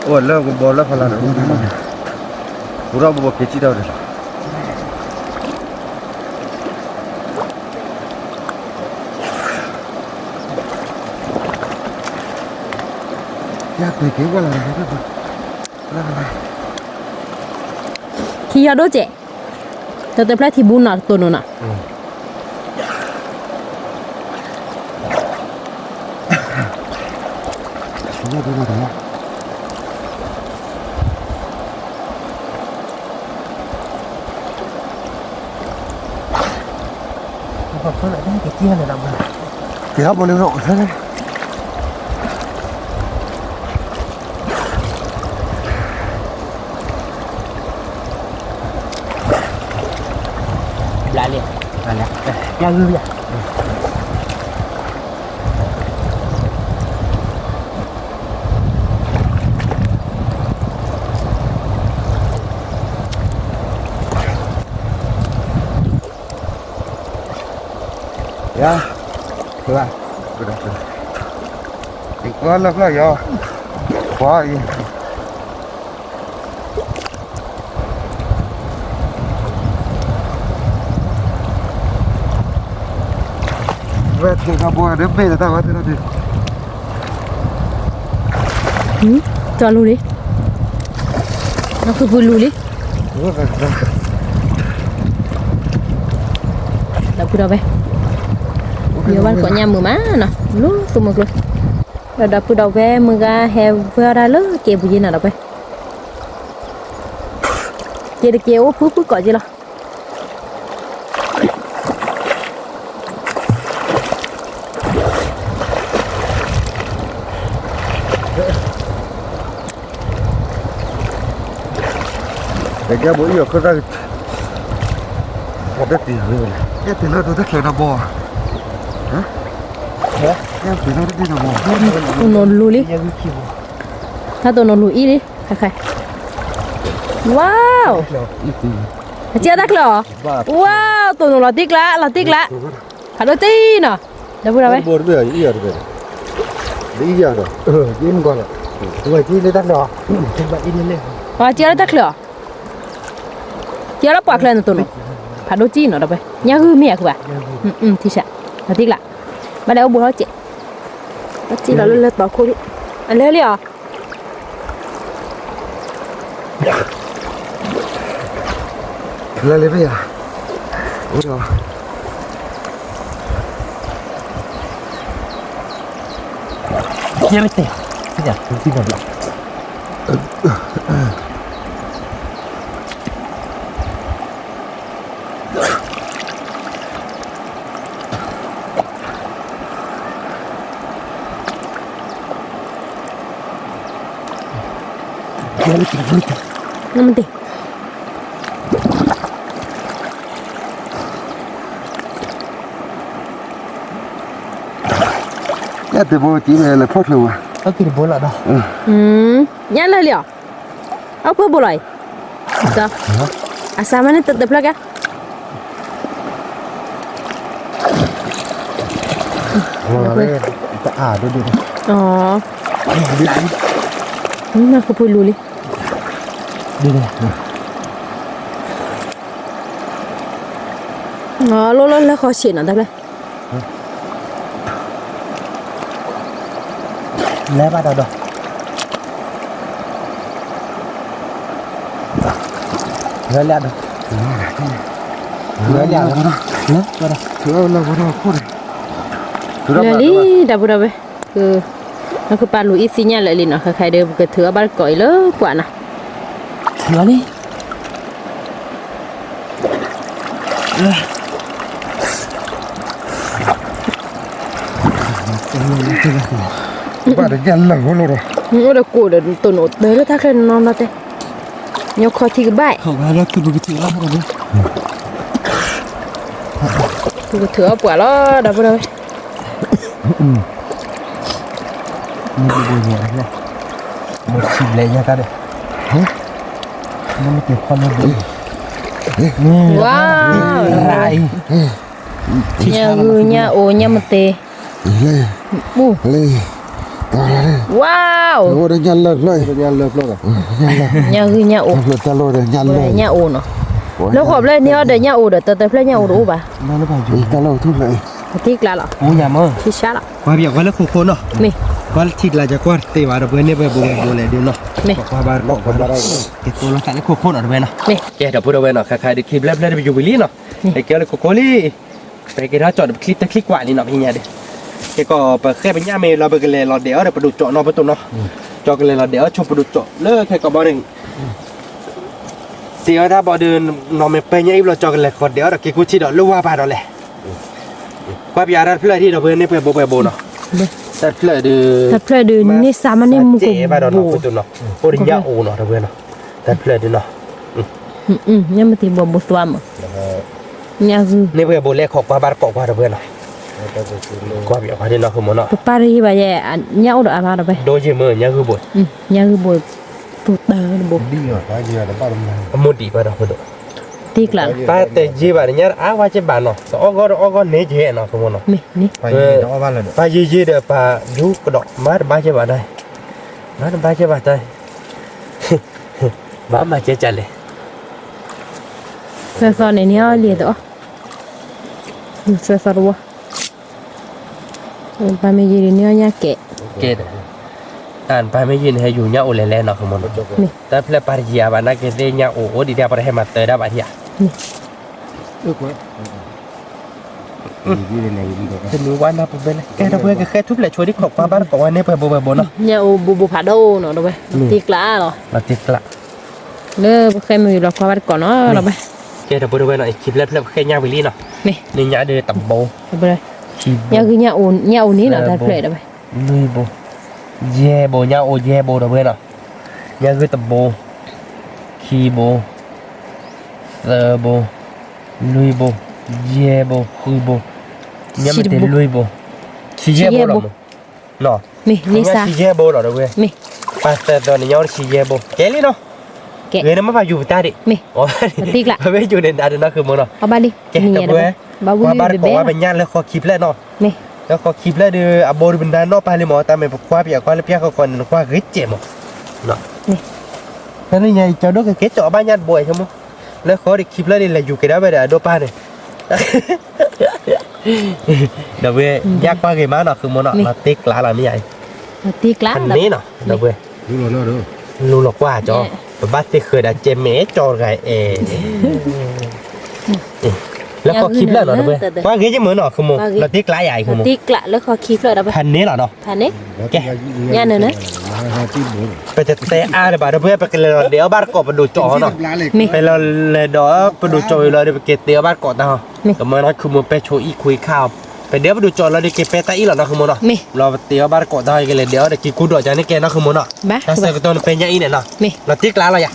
အိၣ်လၢကဘီလၢဖီလာ်န့ၣ် ပူထီၣ်ဘိဘိက့ၤစံၣ်ထီၣ်န့ၣ်လီၤ ယတဲက့ၤဝဲလီၤ ထံယီၤဒိၣ်စဲး တတဖျၢၣ်ထံဘူနီၤ တိၢ်နီၢ်နီၤ က့ၤဟီၣ်ဘိလၢ ဘျါလံ ဘျါလံ ယဂုာ်ယၤ ယၤ ကဘၣ် ကဘၣ် ယကွၢ်လၢဖျၢၣ်ယီၤ ကွၢ်အံၤ ဝဲထံၣ်ကဘီဒ်မ့ၢ်တၢ်ဝဲသ့ၣ်တၢ်ဒုး ကၠီလူၤလံ နဖုဖုလူၤလံ ဝဲကက ဒီပုၢ်ဒီဝဲၢ်, ယဘၣ်တကိးညၣ်မုာ်မးနီၤ, လၢသူမုာ်ကျိၤ, ဒီးဒီပုၢ်ဒီဝဲၢ်မုၢ်ဂၤဟဲဝဲအီၣ်တၢ်လၢကဲပူၤယ့နီၤ ဒီပုၢ်ဝဲၢ်, ကဲတကဲအိၣ်ဖုဖုကိးက့လီၤ. ကဲဘိအံၤအီၤခၢၣ်သၣ်, ပှၤတၢ်တံၤ, အဲၣ်တ့ၢ်လၢဒိတၢ်ချၢနဘီ, အဲၣ်တ့ၢ်လၢဒိတၢ်ချၢနဘီ, တိၢ်နီၣ်လူၤလံ, တၢ်တိၢ်နီၣ်လူၤအံၤလံ, ခဲခဲ, ဝါ, အစ့တၢ်ချၢအီၤ, ဝါ, တိၢ်နီၣ်လီၤတံၢ်ကျါ, လီၤတံၢ်ကျါ, ဖးဒိၣ်တံၢ်နီၤ, ဒီပုၢ်ဒီဝဲၢ် အီၤ, အီၤက့လၢတၢ်ချၢအီၤ, က့လၢပှၤချၢနတိၢ်နီၣ်, ဖးဒိၣ်ကံနီၤ ဒီပုၢ်ဝဲၢ်, ညၣ်ဂုၢ်မ့ၢ်အခုဘၣ်, ထံဆး, လီၤတံၢ်ကျါ, ဘၣ်လဲၤအိၣ်ဘူးထီၣ်စဲး, ဘၣ်စံၣ်လီၤလၢလၢတီၤခိၣ်လံ, အလဲၤလံအီၤ လၢလံဖဲယၤ, အိၣ်ဒီး, ယဲမ့ၢ်တဲ, ယၤ, နမ့ၢ်တဲ, ညၣ်တဘိကံလဲၤဖီၣ်ချၢဝဲ, ညၣ်လၢာ်လံအီၤ, အဖၢဘိလီၤအံၤ, အစးမ့ၢ်န့ၣ်တတဖျၢၣ်ကဲ တအါဒိၣ်ဒိၣ်, နၢ်ကပူၤလူၤလံ, လီၤလီၤလၢဃီဆံးနီၤ တၢ်ဖျၢၣ်, လဲၤဘၣ်ဒီးဒီး, လဲၤလၢဒီး, လဲၤလၢဒီး, လၢလံ တၢ်ပုၢ်ဒီဝဲၢ်, နကပာ်လူၤအံၤသ့ၣ်ညါလၢာ်လံနီၤ ခဲခါဒီး ပကထုးအီၣ်ဘၣ်တကိးအံၤလၢပှၤနီၤ, ထုးလံ ဘၣ်ဒီးညၣ်လၢာ်ဖိလီၤဒီး, အိၣ်ဒီးကိၣ်ဒီးတိၢ်နီၣ်တၢ်လၢတၢ်ချၢနီၤနီၤတဲ, ညီခီထံကဘၣ်, ပကထုးအီၣ်ပှၤလီၤ ဒီပုၢ်ဒီဝဲၢ်, မ့ၢ်ဘိညါ, မ့ၢ်ထံဘျဲညါတၢ်ဒီး, မ့ၢ်တ့ၢ်ဖီလၢဘိ, ဝါ, ညၣ်ဂုၢ်ညၣ်အိၣ်ညၣ်မတ့ၤ, ဝါ, ညၣ်ဂုၢ်ညၣ်အိၣ်, ညၣ်အိၣ်နီၤ, လၢဃိးဖျၢၣ်န့ၢ်အီၤဒီးညၣ်အိၣ်ဒီး တၢ်တဖျၢၣ်ညၣ်အိၣ်တအိၣ်ဘၣ်, တံၢ်ကျါလီၤ, ကွၢ်ပယီၤကွၢ်လၢခိခိနီၤ, မ့ၢ်, ကွၢ်လၢထံကျါကကွၢ်တသ့ဘၣ်ဒီး ပှၤန့ၢ်ပှဲၤဘိးဘိလဲၣ်ဒုးနီၤ, ကဲသိလီၤသးလၢခိခိနီၤတဝဲနီၤ, ကဲဒီပုၢ်ဒီဝဲၢ်နီၤ ခဲခါဒီးခံဖျၢၣ်ဖျၢၣ်ဒီးပယူၤဝံၤလံနီၤ, ကဲလၢခိခိလံ ပကဲထီၣ်ကၠီၣ်ဒီးပချံတချံကွၢ်လံနီၤ ပဟံးညါဒီး, ကဲကီးပဃဲပညၣ်မ့ၢ်လီၤပကလဲၤလီၤဒဲးအီၤဒီးပဒိၣ်ကၠီၣ်နီၤပတိၢ်နီၤ, ကၠီကလဲၤလီၤဒဲးအီၤဆိပဒိၣ်ကၠီၣ်လၢခဲကီးဘီန့ၣ်, တ့ၢ်အီၤတၢ်ဘီဒီး, နီၢ်မ့ၢ်ပညၣ်အံၤဘျီကၠီကလဲၤဃီၤဒဲးအီၤဒီးက့ၤကူထံဒီးလၢဝါပၤဒီးလဲၣ်, ကွၢ်ပယီၤတၢ်တဖျၢၣ်ဒံးဒီးပှၤန့ၢ်ပှဲၤဘိးဘိဘိနီၤ, တၢ်တဖျၢၣ်ဒုး, တၢ်တဖျၢၣ်ဒုးန့ၢ်စးမ့ၢ်န့ၢ်မူကဘိးဘိဘိနီၤ, အိၣ်ဒီးညၣ်အိၣ်နီၤတဝဲနီၤ, တၢ်တဖျၢၣ်ဒုးနီၤ, ညၣ်မ့ၢ်တ့ၢ်ဘီဘိသွါမး, ညၣ်ဂုၢ်, န့ၢ်ပှဲၤဘိးလဲၣ်ခီကွၢ်ဘၣ်တကိးကွၢ်တဝဲနီၤ, ကွၢ်ပယီၤဃီဒ်နီၤ ခိမိၢ်နီၤ, ပပၢ်တယံာ်ဘၣ်ယဲ, ညၣ်အိၣ်ဒီးအါဘၣ်ဒီးဖဲ, ဒိယံာ်မ့ၢ်ညၣ်ဂုၢ်ဘိး, ညၣ်ဂုၢ်ဘိး, သူတၢ်ဘိး, အမိၢ်ဒံးဘၣ်ဒီးဖိဒိၣ်, တံၢ်ကျါလီၤ, ပၢ်တယံာ်ဘၣ်ဒီးညၣ်အါဝဲက့ဘၣ်နီၤ တအီၣ်ဂီၢ်တအီၣ်ဂီၢ်န့ၣ်ကဲနီၤ ခိမိၢ်နီၤ, မ့ၢ်, ပၢ်ယံာ်ယံာ်ဒီးပၢ်ယူကဒီး မၤတဘၣ်က့ဘၣ်တၢ်, မၤတဘၣ်က့ဘၣ်တၢ် ဘၣ်မၤကဲကၢ်လဲၣ်, သၢသီန့ၣ်န့ၢ်အီၤလံတအီၣ်, သၢသီတဝီ, ပၢ်မ့ၢ်ယံာ်ဒုးန့ၢ်အီၤညၣ်ကဲ, ကဲဒီး, တၢ်ပၢ်မ့ၢ်ယံာ်န့ၣ်ဟဲယူၤညၣ်အိၣ်လဲၤလဲၣ်နီၤ ခိမိၢ်နီၤ, တၢ်ဖျၢၣ်ပၢ်တယံာ်ဘၣ်နာ်က့သ့ၣ်ညၣ်အိၣ်အိၣ်ဒံးဒၣ်ပှၤတဟဲမၤတၢ်ဒၣ်ဘၣ်ဒံးဧါ, မ့ၢ် တနံၤဝါနၢ်ပူၤဘဲလဲၣ် ကဲဒီပုၢ်ဝဲၢ် ကဃဲထူဖျဲးဆိဒ်ခိးကွၢ်ဘၣ်တကိးဝဲန့ၣ် ပှဲၤဘိပှဲၤဘိနီၤ, ညၣ်အိၣ်ဘူးဘူးဖးဒိၣ်နီၤ ဒီပုၢ်ဝဲၢ် တ့ကျးလီၤ, လီၤတ့ကျး, လၢပဃဲမုာ်လီၤကွၢ်ဘၣ်တကိးနီၤ ဒီပုၢ်ဝဲၢ်, ကဲဒီပုၢ်ဝဲၢ်နီၤ ခံဖျၢၣ်ဖျၢၣ်ပဃဲညၣ်ဝံၤလံနီၤ, မ့ၢ်, န့ၣ်ညၣ်ဒီးတဘိ, ခံဘိ, ညၣ်ဂုၢ်ညၣ်အိၣ်န့ၣ်နီၤ တဖျၢၣ်ဒီပုၢ်ဝဲၢ်, လွံၢ်ဘိ, ယဲၢ်ဘိ ညၣ်အိၣ်ယဲၢ်ဘိဒီပုၢ်ဝဲၢ်နီၤ, ညၣ်ဂုၢ်တဘိ, ခံဘိ, သၢဘိ, လွံၢ်ဘိ, ယဲၢ်ဘိ, ဃုဘိ, ညၣ်မ့ၢ်တ့လွံၢ်ဘိ, ဆံယဲၢ်ဘိလီၤမး, မ့ၢ်, ဆံယဲၢ်ဘိလီၤဒီပုၢ်ဝဲၢ်, မ့ၢ်, ပှၤသၢသီန့ၣ်ညါအိၣ်ဆံယဲၢ်ဘိ ကဲလံနီၤ, ဂ့ၤန့ၣ်မ့ၢ်ပှၤယူၤပတၢ်ဒံး, မ့ၢ်, ပမ့ၢ်ယူၤန့ၣ်နၤဒီးနီၤ ဃုမီၤနီၤ, ကဲဒီပုၢ်ဝဲၢ်, ကွၢ်ဘၣ်တကိးဝဲပညၣ်လၢဃီခံဖျၢၣ်နီၤ, လၢဃီခံဖျၢၣ်ဒီး အဘိဒီးပနၢ်နီၣ်ပၢ်လံမး တၢ်မ့ၢ်ပကွၢ်ပယီၤကွၢ်လၢပျၢ်ဃီဃီန့ၣ် နကွၢ်ဂ့ၤစဲးမး, ဖဲန့ၣ်ညါ ကၠီဒိၣ်ကကဲကၠီအီၣ်ဘၣ်ညၣ်တဘိအံၤ ဆိကမိၣ်, လၢဃီဒီးခံဖျၢၣ်ဒီး လဲၤယူၤက့ၤဒၣ်ဝဲဒီးအဒိၣ်ပၢ်န့ၣ် ဒီပုၢ်ဝဲၢ် ညၣ်ကွၢ်ဂ့ၤမးနီၤ ဃုမီၤနီၤ လီၤတ့ကျးလီၤမ့ၢ်ယါအံၤ, ဖဲန့ၣ်နီၤ ဒီပုၢ်ဝဲၢ်, လူလီၤကွၢ်ကၠီ, ပဘၣ်သ့ဃၢၤဒီးကဲမဲာ်ကၠီတဂၤအဲၣ် လၢဃီခံဖျၢၣ်နီၤ ဒီပုၢ်ဝဲၢ်, ကွၢ်ဂ့ၤယမုာ်နီၤ ဃုမီၤ, လီၤတ့ကျးယါအံၤ ဃုမီၤ, ဖဲန့ၣ်လီၤနီၤ, ညၣ်န့ၣ် ပတတဲအါလၢၤဘၣ် ဒီပုၢ်ဝဲၢ် ပကလဲၤလီၤဒဲးအီၣ်ဘၣ်တကိးပဒိၣ်ကၠီနီၤ, ပလဲၤလီၤလဲၤဒီးပဒိၣ်ကၠီဝံၤလီၤဒီး ပက့ၤတဲအီၣ်ဘၣ်တကိးတၢ်ဟီ, ကမၢနီၢ်ခုမူၤပဲဆိအံၣ်ခွံခါ, ပဒဲပဒိၣ်ကၠီလီၤဒီး က့ၤပဲတၢ်အံၣ်လီၤနီၤ ဃုမီၤနီၤ, လီၤပတဲအီၣ်ဘၣ်တကိးတၢ်ဟီ ကလဲၤဒဲးအီၣ်ဒီးက့ၤကူဒီးကန့ၣ်ကဲနီၤ ဃုမီၤနီၤ, တၢ်ဆၢကတီၢ်န့ၣ်ပဲညၣ်အံၣ်န့ၣ်နီၤ, လီၤတ့ကျးလီၤယါ,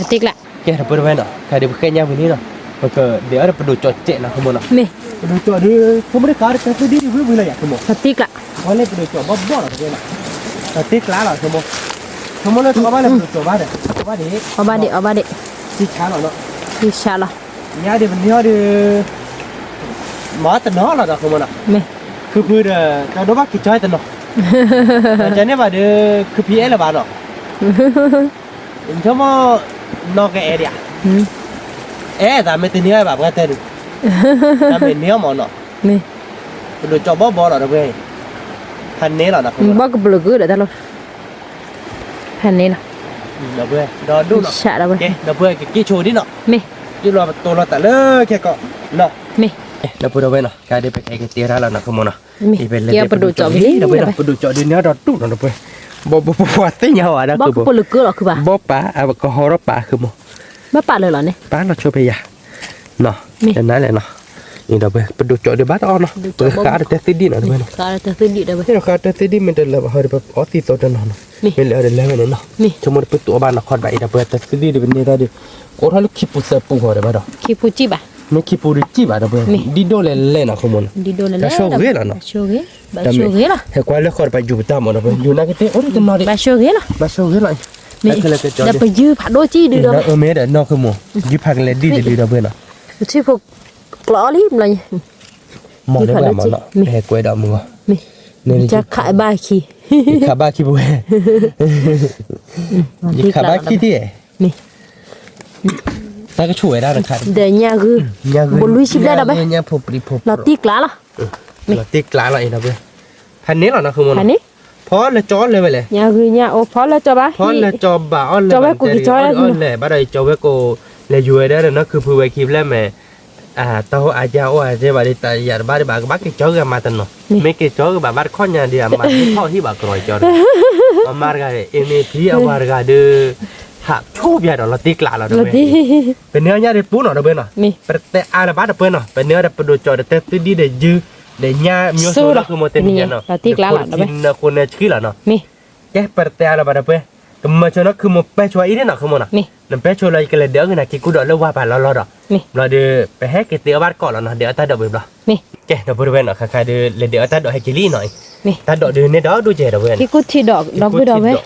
ကဲဒီပုၢ်ဝဲၢ်နီၤ ခဲဒုးပဃဲညါဝံၤလံနီၤ, ပကဒဲးအီၣ်ဒီးပဒိၣ်ကၠီစဲးနီၤ ဃုမီၤနီၤ, ပဒိၣ်ကၠီဒီး ဆိကမိၣ်တခါတၢ်သ့ဒ်ဒ်ဝံၤဝံၤလီၤယါ ဃုမီၤ, လီၤတ့ကျး, ဝဲလၢပဒိၣ်ကၠီဘီဘီလီၤ လီၤတ့ကျးလီၤ ဆိကမိၣ်, ဆိကမိၣ်လၢတအီၣ်ဘၣ်လၢပဒိၣ်ကၠီဘၣ်ဒီး အီၣ်ဘၣ်ဒံး, အီၣ်ဘၣ်ဒံး, သံဆါလီၤနီၤ, သံဆါလီၤ, ညါဒီးပန့ၢ်အီၣ်ဒီး မၤတနီၤလီၤဒီး ဃုမီၤနီၤ, ခုဖုဒီး ကၠီဒိၣ်ဘၣ်က့ၤကၠီတနီၤ, ကၠီန့ၣ်ဘၣ်ဒီး ခုဖံအဲၣ်လၢၤဘၣ်နီၤ, ဆိကမိၣ် နီၢ်ကအဲၣ်ဒံးဧါ, အဲၣ်သးမ့ၢ်တန့ၢ်အီၣ်ဘၣ်ပှၤတဲဒုး, တၢ်မ့ၢ်န့ၢ်အီၣ်မးနီၤ, ပဒိၣ်ကၠီဘီဘီလီၤဒီးဝဲ, ဖးန့ၣ်လီၤနီၤ ဘီကပလၢၤကဒီးတၢ်လီၤ, ဖးန့ၣ်လီၤ, ဒီးဒိၣ်နီၤ, ဒီပုၢ်ဝဲၢ်ကက့ၢ်ဆိဒ်နီၤ, မ့ၢ်, ယလီၤပတိၤလီၤသးလၢခဲကီး, မ့ၢ်, ဒီပုၢ်ဝဲၢ်နီၤ ကဲဒ်ပကဟဲက့ၤတဲတၢ်လီၤနီၤ ဃုမီၤနီၤ, ပဒိၣ်ကၠီဒုးန့ၢ်ဒီးတူၢ်နီၤ ဒီပုၢ်ဝဲၢ်, ဘီဘီပှၤသ့ၣ်ညါဝဲဒၣ် ဘီကပလၢၤကဒီးခုဘၣ်, ဘီပာ်အကဟီထီၣ်ပာ် ဃုမီၤ, ဘၣ်ပာ်လၢာ်လီၤန့ၣ် ပာ်လီၤဆိဖဲယၤ, တနၤလဲၣ်နီၤ, ဒီပုၢ်ဝဲၢ် ပဒိၣ်ကၠီဒုးဘၣ်တအီၣ်နီၤ, ပဃးတၢ်တဲသ့ဒံးနီၤ ဒီပုၢ်ဝဲၢ်နီၤ, ဃးတၢ်တဲသ့ဒံး မ့ၢ်တလၢာ်ဘၣ်ဟီဒီး ပအီသံးသီတနီၤနီၤ, မ့ၢ်လၢာ်ဒီးလဲၤဝဲန့ၣ်နီၤ, ဆိကမိၣ်ဒီးပသူအီၣ်ဘၣ်နီၤ ခီတဘၣ်အံၤ ဒီပုၢ်ဝဲၢ် တၢ်သ့ဒံးဒီးပန့ၢ်တၢ်ဒီး ကအိၣ်ထီၣ်လၢခံပူၤသၢပူၤဃီဒီးဘၣ်ဒီး, မ့ၢ်ခံပူၤတစံၣ်ဘၣ် ဒီပုၢ်ဝဲၢ်, ဒ်ဒိၣ်လဲၣ်လဲၣ်နီၤ ဃုမီၤနီၤ, ဆိဂ့ၤလီၤနီၤ, ဟဲကွၢ်လၢဃီဒီး ပယူၤပတၢ်မး ဒီပုၢ်ဝဲၢ် ယူၤနာ်က့သ့ၣ် အိၣ်ဒ်တနီၤဒံး, ဒီးပယုၢ်ဖးဒိၣ်ကံၣ်ဒုးဒီး, မ့ၢ်ဒီးနီၢ်ဃုမီၤ ယုၢ်ဖးကလဲၤဒံၣ်တဒုး ဒီပုၢ်ဝဲၢ်နီၤ, ပထံဖိကျိးလံဘျီညါ, မ့ၢ်ဒီးဘၣ်မးနီၤ ဟဲကွဲးဒီးမုၢ်ဂီၤ, ယခးဘၣ်ခံ, ယခးဘၣ်ခံ ပုၢ်ဝဲၢ်, ယခးဘၣ်ခံဒံး, တၢ်ကဆိၣ်ဝဲဒၣ်တခါ, ဒီးညၣ်ဂုၢ်, ဘိလွံၢ်ဆံဘျဲၣ်ဒီးဘၣ်, ညၣ်ဖိပျံၤဖိ, လီၤတံၢ်ကျါလီၤ, လီၤတံၢ်ကျါလီၤအံၤ ဒီပုၢ်ဝဲၢ်, ဖးန့ၣ်လီၤနီၤ ဃုမီၤနီၤ, ဖီလၢကၠီအီၣ်လၢဝဲလဲၣ်, ညၣ်ဂုၢ်ညၣ်အိၣ်ဖီလၢကၠီဘၣ်, ဖီလၢကၠီဘၣ်အီၣ်လၢ, ကၠီဝဲကိးက့ၤကၠီဝဲလဲၣ်, ဘၣ်ဒီးကၠီဝဲကိး, လဲၤယူၤဝဲဒၣ်ဒီးနီၢ်ခုဖုဝဲခံဖျၢၣ်မဲာ် တၢ်ဟိၣ်အါယၢ်အိၣ်အါယၢ်ဘၣ်ဒီး တၢ်ယၤတဘၣ်ဒံးဘၣ် ကဘၣ်က့ၤကၠီဂ့ၤမၤတနီၤ, မ့ၢ်က့ၤကၠီဂ့ၤဘၣ် ဘၣ်တခီညါဒီး အမၤဟ့ၣ်ထီၣ်ဟ့ၣ်ဘၣ်ကရီကၠီတဂၤ, အမါတဂၤ အ့မ့ၢ်ဖံအဝၤတဂၤဒီး, ဟးဆိၣ်ပျၢ်ဒီးလီၤတံၢ်ကျါလီၤဒီးဝဲ, ပန့ၢ်အီၣ်ညၣ်ဒံးပူနီၤဒီးဝဲနီၤ, ပတတဲအါလၢၤဘၣ်ဒီးပှဲၤနီၤ ပန့ၢ်အီၣ်ဒီးပဒိၣ်ကၠီဒီးတဲသုဒံၣ်ဒီးယုၢ်, ဒီးညၣ်မၠိစိလီၤ ဃုမီၤတဲန့ၣ်ညါနီၤ, ခိၣ်နၢဆှံလီၤနီၤ, ကဲပတတဲအါလၢၤဘၣ်ဒီးပှဲၤ, ကမၢဆိနီၤ ခုမီၤပဲဆိအံၤန့ၣ်နီၤ ခုမီၤနီၤ, နပဲဆိလၢယကလဲၤဒဲးအီၣ်ဂ့ၤနၤ က့ၤကူဒီးလၢဝါပာ်လီၤလီၤဒီး, ဘျီဒီး ပဟဲက့ၤတဲအီၣ်ဘၣ်တကိးလီၤနီၤ ဒဲးအီၣ်တၢ်ဒိးဝံၤဘျီ, ကဲ ဒီပုၢ်ဝဲၢ်နီၤ ခါခါဒီး လဲၤဒဲးအီၣ်တၢ်ဒိးဟဲက့ၤလံနီၤအံၤ, တၢ်ဒိးဒုးန့ၢ်ဒီးဒိၣ်ကဲဒီပုၢ်ဝဲၢ်နီၤ, က့ၤကူထံဒီးဒီပုၢ်ဒီဝဲၢ်,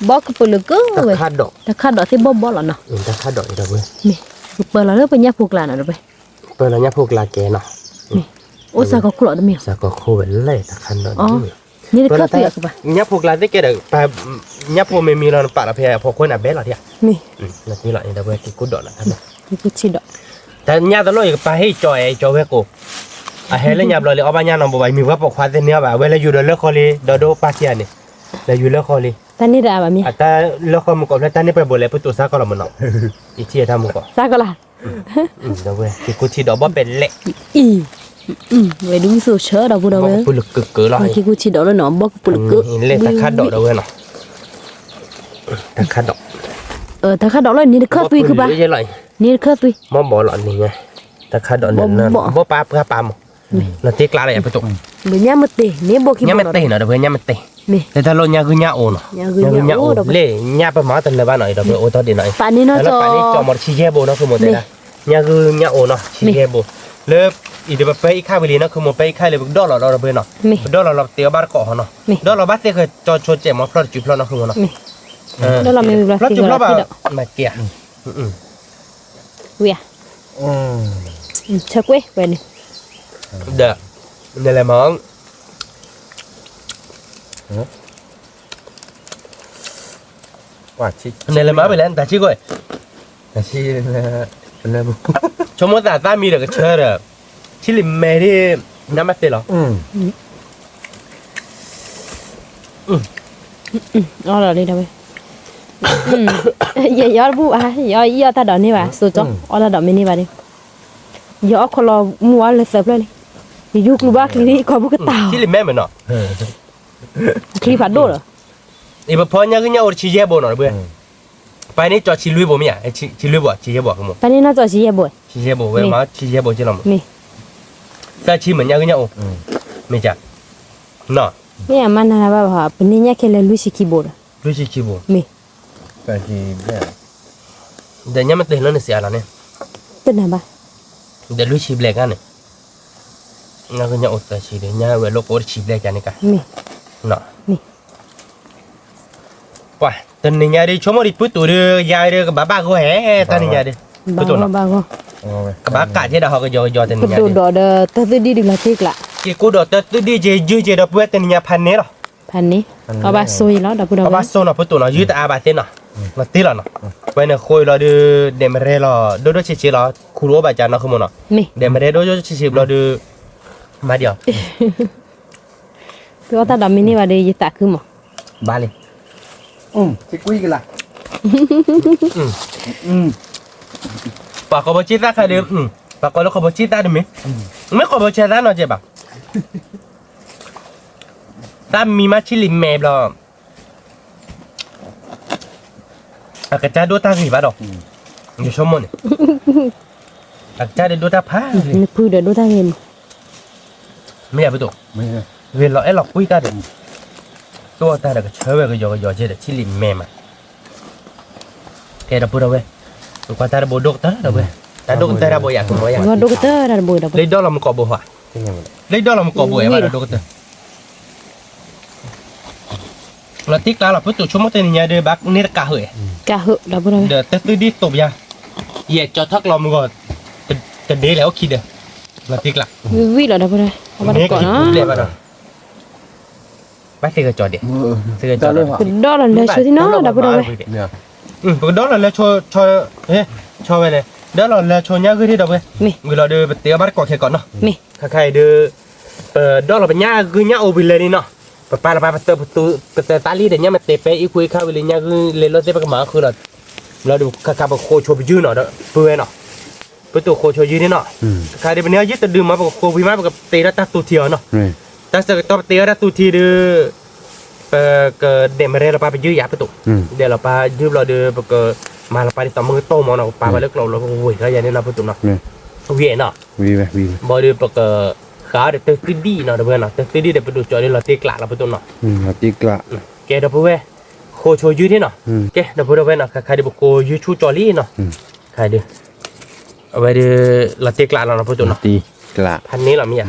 ဘီကပၢလၢကဝဲ, တၢ်ခါဒိးသ့ၣ်ဘီဘီလီၤနီၤ, တၢ်ခါဒိးဒီပုၢ်ဝဲၢ်, ပပၢလီၤလၢပညၣ်ဖိကျါနီၤဒီပုၢ်ဝဲၢ်, ပၢလီၤညၣ်ဖိကျါကဲနီၤ, အိၣ်စးကီးခိၣ်လီၤတမ့ၢ်, စးကီးခိၣ်ဝဲလဲၣ် တၢ်ခါဒိးန့ၣ် ညၣ်ဖိကျါသ့ၣ်ကဲဒီး, ညၣ်ဖိမ့မံလီၤ နပာ်လီၤဖဲအဖီခိၣ်န့ၣ် အဘဲလီၤဒံးဧါ, နသံလီၤအံၤဒီပုၢ်ဝဲၢ် က့ၤကူဒိးနီၤ, တၢ်ညၣ်တလိၣ် ယကပာ်ဟ့ၣ်ကၠီအဲၣ်ကၠီဝဲကိး, အဟဲလၢညါဘျီလံ အီၣ်ဘၣ်ညၣ်နီတဘိဘၣ် မံၤပှၢ်ပိာ်ခွါသ့ၣ်န့ၢ်အီၣ်ဘၣ် အဝဲလဲၤယူၤဒီးလၢဃီလံ ဒီးဒိၣ်ပၢ်ခံဂၤန့ၣ်, လဲၤယူၤလၢဃီလံ, တၢ်န့ၣ်တၢ်ဘၣ်မ့ၢ်, အတၢ်လၢဃီမုၢ်ကီၢ်ဖျဲၣ် တၢ်န့ၣ်ပှဲၤဘိးလဲၣ် ပတိၤစၢ်ကီးလီၤမနီၤ, ယထံၣ်တၢ်မုၢ်ကီၢ်, ဒီပုၢ်ဝဲၢ် က့ၤကူထံဒီးဘီပဲလဲၣ်, အံၤ ဝဲဒုးဝံၣ်သိးဆၢဒီပုၢ်ဒီဝဲၢ်, ဘီကပူၤလၢကကၢလီၤ, မၤက့ၤကူထံဒီးလၢနီၤ, ဘီကပူၤလၢက, လဲၤတၢ်ခါဒီးဒီဝဲနီၤ, တၢ်ခါဒီး, တၢ်ခါဒီးလၢန့ၣ်တခၢၣ်သွံၣ်ခုဘၣ်, န့ၣ်တခၢၣ်သွံၣ်, မ့ၢ်ဘီလီၤန့ၣ်, တၢ်ခါဒီးန့ၣ်, ဘီပၢ်ပှၤပၢ်မး, လီၤတ့ကျးလၢယပတိၢ်, ညၣ်မ့ၢ်တ့ၢ်န့ၣ်ဘီက့ၤ, ညၣ်မ့ၢ်တ့ၢ်နီၤ ဒီပုၢ်ဝဲၢ် ညၣ်မ့ၢ်တ့ၢ်, တဲတၢ်လိၣ်ညၣ်ဂုၢ်ညၣ်အိၣ်နီၤ, ညၣ်ဂုၢ်ညၣ်အိၣ်, လၢညၣ်ပမၤတလၢၤဘၣ်နီၤ, ဒီပုၢ်ဝဲၢ် အိၣ်တ့ၢ်ဒံးနီၤ, ပာ်န့ၢ်နီၤ, ပာ်န့ၢ်ကၠီမီၤတဆံယဲၢ်ဘိနီၤ ဃုမိၢ်တဲဒၣ်, ညၣ်ဂုၢ်ညၣ်အိၣ်နီၤ ဆံယဲၢ်ဘိ, လၢ, အံၤဒီးပပၢအံၤခါဝံၤလံနီၤ ဃုမိၢ် ပၢအံၤခါလံ ပကဒီၣ်လီၤဒီးဒီပုၢ်ဝဲၢ်နီၤ, ပဒီၣ်လီၤလီၤပတ့အီၤဘၣ်တကိးဟီနီၤ, ဒီၣ်လီၤဘၣ်သ့ၣ်ဃဲၤကၠီဆိကဲးမီၤဖျီၣ်တစုဖျီၣ်နီၤ ဃုမိၢ်နီၤ, ဖျီၣ်တစုဖျီၣ်ဘၣ်, မၤက့ၤဧါ, ဝံၤဧါ, ဆၢကွ့ၢ်ဝဲန့ၣ်, ဒီး, နလဲၤမၤ နလဲၤမၤဝဲလဲၣ် နတၢ်ဆံးကိၣ်, ဆိကမိၣ်သးသၣ်မံဒီးကဆၢဒီး, ထံလံၤမဲာ်ဒ်, နမၤသ့လီၤ, အီလီၤလံဒီးဝဲ, ယအီတဘူၣ်ဘၣ်, ယအီတၢ်ဒီးန့ၢ်ဘၣ် စိကၠီ, အီတၢ်ဒီးမ့ၢ်န့ၢ်ဘၣ်န့ၣ်, ယအီခီလီၤမုၢ်ဝါလၢသၢဖျၢၣ်လံ, ယယူၤကျူၤဘၣ်ချံလံ ကီၢ်ပူၤကတၢ်, ထံလံၤမဲာ်မ့ၢ်နီၤ, ချံဖးဒိၣ်ဒီး, အံၤပဖီညၣ်ဂုၢ်ညၣ်အိၣ်တဆံယဲၢ်ဘိနီၤ ဒီပုၢ်ဝဲၢ်, ပာ်န့ၢ်ကၠီဆံလွံၢ်ဘိမ့ၢ်ဧါ, ဆံလွံၢ်ဘိ ဆံယဲၢ်ဘိ, ပာ်န့ၢ်နီၤကၠီဆံယဲၢ်ဘိ, ဆံယဲၢ်ဘိဝဲမ့ၢ်ဆံယဲၢ်ဘိက့လီၤမ့ၢ်, သၢဆံမ့ၢ်ညၣ်ဂုၢ်ညၣ်အိၣ်, မ့ၢ်က, နီၤ, မ့ၢ်အမၤနၤဘၣ်ဘၣ် ပန့ၢ်ညၣ်ခဲလၢာ်လွံၢ်ဆံခံဘိဒီး, လွံၢ်ဆံခံဘိ, မ့ၢ် ဒီးညၣ်မ့ၢ်တ့ၢ်လၢနစံးအါလီၤန့ၣ်, တနၤဘၣ်, ဒီးလွံၢ်ဆံဘျဲၣ်ကါန့ၣ်, ညၣ်ဂုၢ်ညၣ်အိၣ်သၢဆံဒီး ညၣ်ဝဲလိာ်ကိးအိၣ်တဆံဘျဲၣ်ကါန့ၣ်ကါ, မ့ၢ်, ပှၤ တနံၤညါဒ် ဆိကမိၣ်ဒ်ပုၢ်တူၢ်ဒီး ယၤဒီးကဘၣ်ဘၣ်ဂီၢ်ဟဲ တနံၤညါဒ်, ပုၢ်တူၢ်နီၤ, ကဘၣ်ကးကဲဒီးဟီကယီကယီတနံၤညါဒ်, ဒီးတၢ်သုဒံၣ်ဒ်လီၤတ့ကျး, က့ၤကိၢ်ဒီးတၢ်သုဒံၣ်က့ၤယုၢ်က့ၤဒီးပုၢ်ဝဲၢ်တနံၤညါဖးန့ၣ်လီၤ, ဖးန့ၣ်, အဘၣ်ဆိအံၤလီၤ ဒီပုၢ်ဒီပုၢ်ဝဲၢ်, အဘၣ်ဆိနီၤ ပုၢ်တူၢ်နီၤ ယုၢ်တအါဘၣ်သ့နီၤ, လီၤတ့လီၤနီၤ, ဝဲန့ၣ်ဃိလီၤဒုး, ဒဲးမရဲလီၤ ဒိၣ်ဒိၣ်ဆံးဆံးလီၤ ခူတအိၣ်ဘၣ်ကၢနီၤ ဃုမိၢ်နီၤ, ဒဲးမရဲဒိၣ်ဒိၣ်ဆံးဆံးဘျီဒုး, မၤဒံးအီၤ သုအီၣ်တၢ်ဒီးမ့ၢ်န့ၢ်ဘၣ်ဒီး ယသးခုမး, ဘၣ်လံ, ပှၤခီဖျိကၢ်သၣ်ခါဒီး, ပှၤကိးလၢခီဖျိကၢ်သၣ်တမ့ၢ်, မ့ၢ်ခီဖျိကၢ်သၣ်နီၤကဲဘၣ်, သၣ်မံမးဆံးလံမဲာ်ဘျီ အကစၢ်ဒိၣ်တၢ်ဂ့ၤဘၣ်ဒီး, ယဆိကမိၣ်န့ၣ်, အကစၢ်ဒိၣ်တၢ်ဖး, နဖုဒီးဒိၣ်တၢ်ဂ့ၤမး, မ့ၢ်ယၤပတိၢ်, ဂ့ၤလီၤအဲၣ်လီၤကွံတၢ်ဒီး, သိၣ်တၢ်ဒီးကဆၢဝဲကယီကယီကဲဒီး ဆံးလံမဲာ်မး, ကဲဒီပုၢ်ဒီဝဲၢ်, ကွၢ်တၢ်တဘိဒိၣ်ကတၢၢ်ဒီပုၢ်ဝဲၢ်, တၢ်ဒိၣ်ကတၢၢ်တၢ်ဘိယၤကမီၤယၤ, ဒိၣ်ကတၢၢ်တၢ်တဘိဒီပုၢ်, လၢဒိၣ်လီၤမူကိာ်ဘိဧါ, လၢဒိၣ်လီၤမူကိာ်ဘိဧါဘၣ်ဒီးဒိၣ်ကတၢၢ် လီၤတ့ကျးလီၤ ပုၢ်တူၢ်ဆိကမိၣ်တနံၤညါဒီး ဘၣ်န့ၢ်တကးဟုၣ်, ကးဟုၣ်ဒီပုၢ်ဒီဝဲၢ်, ဒီးတၢ်သုဒံၣ်သိးပယါ, ယဲၢ်ကၠီထီၣ်ကျီမုၢ်ဂီၤ, တဒ့လဲၣ်အိၣ်ခံဒီး, လီၤတ့ကျး, ဝံၣ်လီၤဒီပုၢ်ဒီဝဲၢ်, ဘၣ်သ့ၣ်ကကီးဒဲး, ကဒီလီၤလၢဆိထံနီၤ ဒီပုၢ်ဒီဝဲၢ်, ပကဒီလီၤလၢဆိ, ဆိဝဲလဲၣ်, ဒီလီၤလၢဆိညၣ်ဂုၢ်ထံဒီပုၢ်ဝဲၢ်, ဝံၤလီၤဒီး ပတ့အီၤဘၣ်တကိးခဲကိးနီၤ, ခါခါအံၤဒီး ပဒီလီၤပညၣ်ဂုၢ်ညၣ်အိၣ်ဝံၤလဲၣ်လံနီၤ, ပပာ်လီၤပာ်ပတၢ်ပသူ ပတၢ်သၣ်လံဒီး ညၣ်မ့ၢ်တ့ၢ်ဖဲအံၤဃုခါဝံၤလံ ညၣ်ဂုၢ်လဲၤလိာ်သ့ၣ် ပကမၤအီၤဃုာ်လီၤ, လီၤဒီးခါခါပဃိဆိပယုၢ်နီၤ ဒီပုၢ်ဝဲၢ်နီၤ, ပတိၢ်ဃိဆိယုၢ်န့ၣ်နီၤ, ခါခါဒီး ပန့ၢ်အီၤယုၢ်တဒုမး ပကဃိဝံၤမး ပကတ့ထီၣ်တၢ်သူထံအီၤနီၤ, တၢ်ဆၢကတီၢ်ပတ့ထီၣ်တၢ်သူထံဒီး ပကဒဲးမရဲလီၤပာ်ပယုၢ်ယၤပတိၢ်, ဒဲးလီၤပာ်ယုၢ်ဘျီဒီး ပကမၤလီၤပာ်ဒ်သိးမုၢ်ကတိၢ်မးနီၤ ပပာ်ဝဲလၢကျိာ်လီၤ ပကဝ့ၤထီၣ်ယၤန့ၣ်နီၤ ပတိၢ်နီၤ, ဝံၤနီၤ, ဘၣ်ဒီးပကဃးဒီးတၢ်သုဒံၣ်နီၤ ဒီပုၢ်ဝဲၢ်နီၤ, တၢ်သုဒံၣ်ဒီးပဒိၣ်ကၠီဒီးလီၤတ့ကျးလီၤ ပတိၢ်နီၤ, ကဲဒီပုၢ်ဝဲၢ်, ဃိဆိယုၢ်န့ၣ်နီၤ, ကဲဒီပုၢ်ဒီဝဲၢ်နီၤ ခါခါဒီးပဃိယုၢ်ဆူၣ်ကၠီလံနီၤ, ခါဒီး အဝဲဒီး လီၤတ့ကျးလီၤနီၤ ပတိၢ်နီၤ, ဖးန့ၣ်လီၤမ့ၢ်ယါ, ယ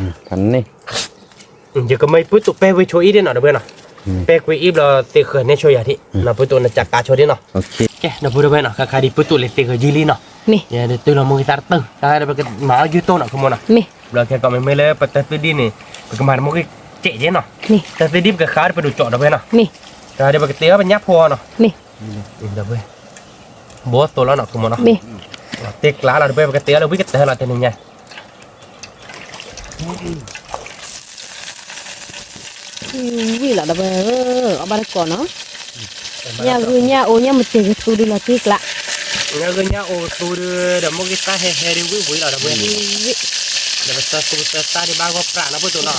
ကမၤပုၢ်တူၢ်ပဲာ်ဝံဆိအံၤဒ်နီၤ ဒီပုၢ်ဝဲၢ်နီၤ, ပဲာ်ကွံာ်အံၤဘျီသ့ၣ်ဃၢၤန့ၢ်ဆိယၤဒ်, ဒီပုၢ်တူၢ်နစးကါဆိဒ်နီၤ, ကဲဒီပုၢ်ဒီဝဲၢ်နီၤ ခါခါဒီးပုၢ်တူၢ်လဲၤသ့ၣ်ဃၢၤယုၢ်လံနီၤ, ယတုၤလီၤမူကသါတပၢၢ် ခါခါဒီးပကမၤအီၣ်ယုၢ်တိၢ်နီၤ ခီမီနီၤ, ဘျီခဲကိးမ့မ့ၢ်လၢပတၢ်သုဒံၣ်န့ၣ် ပကမၤတမူကကဲးကဲးနီၤ, တၢ်သုဒံၣ်ပကဃးဒီးပဒိၣ်ကၠီ ဒီပုၢ်ဝဲၢ်နီၤ, ခါဒီးပကတ့အီၤပညၣ်ဖိအီၤနီၤ, ဒီပုၢ်ဝဲၢ် ဘိသိးလီၤနီၤ ခီမီနီၤ, တ့ကျးလီၤဒီပုၢ်ဝဲၢ် ပကတ့အီၤလၢဝံကတၢၢ်လီၤတနံၤညါ, ဝံၤလီၤဒီပုၢ်ဝဲၢ်ဧၢ, အီၣ်ဘၣ်တကိးနီၤ, ညၣ်ဂုၢ်ညၣ်အိၣ်ညၣ်မတ့ၢ်ကသူဒုးလီၤတ့ကျး, ညၣ်ဂုၢ်ညၣ်အိၣ်ကသူဒုး ဒီးမိၢ်ဂံၢ်သၣ်ဟဲဟဲဒုးဝံၤဝံၤလီၤဒီပုၢ်ဝဲၢ်, ပသၢသူပသၢသၣ်ဒံးဘၣ်ဂီၢ်ပြးနီၤ ဖိတိၣ်နီ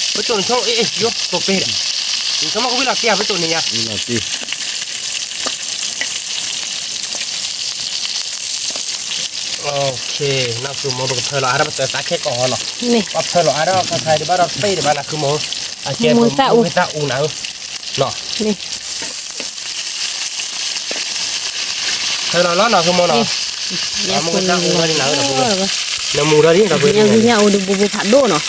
ၤ, ဖိတိၣ်နဆိကမိၣ်အ့ၣ်ယိဖိပ့ၢ်ဒီး, နဆိကမိၣ်ကဝံလီၤတံၢ်ဧါ ဖိတိၣ်န့ၣ်ညါ နီၢ်သူမိၢ် ပကဖၢလီၤအါထီၣ်ပသၢသၣ်ခဲကီၢ်ဟီနီၤ, ပဖၢလီၤအါထီၣ်ခါခါဒံးဘၣ်ဒီးပ့ၢ်ဒံးဘၣ်နီၤ မုၢ်သၣ်အူနၤဧၢ, ဖၢလီၤလီၤနီၤ ဆိကမိၣ်နီၤ, မုၢ်သၣ်အူထီၣ်ဒံးနၤဧၢ, နမူထီၣ်ဒံး ညၣ်အိၣ်ဒီးဘူးဘူးဖးဒိၣ်နီၤ,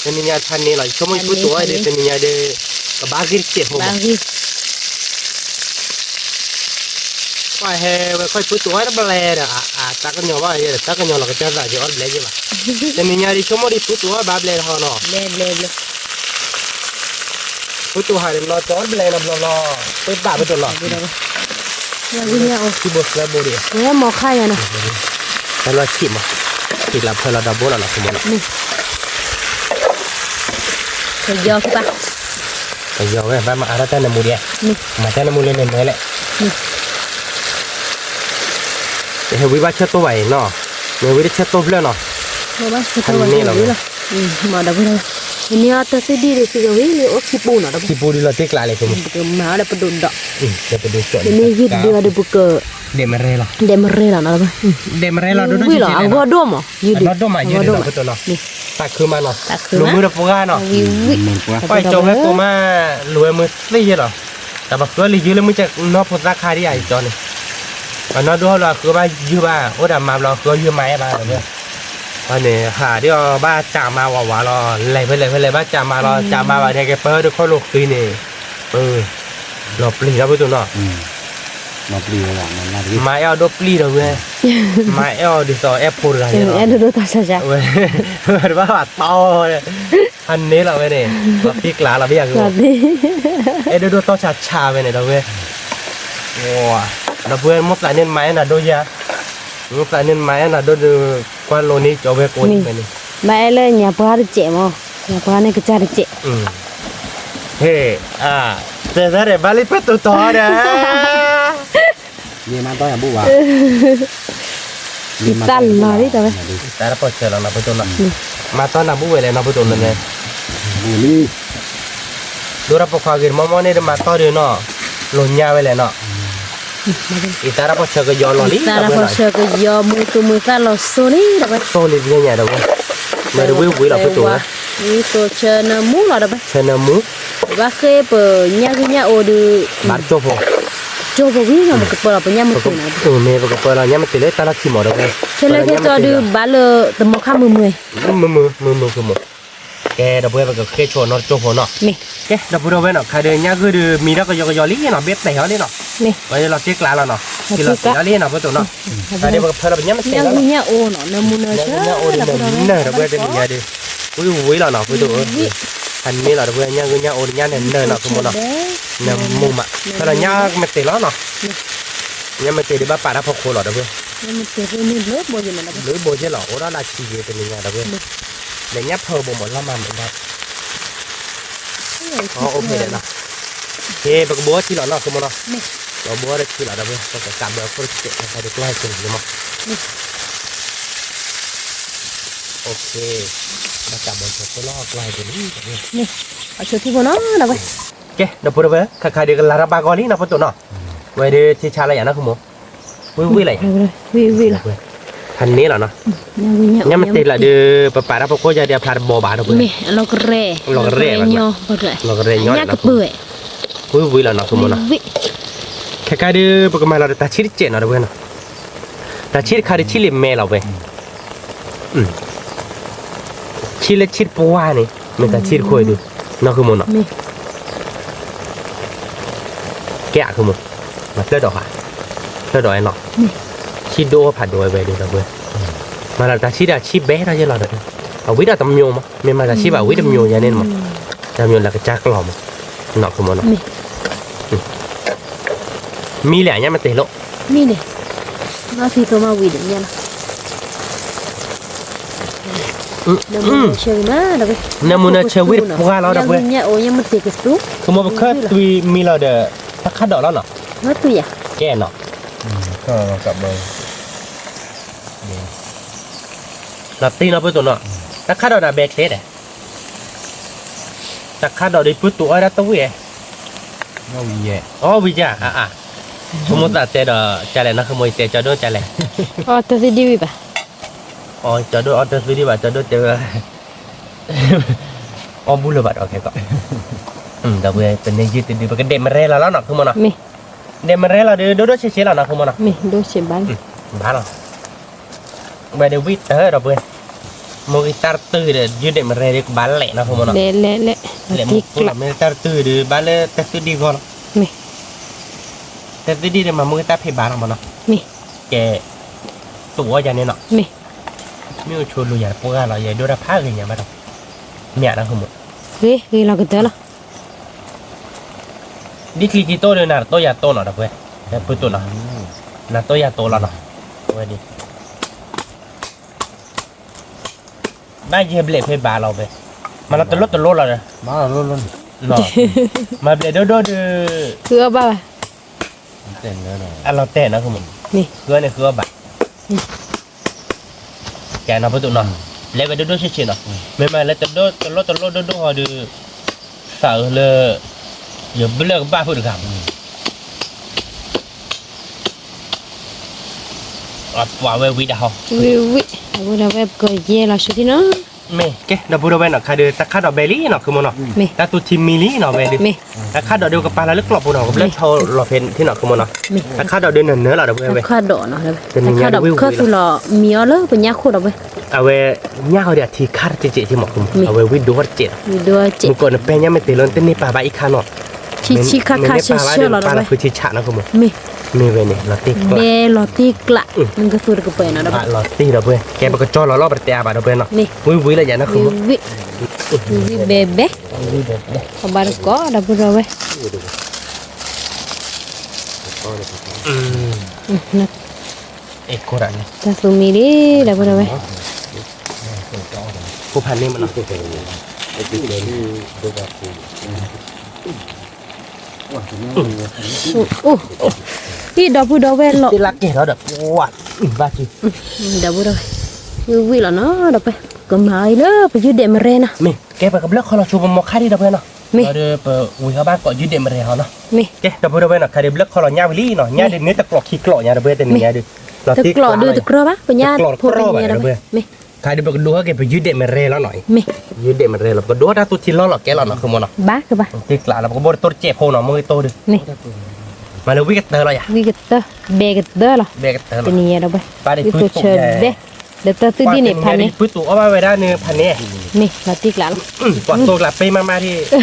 တနံၤညါဖးန့ၢ်လီၤ ဆိကမိၣ်ဖုတိၢ်အီၣ်ဒီး တနံၤညါဒီး ကဘၣ်ဂ့ၤတစဲးဖိမး ပှၤဟဲဝဲခီဖုတိၢ်အီၣ်တဘျဲဒီး အတၢ်ကညီၤဘၣ်ယဲဒီး တၢ်ကညီၤလီၤကစၢ်သးယအီၣ်တဘျဲယဲဘၣ်, တနံၤညါဒံးဆိကမိၣ်ဒံးဖုတိၢ်အီၣ်ဘၣ်ဘျဲထီၣ်နီၤ, ဖုတိၢ်ဟးဒီးနီၤ ကၠီအီၣ်တဘျဲနီတဘျီလီၤ, ပဘၣ်ဖုတိၢ်နီၤ, ထံဘိသၢဘိဒံး, ဝဲမီၤခါယၤနီၤ, ဖဲလီၤဆံးမး, ထံလီၤဖဲလီၤဒီဘိလီၤနီၤ ဆိကမိၣ်နီၤ ပယီၤဝဲ ဘၣ်မၤအါထီၣ်တၢ်နၢမူဒံး, မၤတၢ်နၢမူလၢနမဲလဲၣ်, ဟဲဝံဘၣ်ဆၢတိၢ်ဘၣ်အံၤနီၤ, မ့ၢ်ဝံတဆၢတိၢ်ဖျၢၣ်နီၤ, န့ၣ်လီၤ, မ့ၢ်အီၤတၢ်သ့ၣ်ဒံၣ်ဒံး သံကဝံလၢအိၣ်ခံပူၤနီၤ, ခံပူၤဒံးလီၤတ့ကျးလဲၣ်, ပမၤအီၤဒီးပဒိၣ်ဒီး, ဒ်မရဲလီၤ, ဒ်မရဲလီၤနီၤ, ဒ်မရဲလီၤ ဝံၤလီၤ အဂီၢ်ဒိၣ်မး, အဂီၢ်ဒိၣ်မး, တၢ်ခုမးနီၤ, လူၤမုၢ်တပှၢ်နီၤ, ပှၤကၠီဝဲကိးမး, လူၤဝဲမုၢ်သ့ယဲလီၤ, တၢ်ပဃၢလံယုၢ်လၢမုၢ်နီၢ်ဖိသၣ်ခါဒံးအံၤကၠီန့ၣ်, ပနီၢ်ဒိၣ်ဟီလီၤအဃၢဘၣ်ယုၢ်ဘၣ် အိၣ်ဒီးမါဘျီဃၢယုၢ်မါအဲၣ်ဘၣ်ဒီး, အန့ၣ် ဟးဒ်အီၤဘၣ်ကးမါဝးဝးလီၤ, လဲၤဖဲလဲၣ်ဖဲလဲၣ်ဘၣ်ကးမါလီၤ, ကးမါဘၣ်ဒဲးကပၢၢ်ဒုးခိၣ်လိာ်ဃံန့ၣ်, လီၤပျံၤနီၤ ဖုတိၢ်နီၤ, မၤအဲၣ်အီၤဒိၣ်ပျံၤဒီးဝဲ, မၤအဲၣ်အီၤဒ်သိးအဲၣ်ဖိတဂၤယဲလီၤ, တဘၣ်ဘၣ်တီ, ဟးန့ၢ်လီၤဝဲန့ၣ်, လီၤတ့ကျးလီၤဘၣ်ယၤက, အဲၣ်ဒိၣ်ဒိၣ်တီၢ်ဆးဆးဝဲန့ၣ်ဒီးဝဲ, ဒီပုၢ်ဝဲၢ်မိၢ်သးန့ၣ်မၤအဲၣ်နၤဒိၣ်ယၤ, မိၢ်သးန့ၣ်မၤအဲၣ်နၤဒိၣ်ဒီး, ကွၢ်လိန့ၢ်ကၠီဝဲကိးန့ၣ်, မၤအဲၣ်လၢညါပှၤတစဲးမး, ညါပှၤန့ၣ်ကစၢ်တစဲး, ဟဲ, တသရၣ်ဘၣ်လံဖုတိၢ်တီၤဒီး မ့ၢ်မၤတီၢ်ယၤဘူၣ်ဘၣ်, ယသးလီၤဒ်တဝဲ, ယသးတပီၢ်ဆၢလီၤနီၤ ဖုတိၢ်နီၤ, မၤတီၢ်နၤဘူၣ်ဝဲလဲၣ်နီၤ ဖုတိၢ်နီၤ, ဘူၣ်လံ, ဒိၣ်တၢ်ပိာ်ခွါဂ့ၤတမီၢ်မီၢ်န့ၣ် တမၤတီၢ်ဒီးနီၤ, လိာ်ညါဝဲလဲၣ်နီၤ, ယသးတပီၢ်ဆၢကယီလီၤလံ, သးတပီၢ်ဆၢကယီ မုၢ်သူၣ်မုၢ်သးလီၤစိၤလံ တဝဲ, စိၤလံတညါတဝဲ, မ့ၢ်တဝံၣ်ဝံၣ်လီၤ ဖုတိၢ်ဝဲ, ဝံၣ်သိးဆၢနၢမူလီၤ တဝဲ, ဆၢနၢမူ, ဘၣ်ဃ့ပညၣ်ဂံၢ်ညၣ်အိၣ်ဒီး, ဘၣ်ကၠိဖိ, ကၠိဖိဝံၤနီၤ ပကပၢလီၤပညၣ်မ့ၢ်တ့ၢ်နီၤ, မ့ၢ်ပကပၢလီၤညၣ်မ့ၢ်တ့ၢ်လၢတၢ်လီၢ်ခံမီၤ တဝဲ, ဆၢလၢကဲကၠီဒုးဘၣ်လၢသမီၤခါမုၢ်မုၢ်, မုၢ်မုၢ်မုၢ်မုၢ်မုၢ်, ကဲ ဒီပုၢ်ဝဲၢ် ပကဃ့ဆိနီတကၠိဖိနီၤ, ကဲ ဒီပုၢ်ဒီဝဲၢ်နီၤ ခါဒီးညၣ်ဂုၢ်ဒီးမံထီၣ်ကယီကယီလံနီၤ ဘ့ၣ်ပဲာ်ဟီလံနီၤ, ဝဲလီၤတ့ကျးလီၤနီၤ, ဟံးလီၤတ့လီၤလံနီၤ ဖုတိၢ်နီၤ, ခါဒီးပကဖၢလီၤပညၣ်မ့ၢ်တ့ၢ်လီၤနီၤ, ညၣ်ဂံၢ်ညၣ်အိၣ်နီၤ နၢမူနၢဆၢ, ညၣ်အိၣ်ဒီးနၢ ဒီပုၢ်ဝဲၢ် တနံၤညါဒီး, ဝံၣ်ဝံၣ်လီၤနီၤ ဖုတိၢ်ဧၢ, ဟးန့ၢ်လီၤ ဒီပုၢ်ဝဲၢ် ညၣ်ဂုၢ်ညၣ်အိၣ်ဒီးညၣ်န့ၣ်နၢနီၤ ဖုမိၢ်နီၤ, နၢမူမး, ဖဲလီၤညၣ်မ့ၢ်တ့ၢ်လီၤနီၤ, ညၣ်မ့ၢ်တ့ၢ်ဒီးဘၣ်ပာ်တၢ်ဖီခိၣ်လီၤ ဒီပုၢ်ဝဲၢ်, ဘျုးဘိယဲလီၤ အိၣ်ဒီးလၢဆံးက့ၤတနံၤညါ ဒီပုၢ်ဝဲၢ်နီၤ, လဲၤညၣ်ဖၢဘိမး လီၤမၢ်မးဒၣ် အိၣ်ဖဲဒၣ်နီၤ, ကဲ ပကဘိထံလီၤနီၤ ဖုမိၢ်နီၤ, ပကဘိထံလီၤ ဒီပုၢ်ဝဲၢ် ပကကးဘၢခိၣ်တစဲး ခါခါဒီးကျီၢ်ဟဲက့ၤလံမး, ဘၣ်ကးဘၢခိၣ်လီၤ ကျီၢ်ဟဲက့ၤလံ, ကဲ ဒီပုၢ်ဒီဝဲၢ် ခါခါဒီးကလၤထီၣ်ဘၣ်ဂီၢ်လံနီၤ ဖုတိၢ်နီၤ, ဝဲဒီးထံဆါလၢယၤနီၤ ဖုမိၢ်, ဝံၣ်ဝံၣ်လၢယၤ, ဖဲန့ၣ်လီၤနီၤ, ညၣ်မ့ၢ်တ့ၢ်လီၤဒီး ပပာ်တၢ်ဖီခိၣ်ယၤဒီးအဖျါတဘီဘၣ် ဒီပုၢ်ဝဲၢ်, လီၤကရဲ, လီၤကရဲ, လီၤကရဲညီ, ဝံၣ်ဝံၣ်လီၤနီၤ ဖုမိၢ်နီၤ, ခဲခါဒီး ပကမၤလီၤဒီးတၢ်ဆံၣ်တစဲးနီၤ ဒီပုၢ်ဝဲၢ်နီၤ, တၢ်ဆံၣ်တခါဒီးဆံၣ်လံမဲလီၤဝဲ ဆံၣ်လၢဆံၣ်တပှၢ်န့ၣ် မ့ၢ်တၢ်ဆံၣ်တခိၣ်အံၤဒုး နီၢ်ဃုမိၢ်နီၤ, ကဲအဃုမိၢ်, မၤဖျၢၣ်ဒီးဧါ, ဖျၢၣ်ဒီးအဲၣ်နီၤ, ဆံၣ်ဒိၣ်ဖးဒိၣ်ဝဲဝဲဒုး ဒီပုၢ်ဝဲၢ်, မၤလီၤတၢ်ဆံၣ်ဒီးဆံၣ်ဘဲထီၣ်ယဲလီၤဒီး, အဝံၤဒီးတမျိးမး မ့ၢ်မၤတၢ်ဆံၣ်ဘၣ်ဝံၤတမျိးယဲန့ၣ်မး, တမျိးလၢကစၢ်ကျီၢ်မး, နီၢ်ဃုမိၢ်နီၤ မံလံညါမ့ၢ်တ့ၢ်လိာ်, မံန့ၣ်, မ့ၢ်သံသိမးဝံၤဒီးညါလီၤ, နၢမူနၢဆၢဝံၤတပှၢ်လီၤ ဒီပုၢ်ဝဲၢ်, ခမိၢ်ပခၢၣ်သွံမံလီၤဒီး, တၢ်ခါဒီးလီၤနီၤ, ကဲနီၤ, ကဘၢ နီၢ်တံၢ်နီၢ်ပၢၢ်တိၢ်နီၢ်, တၢ်ခါဒီးနၤဘဲချ့ဒီး, တၢ်ခါဒီးဒ်ပၢၢ်တိၢ်အီၣ်ဒၣ်တဝံၣ်, အီၣ်ဝံၣ်ယါ, အါအါ, ဆိကမိၣ်သးတဲဒီး ကလဲၣ်နီၢ်ဃုမိၢ် ယတဲကၠီဒိၣ်ကလဲၣ်, အီၣ်တသုဒံၣ်ဝံၣ်ဘၣ်, အီၣ်ကၠီဒိၣ်အီၣ်တသုဒံၣ်ဘၣ် ကၠီဒိၣ်တဲဝဲ အီၣ်ဘူၣ်လၢၤဘၣ်ဒီးခဲကီး, ဒီးပဝဲပန့ၢ်ယုၢ်တဒု ပကဒဲးမရဲလီၤလီၤနီၢ်ဃုမိၢ်နီၢ်, ဒဲးမရဲလီၤဒီး ဒိၣ်ဒိၣ်ဆံးဆံးလီၤနီၢ်ဃုမိၢ်နီၢ်, ဘၣ်လီၤ, ဝဲဒၣ်ဝံၣ်တၢ်ဒီးပဝဲ, မိၢ်ဂ့ၤတၢ်တတုၤဒီး ယုၢ်ဒဲးမရဲဒီးကဘၣ်လဲၣ်နီၢ်ဃုမိၢ်နီၢ်, လဲၣ်လဲၣ်လဲၣ်, မ့ၢ်တၢ်တတုၤဒီး ဘၣ်လၢတသုဒံၣ်ဂီၢ်လီၤ, တသုဒံၣ်ဒီးမၤမိၢ်ဂ့ၤတၢ်ဖံးဘၣ်နီၢ်မၢ်နီၢ်, ကဲ, သူၣ်အီၣ်ယၤန့ၣ်နီၢ်, မ့ၢ်အိၣ်ဆိလူၤယၤတပှၢ်ဂၤလီၤ ယဒိၣ်တၢ်ဖးဂ့ၤညါဘၣ်ဒီး, မ့ၢ်နီၢ်ဃုမိၢ်, ဂ့ၤဂ့ၤလီၤကတၢၢ်လီၤ ဒ်ချံခံတိၢ်ဒီး နၤတတိၢ်ယၤတိၢ်နီၢ်ဒီးပဝဲ, ပၢၢ်တိၢ်နီၢ်, နၤတိၢ်ယၤတိၢ်လီၤနီၢ်, ဝဲဒၣ်, ဘၣ်ယဲၢ်ဘျဲၣ်ဖဲဘၣ်လီၤဝဲ, မၤလီၤတလိၣ်တလိၣ်လီၤဒီး, မၤဘျဲၣ်ဒိၣ်ဒိၣ်ဒီး, ဃုအီၣ်ဘၣ်ဘၣ်, အလီၤတဲာ်နီၢ်, ဃုအီၣ်န့ၣ်ဃုအီၣ်ဘၣ် ကဲနီၢ်ပၢၢ်တိၢ်နီၢ်, လဲၤဝဲဒိၣ်ဒိၣ်ဆံးဆံးနီၢ်, မ့ၢ်မၤလၢတလိၣ်တလိၣ်ဒိၣ်ဒိၣ်ဟီဒီး, သးအၢလၢ, ယဘျၢၣ်ကဘၣ်ဖုးတဂၤ, ပှၤဝဲဝံၤဒၣ်ဟီ, ဝံၤဝံၤ, အဝဲဒၣ်ဝဲပကယဲၢ်လီၤဆူထံနီၢ်, မ့ၢ်ကဲ ဒီပုၢ်ဒီဝဲၢ်နီၢ် ခါဒီး တၢ်ခါဒီးဘဲလံနီၢ် ခုမိၢ်နီၢ်, တၢ်သူထံမံလံနီၢ် ဝဲဒီး, တၢ်ခါဒီးဒီးကပာ်လီၤလၢကျိးပူၤနီၢ် ကဘျၢၣ်ထီၣ်လီၤဖဲထံနီၢ် ခုမိၢ်နီၢ်, တၢ်ခါဒီးဒီးနၢၤနၢၤလီၤ ဒီပုၢ်ဝဲၢ်, တနံၤညါဒီးဝံၣ်ဝံၣ်လီၤ, အဝဲ, ညၣ်ဃီဒီးအထံခါတစဲးကဲးကဲးမး ခုမိၢ်, အဝဲဝံၣ်ဒိၣ်တစဲးလီၤ, မုၢ်ကီၢ်န့ၣ် ပဲညါမ့ၢ်တ့ၢ်လီၤ နတန့ၢ်ပာ်ဘၣ်အံၤခါနီၢ်, ဆံးဆံးခါခါဆၢဆၢလီၤ ဒီပုၢ်ဝဲၢ်, မ့ၢ်ဝဲန့ၣ် လီၤတံၢ်ကျး, ဘဲလီၤတံၢ်ကျး, နကသူတကပၤနီၢ် ဒီပုၢ်ဝဲၢ်, လီၤတံၢ်ဒီပုၢ်ဝဲၢ်, ကဲပကကၠီလီၤလီၤ ပတတဲအါဘၣ် ဒီပုၢ်ဝဲၢ်နီၢ်, ဝံၣ်ဝံၣ်လီၤယၤနီၢ် ခုမိၢ်, ဝံၣ်ဝံၣ်ဘဲဘဲ, အဘၣ်တကိး ဒီပုၢ်ဒီဝဲၢ်, တၢ်သူမံလံ ဒီပုၢ်ဒီဝဲၢ်, ကိၣ်ဖးန့ၣ်မးနီၢ်, အံၤ ဒီပုၢ်ဒီဝဲၢ်လီၤ, ဘၣ်က့ၤ, ဒီပုၢ်ဒီဝဲၢ်, ဝံၣ်ဝံၣ်လီၤနီၢ် ဒီပုၢ်ဝဲၢ်, ကမၤအီၤအံၤလၢပယုၢ်ဒဲးမရဲနီၢ်, မ့ၢ်ကဲ ပကဘျၢၣ်ခီလီၤဆိပမီၤခါဒံး ဒီပုၢ်ဝဲၢ်နီၢ်, မ့ၢ်ဒီးပဝံၤဟီဘၣ်ကိးယုၢ်ဒဲးမရဲဟီနီၢ်, မ့ၢ်ကဲ ဒီပုၢ်ဒီဝဲၢ်နီၢ် ခါဒီးဘျၢၣ်ခီလီၤညၣ်ဝံၤလံနီၢ်, ညၣ်ဒ်န့ၣ်တကျိးခံကျိးညါ ဒီပုၢ်ဝဲၢ် တနံၤညါဒီး, တကျိးဒုးတကြၢးဘၣ် ပညၣ်ဖိတနံၤညါဒီး, မ့ၢ် ခါဒီးပကဒိးဟီၣ်က့ၤ ပယုၢ်ဒဲးမရဲလီၤနီၢ်, မ့ၢ် ယုၢ်ဒဲးမရဲလီၤ ပကဒိးဟီၣ်တၢ်သူထံလီၢ်လီၤကဲလီၤနီၢ် ခုမိၢ်နီၢ်, ဘၣ်ကဘၣ်, တ့ကျးလီၤ ပကဘိတတိၢ်တစဲးဖိနီၢ် မ့ၢ်တတိၢ်ဒီး, မ့ၢ်လၢဝံၣ်ကတၢၢ်လီၤယၤ, ဝံၣ်ကတၢၢ်, ဘဲကတၢၢ်လီၤ, ဘဲကတၢၢ်လီၤ, တနံၤညါဒီးဝဲ, ပှၤဒ်ပၢၢ်တိၢ်ဆၢဘဲ, ဒီးတၢ်သူဒ်န့ၣ်ဖးန့ၣ်, ပၢၢ်တိၢ်အီၣ်ဘၣ်ဝဲဒၣ်န့ၣ်ဖးန့ၣ်, မ့ၢ်လီၤတ့ကျးလီၤ, ပှၤတိၢ်ကျးပ့မးမးဒ်, ပ့ဒၣ်ဒီးဝါလီၤ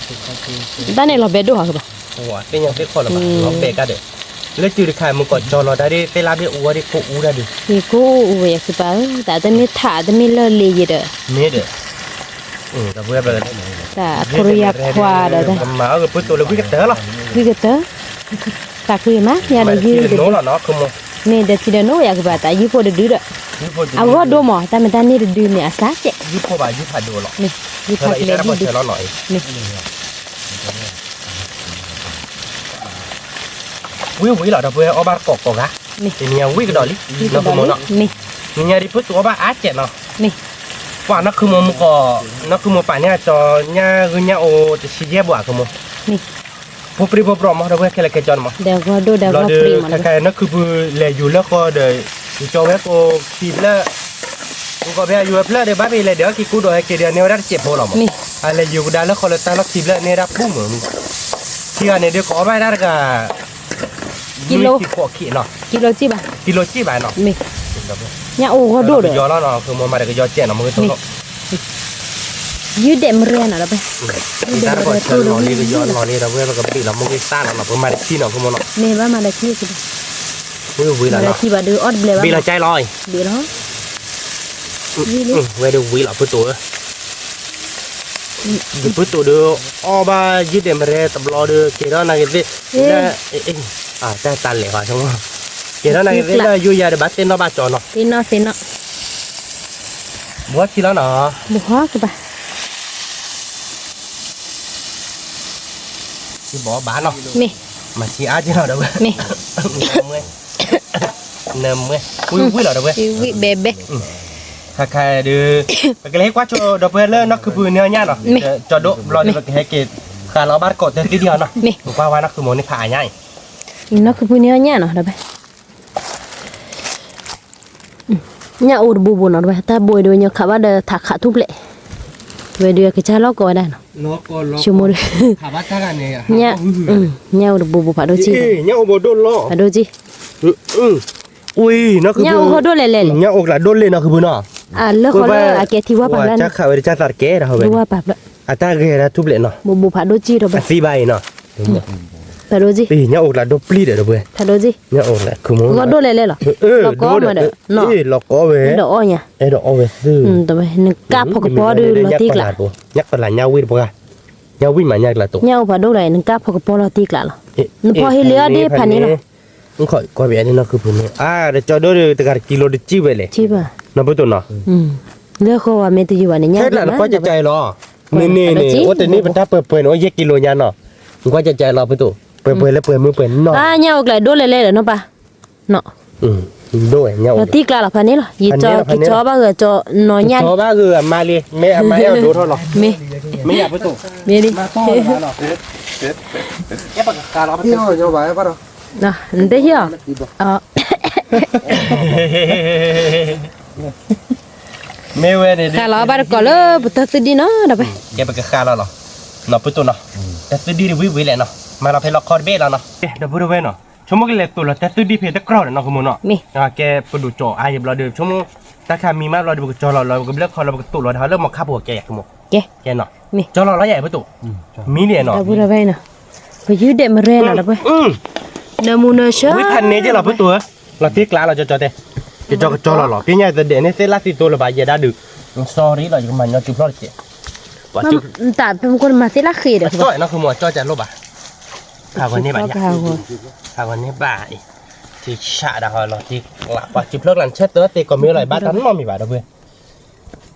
ထီထီခိၣ်န့ၣ် တၢ်န့ၣ်လီၤဘဲဒိၣ်ဟီကဘၣ်, သ့ၣ်ညါသ့ၣ်ခီၣ်လီၤဘၣ် လီၤဘဲကါဒီး, လၢတုၤတခါ မုၢ်ကီၢ်ကၠီလီၤတၢ်ဒ် သ့ၣ်လါဘ့ၣ်အူဝဲဒ်ကိၣ်အူဒၣ်ဒီး, ကိၣ်အူဝဲယၤစံးပာ်ဧၢ တၢ်တမ့ၢ်ထး တမ့ၢ်လၢၢ်လ့ၤယံၤဒီး, မ့ၢ်ဒီး, တၢ်အဖိရံယၤခွါဒီး, မၤအီၣ်ဂ့ၤပၢၢ်တိၢ်လၢဝံၣ်ကတၢၢ်လီၤ, ဝံၣ်ကတၢၢ်, တၢ်ဃံမး ယၤဒီးယုၢ်, မ့ၢ်ဒီးထံဒီးနိၣ်ယၤကဘၣ် တၢ်ယုၢ်ဖိတဒုဒီး, အဂီၢ်ဒိၣ်မး တၢ်မ့ၢ်တၢ်န့ၣ်တဒုန့ၣ် အစၢ်ကဲး, မ့ၢ်ယုၢ်ဖးကျဲဒ်, မ့ၢ် ဝံၣ်ဝံၣ်လီၤ ဒီပုၢ်ဝဲၢ် အီၣ်ဘၣ်ကိးကိးဂၤ, တနံၤညါဝံၣ်ကဒီးလံ, မ့ၢ်, နံၤညါဒ်ပၢၢ်တိၢ်အီၣ်ဘၣ်အါကဲးနီၢ်, ပှၤနီၢ်ခုမိၢ်မုၢ်ကီၢ်, နီၢ်ခုမိၢ်ပာ်န့ၢ်အကၠီ ညၣ်ဂုၢ်ညၣ်အိၣ်တဆံယဲၢ်ဘး ခုမိၢ်, ဖိပြံဖိပြီမး ဒီပုၢ်ဝဲၢ် ခဲလၢာ်ခဲဆ့န့ၣ်မး, ဒီးခဲခဲ နီၢ်ခုပူၤလဲၤယူၤလၢဃီဒီး, ယကၠီဝဲကိးခံဖျၢၣ် မုၢ်ကီၢ်ဖဲအယူၤဝဲဖျၢၣ်ဒီး ဘၣ်ဖဲလဲၤဒီးအီၣ်ခံကူဒီးဟဲက့ၤဒီးန့ၢ်ဝဲဒၣ်တစဲးဖိလီၤမး, အလဲၤယူၤကဒါလၢဃီလၢတၢ်လီၢ်ခံဖျၢၣ်န့ၢ်ဒၣ်ပူမး, ခံဂၤန့ၣ်ဒီးကအီၣ်ဘၣ်ဒၣ်တဂၤ, ကံလိ, ကံလိစံးဘၣ်, ကံလိစံးဘၣ်နီၢ်, မ့ၢ်, ညၣ်အိၣ်ဂီၢ်ဒိၣ်ဒီး, ယီၤလီၤနီၢ် ခုမိၢ်မၤဒီးကယီၤကဲးနီၢ် မ့ၢ်ကတိၢ်လီၤ ယုၢ်ဒဲးမရဲနီၢ် ဒီပုၢ်ဝဲၢ်, ယုၢ်ဒဲးမရဲ ကယီၤလီၤလံ ဒီပုၢ်ဝဲၢ် ပကဘ့ၣ်လီၤမ့ၢ်ဂ့ၤသၣ်လီၤနီၢ် ပမၤတထံနီၢ် ခုမိၢ်နီၢ်, မ့ၢ်ဘၣ်မၤတထံ, ဝံၣ်ဝံၣ်လီၤ, မၤတထံဘၣ်ဒီးအီၣ်တဘျဲးဘၣ်, ဘ့ၣ်လီၤကၠဲလီၤ, ဘ့ၣ်လီၤ, ဝဲဒီးဝံၣ်လီၤ ပၢၢ်တိၢ်ဧၢ, ယပၢၢ်တိၢ်ဒီး အီၣ်ဘၣ်ယုၢ်ဒဲးမရဲတဘျီဒီး ကဲထီၣ်နာ်က့ၤသ့ၣ်, တၢ်တၢ်လဲၤဃီ ကဲထီၣ်နာ်က့ၤသ့ၣ်လၢယိယၤဒီး ဘၣ်သ့ၣ်နီၣ်ဘၣ်ကၠီနီၢ်, သ့ၣ်နီၣ်သ့ၣ်နီၣ်, ဘှီထံလီၤနီၢ်, ဘှီကဘၣ်, ဘှီဘၣ်နီၢ်, မ့ၢ်, မၤထံအါက့ၤလီၤ ဒီပုၢ်ဝဲၢ်, မ့ၢ်, မ့ၢ် နမ့ၢ်ဝံၣ်ဝံၣ်လီၤဒီပုၢ်ဝဲၢ်, ဝံၣ်ဘဲဘဲ, ခါခါဒီး ပကလဲၤဟ့ၣ်ကွၢ်ဆိဒီပုၢ်ဝဲၢ်လၢနီၢ်ခုပူၤန့ၢ်အီၣ်ညၣ်နီၤ, ကၠီဒိၣ်ဘျီဒီး ပကဟဲက့ၤဃာ်လီၤဘၣ်တကိးတၢ်သံဒံၣ်အီၤနီၤ, ကွၢ်ဝဲနီၢ်ခုပူၤန့ၢ်ဖးအါညၣ်အံၤ, နီၢ်ခုပူၤန့ၢ်အီၣ်ညၣ်နီၤဒီပုၢ်ဝဲၢ် ညၣ်အိၣ်တဘိဘိနီၤဒီပုၢ်ဝဲၢ်, တၢ်ဘိဒီး ညီခးဘၣ်ဒီးထးခးထူၣ်ဖျဲး, ဝဲဒီးကစၢ်လီၢ်ကီဝဲဒၣ်နီၤ, ဆိကမိၣ်ဒီး ညၣ်အိၣ်တဘိဘိဖးဒိၣ်ကံၢ်, ဖးဒိၣ်ကံၢ်, ညၣ်အိၣ်ဟီၣ်ဒိၣ်လဲၣ်လဲၣ်, ညၣ်အိၣ်ကျးဒိၣ်လဲၣ်နီၤ ခုပူၤနီၤ, လၢဃီလၢအကဲထံဝါပာ်လၢန့ၣ်, ဝါပာ်ဖျၢၣ်, အတၢ်ဂဲၤဒၣ်ထူၣ်ဖျဲးနီၤ, ဘိဘိဖးဒိၣ်ကံၢ်ဒီပုၢ်ဝဲၢ်, အသံဘၣ်အံၤနီၤ ဖးဒိၣ်ကံၢ်, ညၣ်အိၣ်ကျးဒိၣ်ပျံၤဒီးဒီပုၢ်ဝဲၢ်, ဖးဒိၣ်ကံၢ်, ညၣ်အိၣ်ကျးခုမူ, လီၤဒိၣ်လဲၣ်လဲၣ်လီၤ, လီၤကီမးဒီး, လီၤကီဝဲ, အဲၣ်ဒိးအီၣ်ညၣ်, အဲၣ်ဒိးအီၣ်ဝဲသု, နကၢ်ဖီကပီၤဒီးလီၤတံၢ်ကျး, ညၣ်ကလးညၣ်ဝံၣ်တပှၢ်, ညၣ်ဝံၣ်မးညၣ်ကျးတိၤ, ညၣ်အိၣ်ဖးဒိၣ်လီၤ နကၢ်ဖီကပီၤလီၤတံၢ်ကျးလီၤ, နဖီဟ့လံအီၣ်ဒ့ၣ်ဖးန့ၣ်လီၤ, ကွၢ်ဘၣ်န့ၣ်နီၢ်ခုပူၤန့ၣ်, အါ တကၠီဒိၣ်ဒီးတဂၤတကံလိတကံၢ်ဝဲလဲၣ်, နီၢ်ပတိၢ်နီၤ လၢဃီဝဲမ့ၢ်တယုၢ်ဘၣ်န့ၣ် ညၣ်ဒ့ၣ်မး, နကွၢ်ကကဲလီၤ, န့ၣ်န့ၣ်န့ၣ် အိၣ်တန့ၢ်ပတၢ်ပှဲၤပှဲၤန့ၣ် အိၣ်ယဲၢ်ကံလိညါနီၤ, နကွၢ်ကကဲလီၤပတိၢ်, ပှဲၤပှဲၤလၢပှဲၤမုၢ်ပှဲၤနီၢ်, ညၣ်အိၣ်ကျးဒိၣ်လဲၣ်လဲၣ်ဒီးနီၢ်ပၢ်, ဒိၣ်ဝဲညၣ်အိၣ်, လီၤတံၢ်ကျးလီၤဖးန့ၣ်လီၤ, ယကၠီဘၣ်ဂ့ၤကၠီနီၤညၣ်, ကၠီဘၣ်ဂ့ၤအမါလံ, မ့ၢ်အမါအဲၣ်ဒိးထီၣ်လီၤ, မ့ၢ်, မ့ၢ်ယၤပတိၢ်, မ့ၢ်လံ, နတဟ့ၣ်အီၤ, မ့ၢ်ဝဲန့ၣ် ဃာ်လီၤဘၣ်တကိးလၢပတၢ်သုဒံၣ်နီၤဒီး, ကဲပကဃာ်လီၤလီၤ, နီၢ်ပတိၢ်နီၤ, တၢ်သုဒံၣ်တဝံၣ်ဝံၣ်လဲၣ်နီၤ, မၤလီၤဖဲလီခီတဘ့ၣ်လီၤနီၤ, ဒီပုၢ်ဝဲၢ်နီၤ, ဆိကမိၣ်ကလဲၤသိးလီၤတၢ်သုဒံၣ်ဖဲတကြၢးဒီးနီၢ်ကမူနီၤ, ကဲပဒိၣ်ကၠီအါယံၤဘျီဒီး ဆိကမိၣ်, တၢ်ခါမံၤမးဘျီဒီး ပကကၠီလီၤလီၤ ပကဘျၢၣ်ခီလီၤ ပကသိးလီၤဒၣ်လၢမီၤခါဖိကဲယၤကမူ, ကဲနီၤ, ကၠီလီၤလီၤယၤပတိၢ်, မံၤန့ၣ်နီၤ, ပယုၢ်ဒဲးမရဲနီၤဒီး, နမူနဆၢ, ဝံဖးန့ၣ်ကဲလီၤပတိၢ်ဧၢ, လီၤတံၢ်ကျးလီၤကၠီကၠီတဲ, ကၠီကၠီလီၤလီၤ ပညါတဒဲးန့ၣ် သ့ၣ်လၣ်သံသိလၢၤဘၣ်ယဲဒၣ်ဒုး, sorry လီၤ ယကမၤညီစုဖျီၣ်တကဲး, တၢ်ဖဲမူခိၣ်နမၤသ့ၣ်လၣ်ဃ့ဒီး, အကၠီနီၢ်ကမူအကၠီကၢ်လိၣ်ဘၣ်, ဖးဝဲန့ၣ်ဘၣ်ယၤ, ဖးဝဲန့ၣ်ဘၣ်အံၤ, ထံဆးဒၣ်ဟီလီၤတံၢ်ကျး ပှၤစုဖျီၣ်ကျးနဆၢတၢ်သ့ၣ်ကီၢ်မ့ၢ်လီၤ ဘၣ်တၢ်နီတမံၤဘၣ်ဒီးဝဲ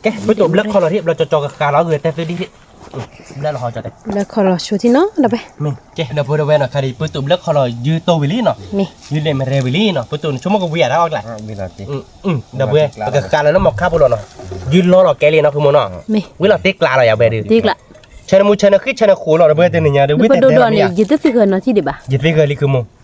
ကဲ ပတိၢ်ဘျၢၣ်ခီလီၤဒံး ဘျီကၠီကၠီကဃာ်လီၤဂ့ၤတၢ်သုဒံၣ်, ဘျၢၣ်လီၤဟီကၠီတဲ, ဘျၢၣ်ခီလီၤဆိထံနီၤဒီးပဲ, ကဲ ဒီပုၢ်ဒီဝဲၢ်နီၤ ခါဒံး ပတိၢ်ဘျၢၣ်ခီလီၤယုၢ်တိၢ်ဝံၤလံနီၤ, ယုၢ်ဒဲးမရဲဝံၤလံနီၤ ပတိၢ်ဆိကမိၣ်ကဝံၤအတၢ်အီၣ်ကျါ, ဒီပုၢ်ဝဲၢ် ပကဃာ်လီၤလၢမီၤခါဖိလီၤနီၤ, ယုၢ်လီၤလီၤကဲလံနီၤ ဖုမိၢ်နီၤ, ဝံၤလီၤတ့ကျးလီၤယၤဝဲဒုး, ဆၢနမူဆၢနဃံဆၢနဃိးလီၤ ဒီပုၢ်ဝဲၢ် တနံၤညါဒုး ဝံၤတဒိၣ်ဒိၣ်န့ၣ် ယသ့ၣ်ဃၢၤနီၤထံၣ်ဒံးဘၣ်, ယသ့ၣ်ဃၢၤလံ ဖုမိၢ်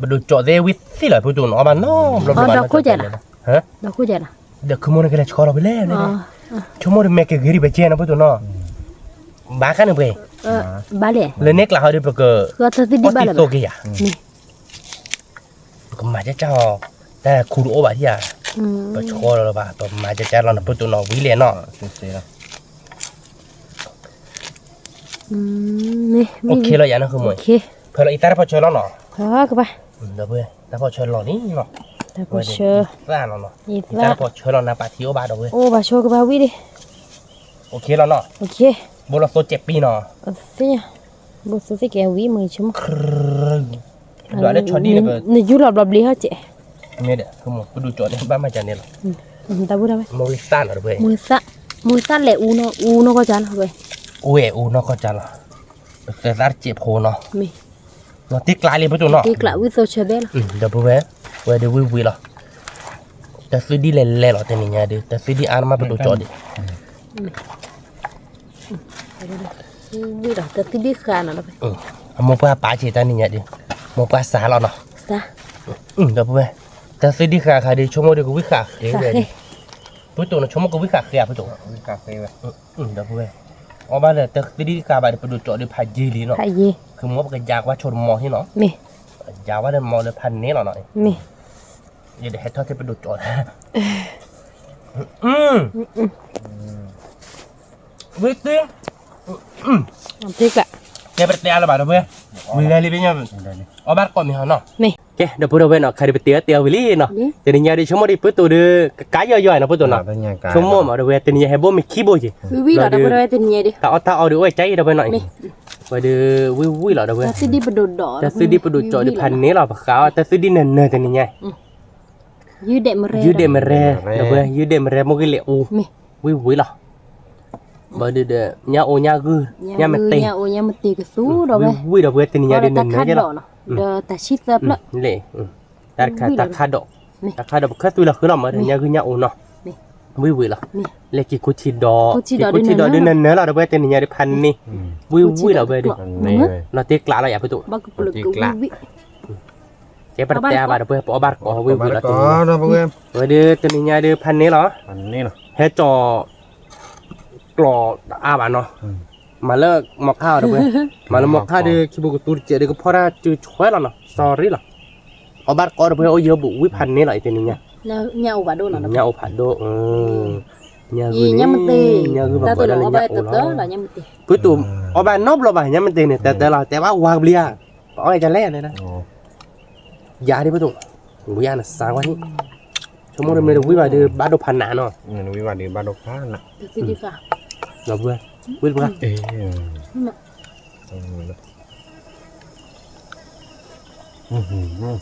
ပဒိၣ်ကၠီသ့ၣ်ဝံၤသ့လီၤ ပတိၢ်နီၤ အီၣ်ဘၣ်နီတဘျီဘၣ်နီၤ, ဒီးခိၣ်ကဲလီၤ, ဒီးခိၣ်ကဲလီၤ, ဆိကမိၣ်တမ့ၢ်ကဂ့ၤဒံးပကဲနီၤ ပတိၢ်နီၤ, ဘၣ်ခါန့ၣ်ပှဲၤ, လၢန့ၣ်ကျါဟီဒုး ပက, အီၣ်သံသိက့ယၤ, ပကမၤကၢ်ကၢ်အီၤ, တၢ်ခူတအိၣ်ဘၣ်ထံၣ်ဧါ, ပဆီလီၤလၢၤဘၣ် ပမၤကၢ်ကၢ်လီၤနီၤ ပတိၢ်နီၤ ဝံၤလဲၣ်နီၤ အိၣ်ခ့လီၤယၤနီၢ်ဃုမိၢ်, ဖဲလီၤအံၤတၢ်တဖီၣ်ဆၢလီၤနီၤ, ဒီပုၢ်ဝဲၢ် တၢ်ဖီၣ်ဆၢလီၤလံနီၤ, သၣ်လီၤနီၤ, တၢ်ဖီၣ်ဆၢလီၤနၤပာ်ထံအိၣ်ဘၣ်ဒီပုၢ်ဝဲၢ်, အိၣ်ဘၣ်ဆိကဘၣ်ဝံၣ်ဒံး, အိၣ်ခ့လီၤနီၤ, ဘိလီၤသိစဲးပံနီၤ, ဘိသိစဲးကဲဝံၣ်မုာ်ဆိကမိၣ်, ဒွးလၢဆီဒံၣ်, နယူၢ်လီၤဘျီဘျီဟီၣ်စဲး, မ့ၢ်ဒီး ပဒိၣ်ကၠီန့ၣ် ဘၣ်မၤကၢ်န့ၣ်လီၤ, တၢ်ဝံၣ်ဒၣ်ဝဲ, မုာ်သၣ်လီၤတဝဲ, မုာ်သၣ်လဲၤအူနီၢ်ကီၢ်ကၢ်လီၤဝဲ, အိၣ်ဝဲအူနီၢ်ကီၢ်ကၢ်လီၤ, ပသၢသၣ်တစဲးဖိနီၤ, တ့ကျးလံ ပတိၢ်နီၤ, တ့ကျးဝံၣ်သိဆၢဘဲလီၤ, ဒီပုၢ်ဝဲၢ်, ဝဲဒုးဝံၣ်ဝံၣ်လီၤ, တၢ်သုဒံၣ်လဲၤလဲၤလီၤ တနံၤညါဒုး တၢ်သုဒံၣ်အါမးပဒိၣ်ကၠီဒံး, ဝံၣ်ဒီးတၢ်သုဒံၣ်ဃာ်နီၤ, အမိၢ်ပှၢ်ပာ်က့ၤတၢ်နံၤညါဒုး, မိၢ်ပှၢ်စးလီၤနီၤ, ဒီပုၢ်ဝဲၢ်, တၢ်သုဒံၣ်ဃာ်ခါဒုး ဆိကမိၣ်ဒုးကဝံၣ်ဃာ်ဃ့ဝဲ, ပတိၢ်နီၤ ဆိကမိၣ်ကဝံၣ်ဃာ်ဃ့ဧါ ပတိၢ် ဒီပုၢ်ဝဲၢ်, အီၣ်ဘၣ်လၢတၢ်သုဒံၣ်ဃာ်ဘၣ်ဒီး ပဒိၣ်ကၠီဒီးဖးယံၤလံနီၤ, ဖးယံၤ, ခမီပကယါကွၢ်ဆိတမီၤဟ့ၣ်နီၤ, မ့ၢ်, ယါဝဲဒီးမီၤလၢဖးန့ၣ်လီၤနီၤ, မ့ၢ်, ယဒဟဲထီၣ်ထဲပဒိၣ်ကၠီ, ဝံသ့, ကဲပတဲအါလၢၤဘၣ်ဒီပုၢ်ဝဲၢ်, ဝံၤလဲၤလံပညိၣ်, အီၣ်ဘၣ်တကိးမ့ၢ်ဟီနီၤ, မ့ၢ်, ကဲ ဒီပုၢ်ဒီဝဲၢ်နီၤ ခါဒုးပတဲအီၤတဲအီၤဝံၤလံနီၤ, တနံၤညါဒုးဆိကမိၣ်ဒံး ပတိၢ်ဒုး ကကါယီၤယီၤနီၤ ပတိၢ်နီၤ, ဆိကမိၣ်မးဒီပုၢ်ဝဲၢ် တနံၤညါဟဲဘိမ့ၢ်ခံဘိက့ၤ, တၢ်အီၣ်တၢ်အီဒုးအိၣ်ဝဲကါအံၤဒီပုၢ်ဝဲၢ်နီၤ, ဝဲဒုးဝံၣ်ဝံၣ်လီၤဒီပုၢ်ဝဲၢ်, တၢ်သုဒံၣ်ပဒိၣ်ဒီး တၢ်သုဒံၣ်ပဒိၣ်ကၠီဒုးဖးန့ၣ်လီၤ ပဃးအီၣ်တၢ်သုဒံၣ်နၢၤနၢၤတနံၤညါ ယုၢ်ဒဲးမရဲ ဒီပုၢ်ဝဲၢ် ယုၢ်ဒဲးမရဲ မိၢ်ဂ့ၤလဲၤအူ ဝံၣ်ဝံၣ်လီၤ, ဘၣ်ဒုးဒီး ညၣ်အိၣ်ညၣ်ဂုၢ် ညၣ်မတ့ၤ ဝံၣ်ဝံၣ်ဒီပုၢ်ဝဲၢ် တနံၤညါဒုးနၢၤနၢၤလီၤ, ဒီးတၢ်ဆံၣ်သၢဖျၢၣ် လဲၣ် တၢ်တခါ တၢ်ခါဒီး တၢ်ခါဒီး ပခဲသွံလီၤဃုလီၤမး တနံၤညါဂုၢ်ညါအိၣ်နီၤ, ဝံၣ်ဝံၣ်လီၤ, လဲၤက့ၤခိၣ်ထံးဒီး က့ၤခိၣ်ထံးဒီးဒုးနၢၤနၢၤလီၤ ဒီပုၢ်ဝဲၢ် တနံၤညါဒုးဖးန့ၢ်, ဝံၣ်ဝံၣ်လီၤဝဲဒုး, နီၢ်တ့ကျးလီၤယၤဖုတူး, ကဲပတဲဘၣ်ဒီပုၢ်ဝဲၢ် ပအီၣ်ဘၣ်တကိးဝံၣ်ဝံၣ်လီၤ, ဝဲဒုးတနံၤညါဒုးဖးန့ၢ်လီၤ, ဟဲကၠီၤ ကျီၢ်တအါဘၣ်နီၤ, မၤလၢမီၤခါအီၤဒီပုၢ်ဝဲၢ်, မၤလၢမီၤခါဒုး ခံပူၤကသူတစဲးဒုးကဖီၣ်တၢ်စုဆွဲလီၤနီၤ sorry လီၤ, အီၣ်ဘၣ်တကိးဒီပုၢ်ဝဲၢ် အိၣ်ယၢဘူးဝံၣ်ဖးန့ၢ်လီၤ အံၤတနံၤညါ, ညၢ်အိၣ်ဖးဒိၣ်နီၤ, ညၢ်အိၣ်ဖးဒိၣ်, ညၢ်ဂုၢ်ဘၣ်ဘၣ်လၢညၢ်အိၣ်လီၤ, ဖုတူး အီၣ်ဘၣ်နီတဘျီဘၣ် ညၢ်မ့ၢ်တ့န့ၣ် တဲတဲလီၤ တဲဘၣ်ဝါကဘျံးဧါ, ပအီၣ်ကလဲၣ်န့ၣ်, ယၤဒ်ဖုတူး, ဝံၣ်ဧါနစါကွၢ်န့ၣ်, ဆိကမိၣ်တမ့ၢ်တဝံၣ်ဘၣ်ဒုး ဘၣ်ဒိဖးနးနီၤ, ဝံၣ်ဘၣ်ဒုးဘၣ်ဒိဖးနး, လီၤဘှံး, ဝံၣ်တပှၢ်,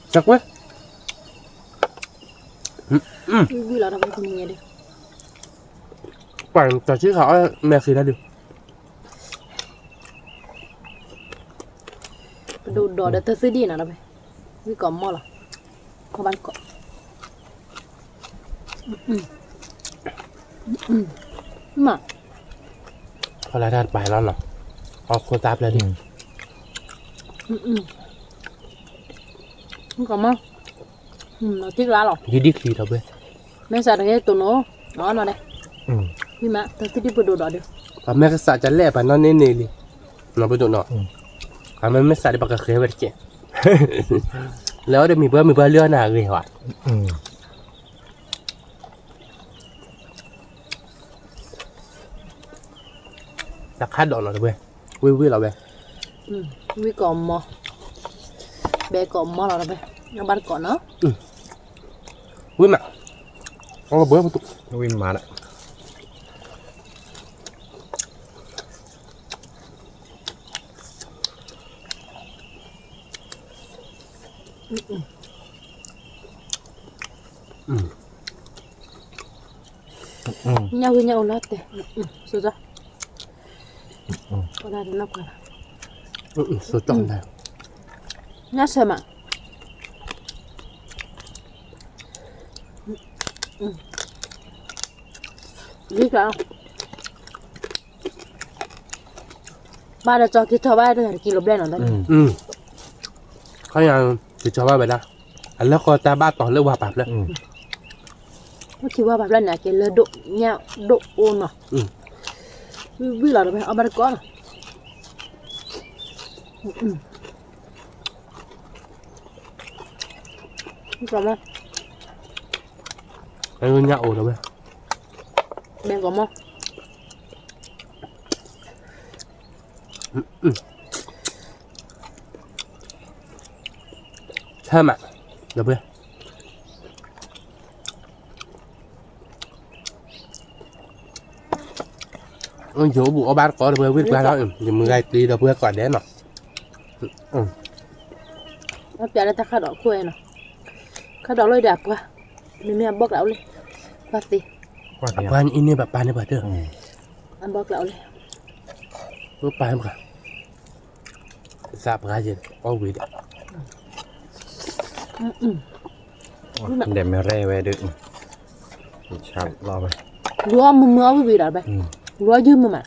စကွဲ, ပှၤတၢ်ဆံခါအီၣ်မဲာ်ဃံတၢ်ဒုး ပဒိၣ်ဒီးဒီးတသုဒံၣ်နီၤလီၤ, ဝံၣ်ကိးမီၢ်လီၤ, ခီဘၣ်ကိး, မ့ၢ်, ဖီလာ်တၢ်တပၤလီၤနီၤ, အီၣ်ခိၣ်သၣ်ဖျၢၣ်ဒံး, ဝံၣ်ကိးမီၢ်, ထံကျါလီၤ, ယဒံၣ်ချံထီၣ်ဘဲ, မ့ၢ်စးတဂ့ၤတိၢ်နီၤ, အီၣ်နီၤဒဲး, ဝံၣ်မး တသုဒံၣ်ပဒိၣ်ဒီးဒုး, ပမ့ၢ်ကစးကလဲၣ် ပနီၢ်န့ၢ်န့ၢ်လံ, နီၤပဒိၣ်နီၤ, အမ့ၢ်မ့ၢ်စးဒီးပကဃဲဝဲတကဲ, လဲၤအီၣ်ဒီးမံၤပှၢ်မံၤပှၢ်လၢအီၣ်နၤအဂ့ၤဝဲ တၢ်ခါဒီးနီၤတဝဲ, ဝံၣ်ဝံၣ်လီၤဝဲ, ဝံၣ်ကိးမီၢ်, ဘဲကိးမီၢ်လီၤတဝဲ, အဘၣ်တကိးနီၤ, ဝံၣ်မး, အီၣ်ဘၢပတူး, ဝံၣ်မးလၢ ညၣ်ဝံၣ်ညၣ်အိၣ်လီၤတဲာ်, စိကၠီ, စိကၠီ, ညၣ်ဆၢမး, လံက ဘၣ်ဒီးကၠီက့ၤထီၣ်ဘၣ်တဂၤတကံလိၤဘျဲၣ်နီၤ, ခီယၤ က့ၤထီၣ်ဘၣ်ဝဲဒၣ်, အလၢဃီတၢ်ဘၣ်တီၤလၢဝါပာ်ဖျၢၣ်, အိၣ်ထံဝါပာ်ဖျၢၣ်န့ၣ် အကဲလၢဒိၣ်ညၣ်ဒိၣ်အိၣ်နီၤ, ဝံၣ်လီၤတဝဲ အီၣ်ဘၣ်တကိးနီၤ, ညၣ်အိၣ်တဝဲ, ဘဲကိးမီၢ် ဆၢမး ဒီပုၢ်ဝဲၢ်, ယအိၣ်ဘူးအီၣ်ဘၣ်တကိးဒီပုၢ်ဝဲၢ် ဝံၣ်တပှၢ်လီၤ, ယမုၢ်ဂၤတ့ဒီပုၢ်ဝဲၢ်ကိးဒဲးနီၤ, ပျဲလၢတၢ်ခါဒီးခိၣ်အဲၣ်နီၤ, ခါဒီးလီၤဒီးအပှၢ်, မ့မ့ၢ်အဘီၣ်ကျးအိၣ်လံ, ပှၢ်သ့, အပှၢ်အံၤန့ၣ် ပပာ်န့ၢ်ပှၤတၢၢ်, အဘီၣ်ကျးအိၣ်လံ, ပပာ်န့ၢ်ပှၤ သးပှၢ်ယဲ အီၣ်ဝံၤဒီး, ဒဲးမ့ၢ်ရဲဝဲဒုး, လူၤအီၣ်မုာ်မုာ်အီၣ်ဝံၤဝံၤဒီးဘဲ, လူၤအီၣ်ယုၢ်မုာ်မး,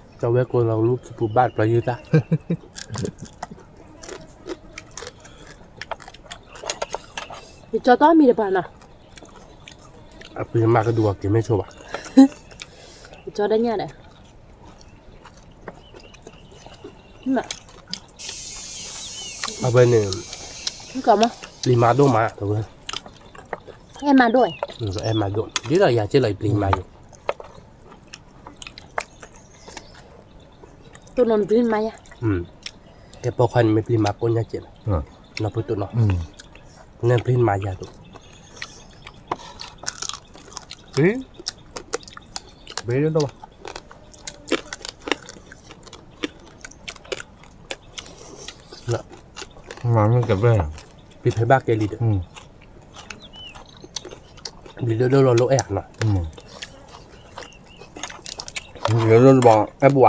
ကၠီဝဲကိးလီၤလူၤခံပူၤဘၣ်တပျီယုၢ်သၣ်, ယကၠီတီမံၤတပၤနီၤ, အပျံၤမၤကဒူးအီၤက့ၤမ့ၢ်ဆိဘၣ်, ယကၠီဒၣ်ညါဒီး အဝဲန့ၣ် ပျံၤမၤဒိၣ်မး, အဲၣ်မၤဒိၣ်, အဲၣ်မၤဒိၣ်, ဒ်သိးယၤက့လီၤ ယပျံၤမၤယိာ်, တိၢ်နီၣ်နပျံၤမၤယၤ, ကဲပိာ်ခွါန့ၣ် မ့ၢ်ပျံၤမၤကိးညါက့လီၤ, နီၢ်ပတိၢ်နီၣ်, နပျံၤမၤယၤတိၢ်, ပျံၤ, ပျံၤဒိၣ်ဘၣ် မၤမ့ၢ်ကဘဲၣ်, ပျံၤဖဲဘၣ်ကဲလံဒီး, ပျံၤဒိၣ်ဒိၣ်လီၤလိၣ်အဲၣ်နီၤ, ပျံၤဒိၣ်ဒိၣ်ဘၣ်အဲၣ်ပှၤ,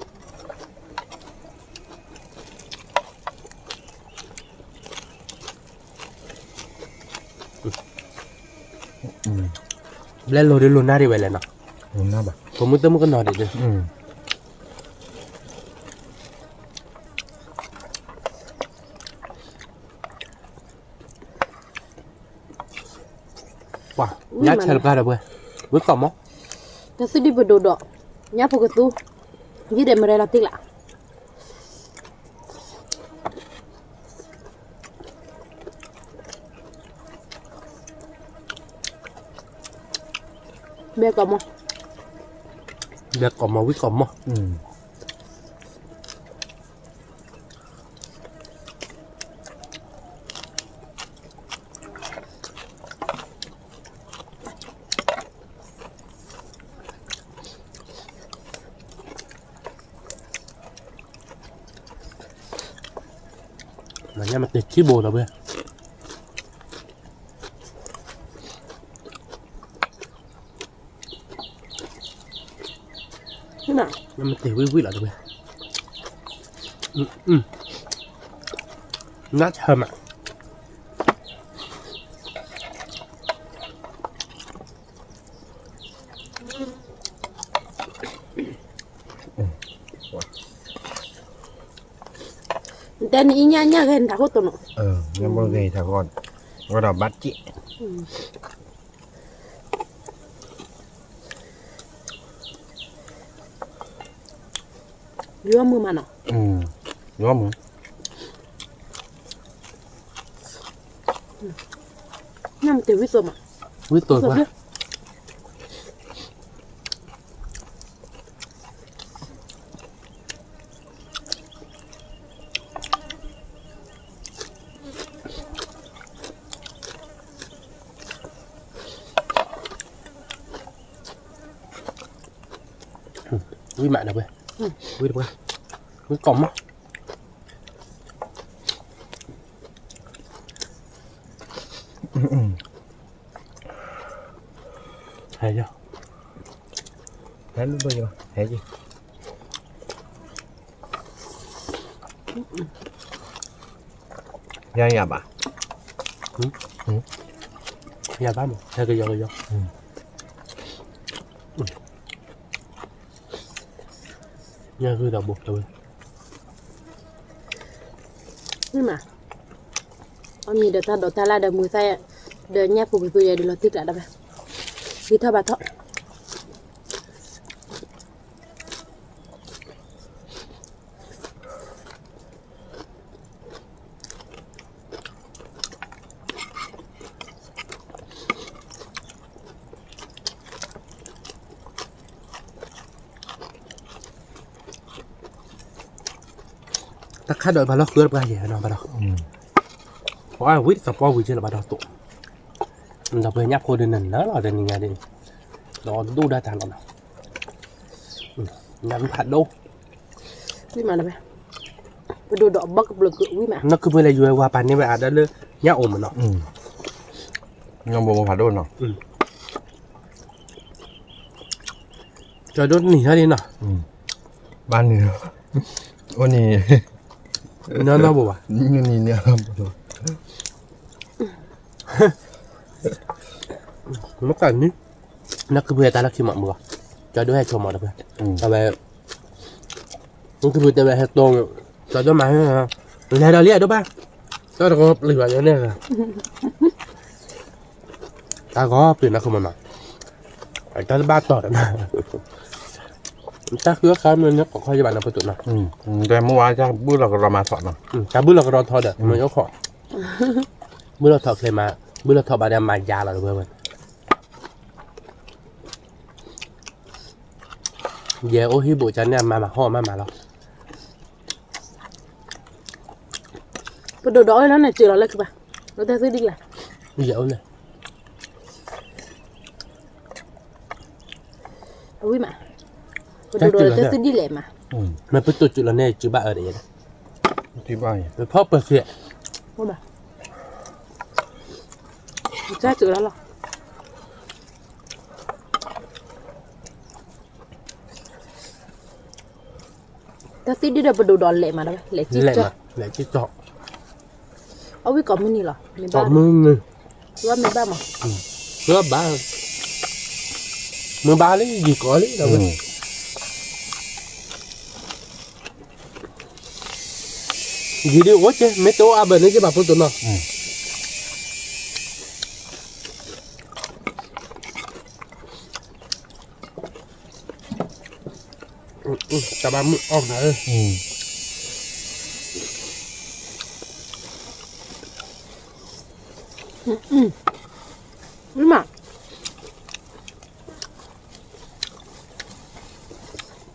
ဘျဲလိၤဒ်လိၤနၢ်ဒံးဝဲလဲၣ်နီၤ, ဖိမုၣ်သ့ၣ်မုၣ်ကနီၤဒံးဒ် ပှၤ ညါဆဲးလပှၢ်ဒီးပှဲၤ, ဝံကိးမီၢ်, တၢ်သ့ၣ်ဒံးပဒိၣ်ဒီး ညၣ်ဖိကသူ, ယံၤဒဲးမရဲလီၤတံၢ်လး, ဘဲကိးမီၢ်, ဘဲကိးမီၢ် ဝံကိးမီၢ်. မညါမ့ၢ်တ့ၢ်ခံဘိဒီးဝဲ, မ့ၢ်တ့ၢ်ဝံၣ်ဝံၣ်လီၤတဝဲ, နၢ်ဆၢမး. တဲနအံၤညၣ်ညၣ်ဂဲၤနထးခိၣ်တိၢ်နီၤ, ညၣ်ဘိဂဲၤထးခိၣ်, ဝဲဒီးဘၣ်စံး ယွၤမုာ်မးနီၤ, ယွၤမုာ်, နမ့ၢ်တ့ၢ်ဝံၣ်သိမး, ဝံၣ်သိ, ဝံၣ်မးဒီးဝဲ, ဝံၣ်တပှဲၤ, ဝံၣ်ကိးမီၢ်. ဟဲယီၤ, ဟဲလၢဘၢယီၤ ဟဲယီၤ, ယၤယၤဘၣ်, ယၤဘၣ်မး ဟဲကယီၤကယီၤ, ညၣ်ဂုၢ်ဒီးဘိးတဝဲ, မ့ၢ်မး, အမံၤဒီးတၢ်ဒိးတၢ်လၢ်ဒီးမုာ်သၣ်, ဒီးညၣ်ဖိကသူယဲဒုးလီၤတံၢ်ကျးဒီးဝဲ, ဂံၢ်ထီၣ်ဘါထီၣ်. တၢ်ခါဒီးဘၣ်လီၢ်ဃုတပှၢ်ယဲၢ်နီၤဘၣ်ဒီး, ပှၤဝံတသးပှၢ်ဝံၤက့လီၤဘၣ်ဒီးသိး, ဒီးပှၤညၣ်ဖိဒုးနနၢၤလီၤဒီးနံၤညါဒ်, ဒီးဒိၣ်ဒၣ်တၢ်လီၤနီၤ, ညၣ်ဖးဒိၣ်, ဝံၣ်မးလၢဝဲ, ပဒိၣ်ဒီးဘီကပျၢၤကဝံၣ်မး, နီၢ်ခုပှဲၤလဲၤယွဲဝါပာ်န့ၢ်ဝဲအါဒၣ်လၢ ညၣ်အိၣ်မးနီၤ, ညၣ်ဘိဖးဒိၣ်နီၤ. ကၠီဒိၣ်နံၤဟဲလံနီၤ, ဘၣ်နံၤ, အိၣ်နံၤ, နီၢ်နီၢ်ဘိဘၣ်, နံၤန့ၣ်, မ့ၢ်ကနံၤ, နၢ်ခုပှဲၤတၢ်လၢခံမးမုၢ်ဘၣ်, ကၠီဒိၣ်ဟဲဆိမးတပှဲၤ, အဝဲ နၢ်ခုပှဲၤတဲဝဲဟဲတိ, ကၠီဒိၣ်မး, လဲၤဒီးလံအဒိၣ်ဘၣ်, တၢ်တကပျံၤဘၣ်ယဲန့ၣ်, တၢ်ဂီၤပျံၤနၢ်ခုမးနီၤ, တၢ်တဘၣ်တီၢ်ဒီးနီၤ, တၢ်ဃုအခါမ့ၢ်န့ၣ်ကိးခီယဘၣ်နီၤပတိၢ်နီၤ, တဲမ့ၢ်ဝါတၢ်ဘုၣ်လီၤကရီမၤထီၣ်နီၤ, တၢ်ဘုၣ်လီၤကရီထီဒီး မ့ၢ်အိၣ်ခိး, ဘုၣ်လီၤထီၣ်ချ့မး, ဘုၣ်လီၤထီၣ်ဘၣ်ဒီးမၤယါလီၤတဝဲဝဲ ယဲၢ်အိၣ်ဟံၣ်ဘိးကန့ၣ် အမၤမၤဟီၣ်မၤမၤလီၤ. ပဒိၣ်ဒီးအီၣ်လီၤန့ၣ် စၢၤလီၤလၢခံဘၣ်, လၢတၢ်သ့ၣ်ဒံၣ်လၢ်, ယဲၢ်အိၣ်န့ၣ်, အဝံၣ်မး, ပဒိၣ်ဒီးတၢ်သ့ၣ်ဒံၣ်လဲၣ်မး, မ့ၢ်ပတိၢ်စၢၤလီၤန့ၣ် စၢၤဘၣ်အၢဒီးယဲၢ်, ဖီၣ်ပၢၤဃံ, တၢ်စၢၤလီၤလီၤ. တၢ်သ့ၣ်ဒံၣ်ဒီးပဒိၣ်ဒီးလဲၤမးဒီး လဲၤကံၢ်ကၠီ, လဲၤကံၢ်ကၠီ, အဝံၣ်ကိးမုၢ်နံၤလီၤ, ကိးမုၢ်နံၤ, ဝဲမ့ၢ်ဘၣ်မး, ဝဲဘၣ်, မ့ၢ်ဘၣ်လံ ယံာ်ကီးလံဒီးဝဲ, ယံာ်ဒ်အိၣ်က့ မ့ၢ်တအိၣ်အါဘၢၣ်န့ၣ်က့ဘၣ်ဖိတိၢ်နီၤ. တၢ်ဘၣ်မုၢ်အီၣ်နၤဧၢ, မ့ၢ်မး,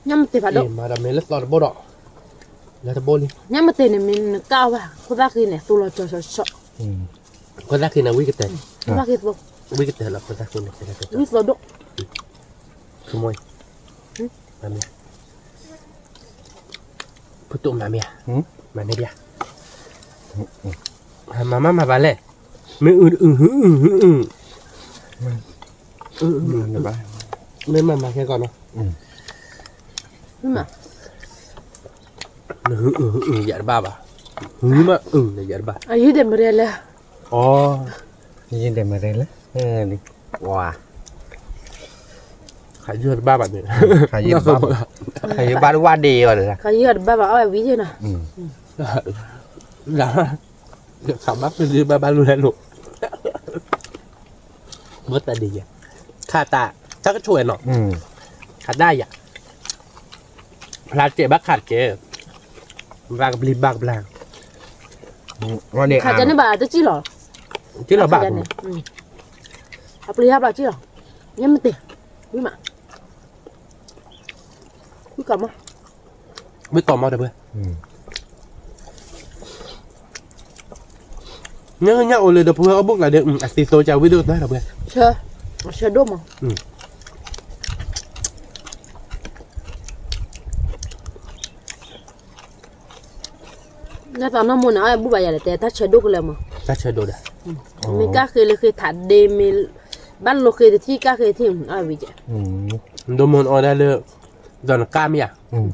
ညၣ်မတ့ၢ်ဖးဒိၣ်, မၤဒီးမ့ၢ်လၢသီတဘိဒီး, လၢတဘိလံ, ညၣ်မတ့ၢ်န့ၣ်မ့ၢ်နကၣ်ဝဲ, ခိၣ်သၣ်ဃံန့ၣ် သိလီၤကၠီၤကၠီၤကၠီၤ, ခိၣ်သၣ်ဃံန့ၣ် ဝံၣ်ကတၢၢ်, ဝံၣ်သီဒိၣ်, ဖုတိၣ်မၤမ့ၢ်ဧါ, မၤမ့ၢ်ဒံးဧါ, မၤမးမၤဘၣ်လဲၣ်, မ့ၢ်အုၣ်အုၣ်ဟုအုၣ်ဟုအုၣ်, မ့ၢ်မၤမၤခဲကီးနီၤ, နဟုအုၣ်ဟုအုၣ်ယၤတဘၣ်ဘၣ်, ဟုမးအုၣ်န့ၣ်ယၤတဘၣ်, အယုၢ်ဒဲးမရဲလဲၣ်, အီ, ယုၢ်ဒဲးမရဲလဲၣ်, ဝါ, ခးယုၢ်တဘၣ်ဘၣ်န့ၣ်, ခးယုၢ်ဘၣ်တဝၣ်ဒ့ၣ်အီၤဒီး, ခးယုၢ်တဘၣ်ဘၣ်အီၣ်ဝံၤယဲနီၤ, ခးဘၣ်ဖဲဘၣ်လိၣ်လဲၣ်လိၣ်, ဘၣ်တၢ်ဒ်ယဲ, ခးတၢ်, တၢ်ကဆိၣ်ဝဲနီၤ, ခးတၢ်ယၤ, ဖျါတကဲးဘၣ်ခးတကဲး, ဘၣ်ကဘျံးဘၣ်ကဘျၣ်, ခးတၢ်န့ၣ်ဘၣ်တစံၣ်လီၤ, စံၣ်လီၤဘၣ်, အပျံၤဟးဘျီစံၣ်လီၤ, ညၣ်မတ့ၢ်, ဝံၣ်မး, ဝံၣ်ကီးမး, ဝံၣ်ကီးမးဒီးပှဲၤ ညၣ်ညၣ်အိၣ်လၢဒီပုၢ်ဝဲၢ်အီၣ်ဘိၣ်ကျါဒီး အသံသိကၢ်ဝံၣ်ဒိၣ်ကတၢၢ်ဒီးပှဲၤ, ဆၢဒိၣ်မး, နသးနီၢ်မိၢ်န့ၣ် အီၣ်ဘူၣ်ဘၣ်ယၤဒီး တဲတၢ်ဆၢဒိၣ်ကလဲာ်မး, တၢ်ဆၢဒိၣ်ဒီး, မ့ၢ်ကၣ်ဃ့လၢဃ့ထးဒ့မ့ၢ်, ဘၣ်လိာ်ဃ့တထံၣ်ကၣ်ဃ့ထံၣ်, အီၣ်ဝံၤကဲ, ဒိၣ်မိၢ်အီၣ်ဒၣ်လၢ, ဒီးနကၣ်မ့ၢ်ဧါ,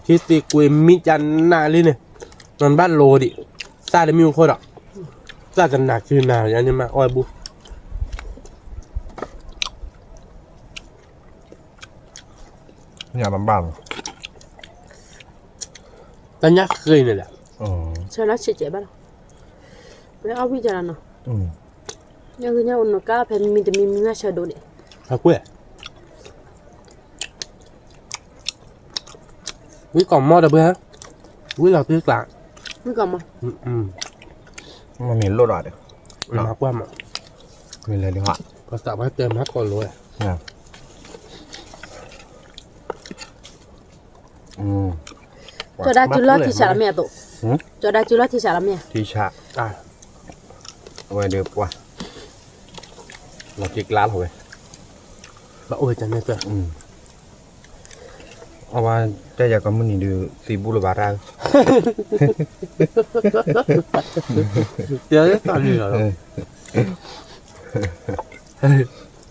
ဟံးသ့ကွ့မံကနၣ်လံန့ၣ်, နဘၣ်လိာ်ဒံး, သၣ်တမ့ၢ်အိၣ်ခိၣ်ဒီး, သၣ်တနၤစုနၤယၤန့ၣ်မးအီၣ်ဘူၣ် ညၣ်တဘၣ်လီၤ, တၢ်ညၣ်ဃ့န့ၣ်လဲၣ်, ဆၢလီၤဆံးကဲးဘၣ်လီၤ, ဝဲအီၣ်ဝံၣ်ကလီၤနီၤ, ညၣ်ဂ့ၢ်ညၣ်အိၣ်နီၤ ကၣ်ဖဲမံမံတမံမံမ့ၢ်ဆၢဒိၣ်န့ၣ်, အကွဲၢ် ဝံၣ်ကီးမီၢ်ဒီးပှဲၤ, ဝံၣ်လီၤသုကျါ, ဝံၣ်ကီးမီၢ်, မ့ၢ်လိၣ်ဒီး, မၤကွၢ်မး, မ့ၢ်လဲၤဒံးဟး, ပှၤသးပှၢ်တဲမၤကီးလိၤဝဲ, ကၠီၤဒၣ်စုလီၢ်ထံဆးလီၤမ့ၢ်အသိး, ကၠီၤဒၣ်စုလီၢ်ထံဆးလီၤမ့ၢ်, ထံဆး, အဝဲဒီးပှၤ, လီၤက့ကျါလီၤဝဲ, ဘၣ်အိၣ်ဝဲတၢ်န့ၣ်တၢ် အဝဲတၢ်ယၤကီၢ်မုၢ်နံၤဒုး သံဘူၣ်လၢၤဘၣ်တၢ်, တဲသးန့ၣ်လီၤ,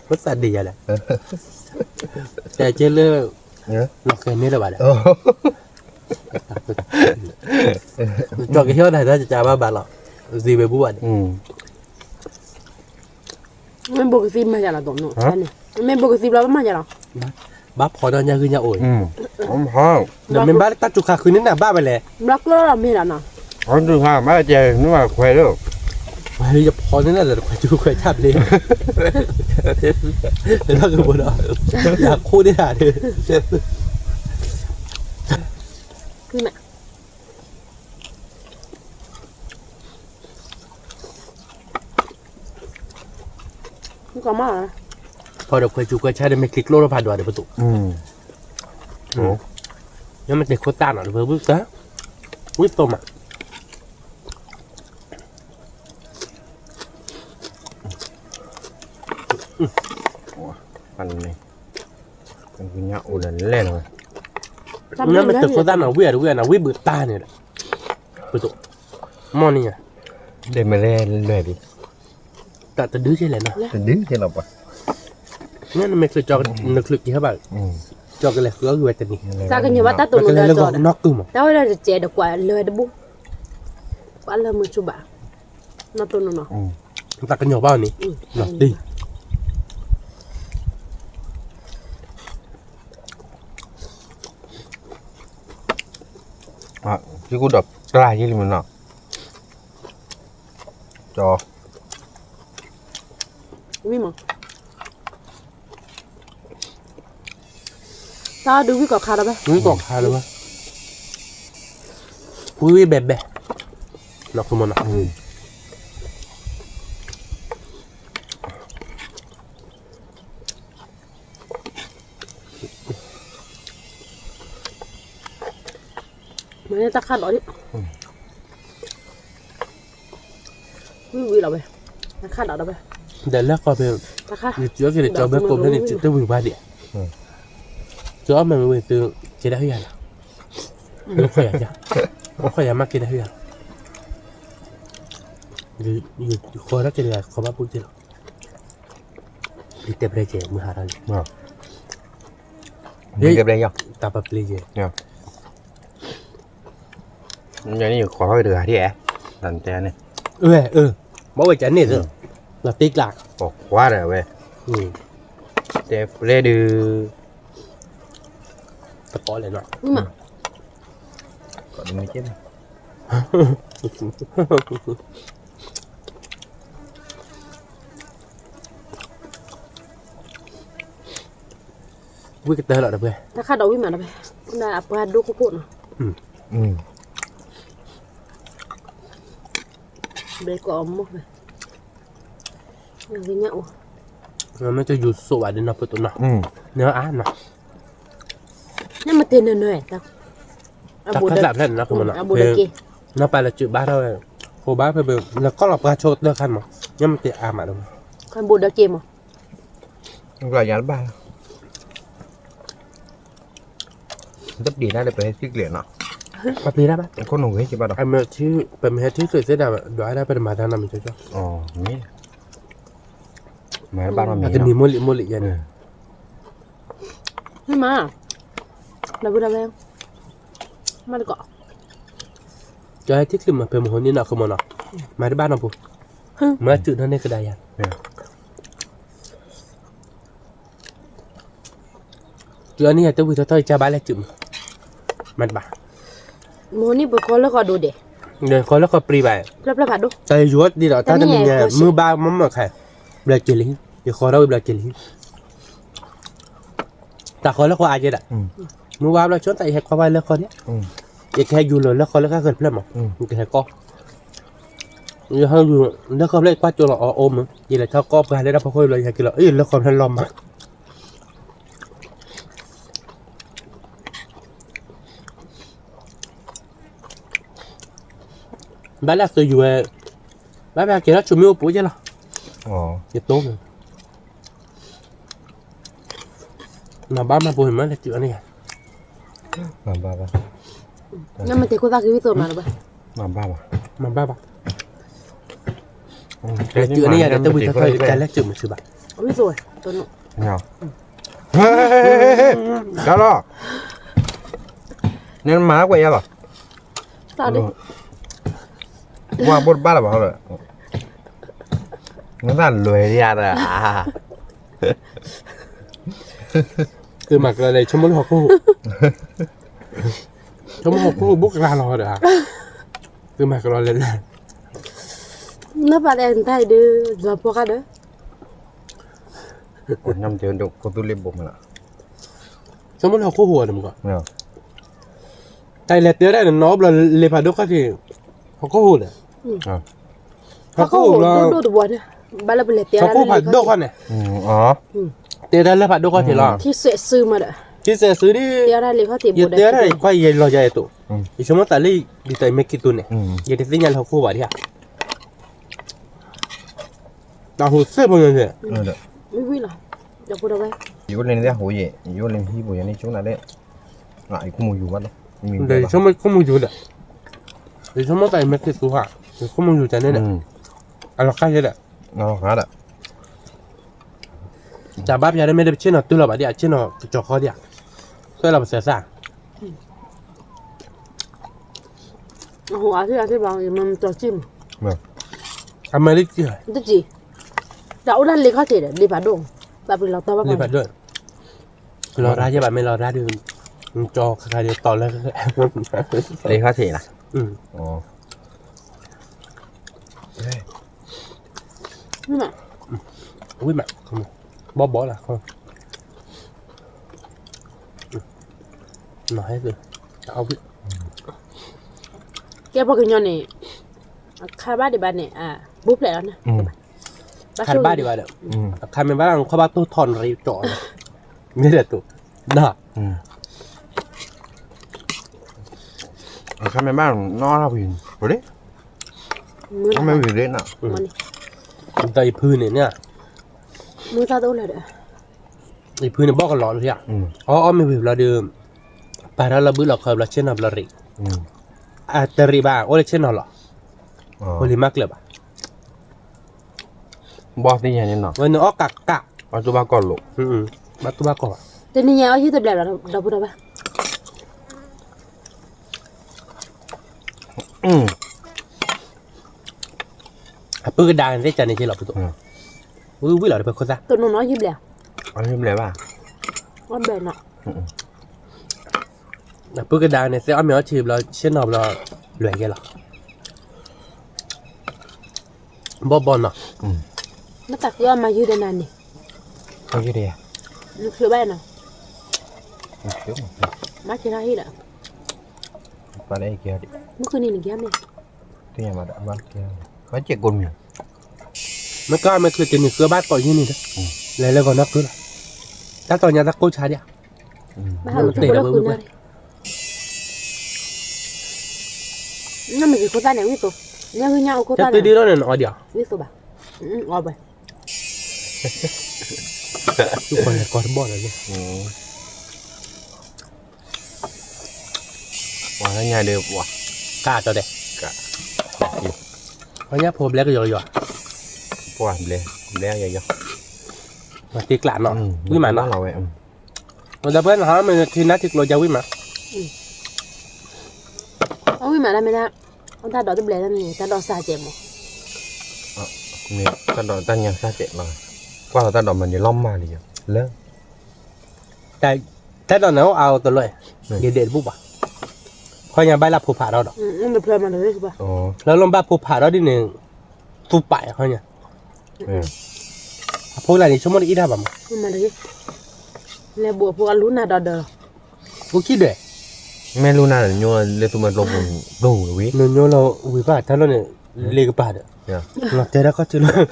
ပသးဒ်ယၤလဲၣ်, တဲကဲလၢ, လီၤဃဲၤန့ၢ်လၢၤဘၣ်ဒီး, ကၠီၤကဟ့ၣ်အီၣ်တၢ်တၢ်ကၢ်ဘၣ်ဘၣ်လီၤ, သံဝဲဘူၣ်ဘၣ်န့ၣ် မ့ၢ်ဘိကသံမၤယၤလီၤ, မ့ၢ်ဘိကသံဘျီဘၣ်မၤယၤလီၤ, ဘၣ်ဖီဒီးညၣ်ဂုၢ်ညၣ်အိၣ်, ဒီးမ့ၢ်ဘၣ်လၢတၢ်စူၤခါဃုန့ၣ်နဘၣ်ဝဲလဲၣ်, ဘျီကျိလီၤမ့ၢ်လီၤနီၤ, ဘၣ်ကဲနမၤခွဲးလၢ, ယဖီန့ၣ်လၢတခွဲးစူၤခွဲးဆၣ်ဘျ့, ဒီးကဘိဒီး, ယခိၣ်ဒၣ်တၢ်, ဖီဒီးခွဲးစူၤခွဲးဆၣ်ဒီးမ့ၢ်ချံကျိထီၣ်ဖးဒိၣ်ဒီးပသိး, ညမ့ၢ်တ့ၢ်ခိၣ်သၣ်နီၤဒီးပဝံၣ်, ဝံၣ်သိမး ညၣ်အိၣ်လၢလဲၣ်လီၤ, ညမ့ၢ်တ့ၢ်ခိၣ်သၣ်နီၤ ဝံၣ်အတဝံၣ်အနၤ ဝံၣ်ဘုးတၢ်န့ၣ်ဒီး, ပသိး, မီၢ်န့ၣ်ညါ, ဒဲမ့ၢ်လဲၣ်လွဲၢ်ဒံး, တၢ်တဒုကဲလဲၣ်နီၤ, တဒုကဲလီၤပှၤ, နမ့ၢ်ချုးကၠီ, နချုးက့ၤဟဲဘၣ်, ကၠီကလဲၤဃုအီၣ်ဂ့ၤဝဲတနံၤ, သးကညီၤဘၣ်တၢ်တိၢ်နီၢ်ဒီးကၠီ, တၢ်ဝဲဒၣ်တစဲးဒီးကွၢ်လၢတဘိ, ကွၢ်လၢမုာ်ဆူၣ်ဘၣ်, နီၢ်တိၢ်နီၢ်နီၤ, တၢ်ကညီၤဘၣ်န့ၣ်, နီၤတံၢ်, ကဒီးကျါယဲလံမနီၤ, က ဝံၤမး, တၢ်ဒုးဝံၤကီၢ်ခါဒီးဘၣ်, ဝံၤကီၢ်ခါဒီးဘၣ်, ဝံၤဝံၤဘဲဘဲ, နီၤခိမနီၤ မ့ၢ်တၢ်ခါဒီးဒ်, ဝံၤဝံၤလီၤဝဲ, တၢ်ခါဒီးဒီးဝဲ, ဒီးလၢကီၢ်ဖဲ, ယကၠီက့ၤဒီးကၠီဘဲကိးဖဲန့ၣ် တဝံၤဘၣ်ဒံး, ကၠီအီၣ်မ့ၢ်ဝံၤသု, ကဲဒၣ်ဟံၣ်ယၤလီၤ, အိၣ်ခိးယၤ, အိၣ်ခိးယၤမးကဲဒၣ်ဟံၣ်ယၤလီၤ, ယဃီထီၣ်က့ၤဒီးယၤဃီဘၣ်ပူၣ်က့ၤလီၤ, ယတဲပျဲကဲမုၢ်ဟါထီၣ်လံ, ယတဲပျဲ, တၢ်ပပျဲကဲ န့ၣ်ဃီထီၣ်ဝဲတဂၤဒ်, တၢ်တဲန့ၣ်, ဝဲ, ဘၣ်ဝဲကန့ၣ်သ့, လီၤတ့ကျး, ပိာ်ခွါဒီးဝဲ, တဲပျဲဒုး, တကိးလဲၣ်နီၤ, ဝံၣ်ကတၢၢ်လီၤဒီးဝဲ, တၢ်ခါဒီးဝံၣ်မးဒီးဝဲ, အပှၤဒိခိၣ်ခိၣ်နီၤ, ဘဲကိးအမိၢ်ဝဲ, ကညၣ်အိၣ်, မ့ၢ်တယူၤစိးဘၣ်ဒီးနီၤ ပတိၢ်နီၤ, နအါနီၤ, နမ့ၢ်တ့ၢ်နနွဲၣ်, တၢ်ခၢၣ်သးဖျဲၣ်န့ၣ်နီၤ နီၤပၢ်လၢစုးဘၣ်ထီၣ်ဝဲ, ဃိဘၣ်ဖဲပလဲၤကီၢ်လီၤပှၤဆိကတၢၢ်ခါမး, ညမ့ၢ်တ့ၢ်အါမးဒီး, ဘိးဒီးက့ၤမး, ယၤတဘၣ်, တပျံၤတၢ်လၢပဟဲထံကျဲၤနီၤ, ပပျံၤတၢ်ဘၣ်, ခိၣ်နူာ်ဂ့ၤကဘၣ်ဒီး, ပမ့ၢ်ဟဲထံကျဲၤသ့ဒၣ် ဒွးဒၣ်ပတမၤတၢ်နီတမံၤကီ, မ့ၢ်, မၤတဘၣ်နီတမံၤ, တနံၤမိၢ်လံၤမိၢ်လံၤယဲန့ၣ်, မ့ၢ်မး, လၢဝဲဒၣ်ဝဲ, မ့ၢ်တကိး, ကဟဲထံကျဲၤမး ဖဲမဟိန့ၣ်နီၤ ခိၣ်မနီၤ, မၤတဘၣ်နီတပူၤ, မၤစုးထီၣ်န့ၢ်ကဒါယၤ တုၤအန့ၣ်ယတဝံၤထီၣ်ထီၣ်ယကဘၣ်လဲၤစုးမး, မၤတဘၣ်, မဟိန့ၣ်ပဃီလၢဃီဒိၣ်ဒဲး, ဃီလၢဃီပြံဘၣ်, တၢ်ယယိၤဒ်ဒီးတၢ်တမံၤညါ မုၢ်ဘၣ်မ့ၢ်မ့ၢ်ခါ, ဘျီက့ၤလံ, ယဃီထီၣ်ဝံၤဘျီက့ၤလံ, တၢ်ဃီလၢဃီအါကဲဒၣ်, မုၢ်ဘၣ်ဘျီဆိသးယဟဲကွၢ်ဝဲလၢဃီန့ၣ်, ယကဟဲယူၤလီၤလၢဃီလၢဃၣ်ဃၢၤတဖျၢၣ်မး, ယကဟဲကီၢ်, ယဟဲယူၤ, လၢဃီဖျၢၣ်ကွၢ်ကၠိလီၤအီၤအိၣ်မး, ယလဲၤထီၣ်ကီၢ်ပှၤလၢတၢ်ဖီခိၣ်လီၤ ယဟဲက့ၤလီၤ အလၢဃီဖျၢၣ်လီၤမး ဘၣ်လၢအသုးယူၤဝဲ, ဘၣ်ဖဲကဲထီၣ်ဆူမ့ၢ်အိၣ်ပူၤယဲလီၤ, ယတိၢ်, မၤဘၣ်မၤပူၤမးလဲၤစုးအန့ၣ်ယါ, မၤဘၣ်ဘၣ်, နမ့ၢ်တဲခိၣ်သၣ်က့ၤဝံၣ်သိးမးလၢၤဘၣ်, မၤဘၣ်ဘၣ်, မၤဘၣ်ဘၣ်, လဲၤစုးအန့ၣ်ယါဒီးတဝံၤထီၣ်ထီၣ်ယကလဲၤစုးမးစုဘၣ်, ဝံၣ်သိးဝဲ, တၢ်လီၤ, နမၤကွဲးယါလီၤ, တၢ်ဒ်, ပှၤဘိးတဘၣ်လၢၤဘၣ်, နတၢ်လွဲၤဒ်ယါဒီး, သုမၤကလီလဲၤ ဆိကမိၣ်လၢဟီၣ်ခိၣ်, ဆိကမိၣ်ဟီၣ်ခိၣ်ဘိးကလါလီၤဒီး, သုမၤကလီလဲၤ, နပာ်လဲၤနတၢ်အံၤဒီး လီၤပှီၢ်ဃာ်ဒီး ညါမ့ၢ်တဲဒိးခိၣ်သူလ့ၤဘိးမးလီၤ, ဆိကမိၣ်လၢဟီၣ်ခိၣ်ဟူးအီၤန့ၣ်မး, တၢ်အံၤလဲၤတဲဒၣ်န့ၣ် နီၢ်ဘျီလ့ၤဖးဒိၣ်ခီၣ်ထံး, ဟီၣ်ခိၣ်ဟူးန့ၣ်, ဟီၣ်ခိၣ်ဟူးလီၤ, ဟီၣ်ခိၣ်ဖးဒိၣ်ခီၣ်ထံးလီၤ, တဲဒၣ်လၢဖးဒိၣ်ခီၣ်ထံးလီၤ, ထံစဲးစုဒ်, ယတဲဒၣ်လၢယခွါယဲလီၤယၤအသိး, ယဆိကမိၣ်သးလၢ ဒ်သိးယမ့ၢ်ခံတူန့ၣ်, ယတသ့ၣ်ညါလၢဟီၣ်ခိၣ်ဘၣ်ဒ်ဧါ တၢ်ဟူးသ့ၣ်ဖိန့ၣ်, ယအိၣ်လၢနဟံၣ်ပူၤယၤန့ၣ် ဆိကမိၣ်လၢ, ယဆိကမိၣ်ခိၣ်မူယူၤဒီး, ယဆိကမိၣ်သးအံၤမ့ၢ်က့ၤသူဟး, ယခိၣ်မူယူၤတၢ်န့ၣ်ဒီး, အလီၤဃါယဲဒီး, တၢ်ဘၣ်ပျၢ်ဒီးမ့ၢ်တပဆ့ၣ်နီၤတုၤလီၤဘၣ်ဒ် အဆ့ၣ်နီၤကစီၤခီဒ်ဧါ, သွဲၣ်လီၤပသဲသၣ် အဟူးအါသ့ၣ်အသ့ၣ်ဘၣ် ယမ့ၢ်မတီၤစံၣ်မး, အမၤလၢကံၢ်, တကံၢ်, တၢ်အိၣ်ဒၣ်လ့ခီၣ်ထံးဒီး လ့ဖးဒိၣ်, ဘၣ်ပှၤလီၤတီဘၣ်ပှၤ, လံာ်ဖးဒိၣ်, လီၤရၢ်ယဲဘၣ် မ့ၢ်လီၤရၢ်ဒီး, ကၠီခါခါဒီးတီၤလၢ, လ့ခီၣ်ထံးလီၤ, ဝံၣ်မး, ဘီဘီလီၤ, နီၤဟဲ, ကဲပှၤကညီန့ၣ်, အခါဘၣ်ဒံးဘၣ်န့ၣ်, ဘူးဖျဲးလီၤန့ၣ်, ခါဘၣ်ဒံးဘၣ်ဒီး, အခါမ့ၢ်ဘၣ်ခီဘၣ်တိၢ်ထီၣ်နရံကၠီ, မ့ၢ်ဒီးတိၢ်, အခါမ့ၢ်ဘၣ်နီၣ်ထီၣ်ဝံၤ, မ့ၢ်ဝံၤလ့နီၤ, ဒီးယဖုန့ၣ်န့ၣ်, မုၢ်သၣ်တအိၣ်လၢၤဒီး ယဖုန့ၣ်ဘီၣ်ကလီၤလၢ, အီၣ်အီၣ်မ့ၢ်ဝံၤဘျီဒီး, ပာ်ထီၣ်လီၤဘုၣ်လီၤခီဘျီဆ့ၣ်နီၤဘျီရံး, အတရံးဘၣ် အိၣ်လၢဆ့ၣ်နီၤလီၤ, အိၣ်လံမၤကျၢၤဘၣ်, ဘီၣ်သ့ၣ်ညါန့ၣ်နီၤ, ဝဲန့ၣ်အီၣ်ကးကး, ဘၣ်တူၢ်ဘၣ်ကီၢ်လိာ်, ဘၣ်တူၢ်ဘၣ်ကီၢ်ဘၣ်, တနံၤညါအီၣ်ယုၢ်တဘျဲးဒီးပူၤဒီးဘၣ် အပုၢ်ကဒါန့ၣ်သ့ၣ်ကန့ၣ်က့လီၤပူၤသိး, ဝံၣ်ဝံၣ်လီၤတဖဲခိၣ်သၣ်, တနီၤနီၤယုၢ်ဘျဲး, ယုၢ်ဘျဲးဘၣ်, အီၣ်ဘျဲးနီၤ, အပုၢ်ကဒါန့ၣ်သ့ၣ်အီၣ်မ့ၤအီထံဘျီ ဆ့ၣ်နီၤဘျီ, လွဲၤကဲလီၤ, ဘီၣ်ဘီၣ်နီၤ, မ့ၢ်တၢ်ဃုအီၣ်မၤယုၢ်ဒီးနၤန့ၣ်, နချုးဘၣ်နီၤ, မၤက့ၤထီၣ်ဟံၣ်ဒီး, မုၢ်ကနံၤန့ၣ်က့ၤမ့ၢ်, မ့ၢ်ကါမ့ၢ်ချုးတနံၤဃုဘၣ်ကိးယုၢ်န့ၣ်ဒီး, လဲၤလၢဂီၤနီၢ်ကုလီၤ, တၢ်တီၤညါတၢ်ကိၢ်ဆါဒံး, တ့ၢ်ဒီးဝဲဝံၣ်, နမ့ၢ်က့ၤခိၣ်သၣ်န့ၣ်ဝံၣ်သိး, ညၣ်ဂုၢ်ညၣ်အိၣ်ခိၣ်သၣ်န့ၣ်, တ့ၢ်ဒ်လီၤန့ၣ်နအီၣ်ဒံး, ဝံၣ်သိးဘၣ်, အီၣ်ဘၣ်, သူၣ်ကီၢ်လဲၤကီၢ်တဘီၣ်လၢၤ, ပှၤလၢညါဒီးပှၤ, ကၢ်တီၤဒဲး, ပှၤညါဖိဘျဲကယီၤကယီၤ, ပှၤဘျဲ, ဘျဲယီၤယီၤ, မၤတ့ကျးနီၤ, ဝံၣ်မးနီၤ, ဝဲဒီးပှၤနဟးမ့ၢ်ထံနါထံကျိၤယါဝံၣ်မး, အဝံၣ်မးဒၣ်မ့ၢ်ဒၣ်, တၢ်ဒိးတဘျဲးန့ၣ် တၢ်ဒိးစၢ်ကဲးမး, တၢ်ဒိးတၢ်ညါစၢ်ကဲးလီၤ, ကွၢ်လီၤတၢ်ဒိးမၤန့ၣ်လီၤမၢ်လံ, လၢ တၢ်ဒိးန့ၣ်အိၣ်အါအီၤတလီၤ, ယဒဲးတဘူၣ်ဘၣ်, ခီညါဘၣ်လၢဖိဖးထီၣ်ဒီး, ဖျၢၣ်လီၤဘၣ်ဖိဖးထီၣ်ဒ်န့ၣ်, သူပာ်ခီညါ, အဖိလၢန့ၣ်ဆိကမိၣ်တအံၣ်တၢ်ဘၣ်မး, လဲၤဘိးဖိအလူနၤဒီးဒီး, အိၣ်ခံဒဲး, မ့ၢ်လူနၤဒီးညိလၢသူမၤကျိပူၤ, နညိလီၤဝံၤဘၣ်တၢ်လီၢ်န့ၣ်, လ့ကပၤဒီး, လီၤတဲာ်တၢ်ခီၣ်ထံးလီၤ,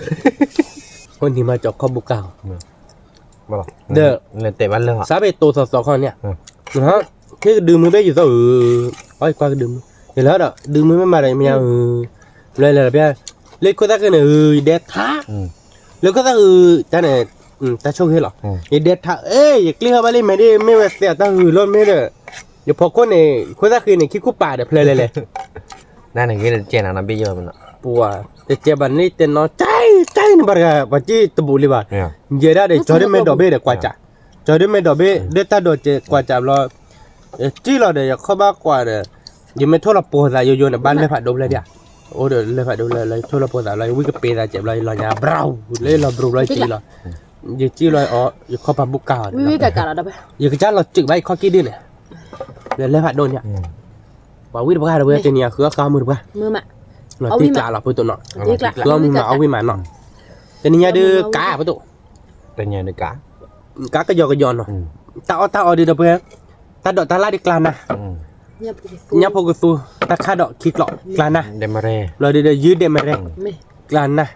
အိၣ်နံၤမၤကၠီခီၣ်ဘူကၢ်, ဒီး, စးဘ့ၣ်တိၤသီသီခီန့ၣ်, ဟ့ၣ်ကဒုမုၢ်ဘ့ၣ်ယသီၣ်ဧၢ, အီၣ်ယကွၢ်ကဒုမုၢ်, ယလၢဒီး ဒုမုၢ်မ့ၢ်မၤဒီးမ့ၢ်ဧါဧၢ, လၢလၢပျၢ်, လၢခိၣ်သၣ်ဃ့န့ၣ်ဧၢ ယဒဲထး, လၢခိၣ်သၣ်ဃ့, တၢ်န့ၣ်, တၢ်ဆိၣ်ဂ့ၤလီၤ, ယဒဲထး, အဲ ယကျ့ဟီၣ်ဘၣ်လံ မ့ၢ်ဒ်မ့ၢ်ဝဲသဲအတၢ်ဂုၤလီၤမ့ၢ်ဒီး, ယဖီခိၣ်န့ၣ် ခိၣ်သၣ်ဃ့န့ၣ် ခံခိၣ်ပာ်ဒီးဖျၢၣ်လဲၣ်လဲၣ်, နန့ၣ်ဂ့ၤတကဲနၤနီၤဘ့ၣ်ယီၤ, ပှၤ, တကဲဘၣ်န့ၣ်တဲနီၤ ကၠဲ, ကၠဲန့ၣ်ဘၣ်တဂၤ ပှၤစံၣ်တဘူးလံဘၣ်, ယဲဒၣ်ဒီး ကၠီဒ်မ့ၢ်ဒိးဘ့ၣ်ဒီးကွၢ်စး, ကၠီဒ်မ့ၢ်ဒိးဘ့ၣ် ဒ်တၢ်ဒိးစဲးကွၢ်စးဘျီ, စံၣ်လီၤဒီးယခီၣ်ဘၣ်ကွၢ်ဒီး, ယမ့ၢ်ထိၣ်လီၤပိာ်သးယိယိန့ၣ် ဘၣ်လဲၤဖးဒိၣ်ဖျဲၣ်ဒံး, အိၣ်ဒီးလဲၤဖးဒိၣ်ဖျဲၣ်လီၤ ယထိၣ်လီၤပိာ်သးဘျီ ယဝံၣ်ကပ့ၤသးစဲးဘျီ ယလီၤညါ ဘြူၤ လၢယလီၤဘြူၤဘျီယစံၣ်လီၤ, ယစံၣ်လီၤအီၤ ယခီၣ်ပၤဘူၣ်ကၢ်အီၤ, ယကစၢ်လီၤစုးဘၣ်ယခီၣ်ကံၢ်ဒ်န့ၣ်, လဲၤဖးဒိၣ်န့ၣ်, ပှၤဝံၣ်တပှၢ်တဝဲတနံၤအဃုအီၣ်ဃုအီၣ်မုၢ်တပှၢ်, လီၤတံၢ်ကျးလီၤပှၤတိၢ်နီၣ်, ဃုအီၣ်မုၢ်မးအီၣ်ဝံၣ်မးနီၤ, တနံၤညါဒုးကးပှၤတိၢ်, ကးကယီၤကယီၤနီၤ, တၢ်အီၣ်တၢ်အီဒုးဒီးပှၤ, တၢ်ဒိးတၢ်လၢ်ဒုးကျါနၤ, ညၣ်ဖိကသူ, တၢ်ခၣ်ဒိးခံကျိးကျါနၤ, ဘျီဒုးဒီးယုၢ်ဒဲးမရဲ, ကျါနၤ,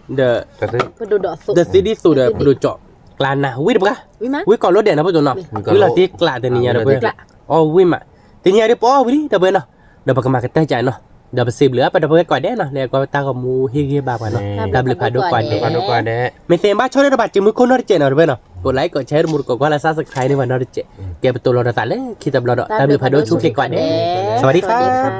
ဒီး, ဒီးသ့ဒ်သိးဒီးပဒိၣ်ကၠီၣ်, ကျါနၤ ဝံၣ်တပှၢ်, ဝံၣ်ကိးလိဒဲးနီၤပှၤတိၢ်နီၣ်, ဝံၣ်လီၤတံၢ်ကျးတနံၤညါဒီးပှၤ, အီၣ်ဝံၣ်မး, တနံၤညါဒုးပအီၣ်ဝံၣ်လံဒီးပှၤနီၤ, ဒီးပကမၤကတၢၢ်ကးနီၤ, ဒီးပစံးဘျုးအပှၤဒီးပှၤကိးဂၤဒဲးနီၤ လၢကွၢ်တၢ်ဂီၤမူဟ့ၣ်ဂံၢ်ဘါပှၤနီၤ, တၢ်ဘျုးဖးဒိၣ်ကိးဂၤဒဲး, မ့ၢ်သ့ၣ်ဘၣ်ဆီၣ်ဒီးတဘၣ်စံးမုၢ်ခိၣ်နီတစဲးနီၤတပှဲၤနီၤ, ကိးlikeကိးshareတမူတကိးကွၢ်လၢ subscribe န့ၢ်ပှၤနီတစဲး, ကဲပတိၢ်လီၤဒီးသးလၢခံတဘျီဒီး တၢ်ဘျုးဖးဒိၣ်ဆူၣ်ချ့ကိးဂၤဒဲး, สวัสดีค่ะ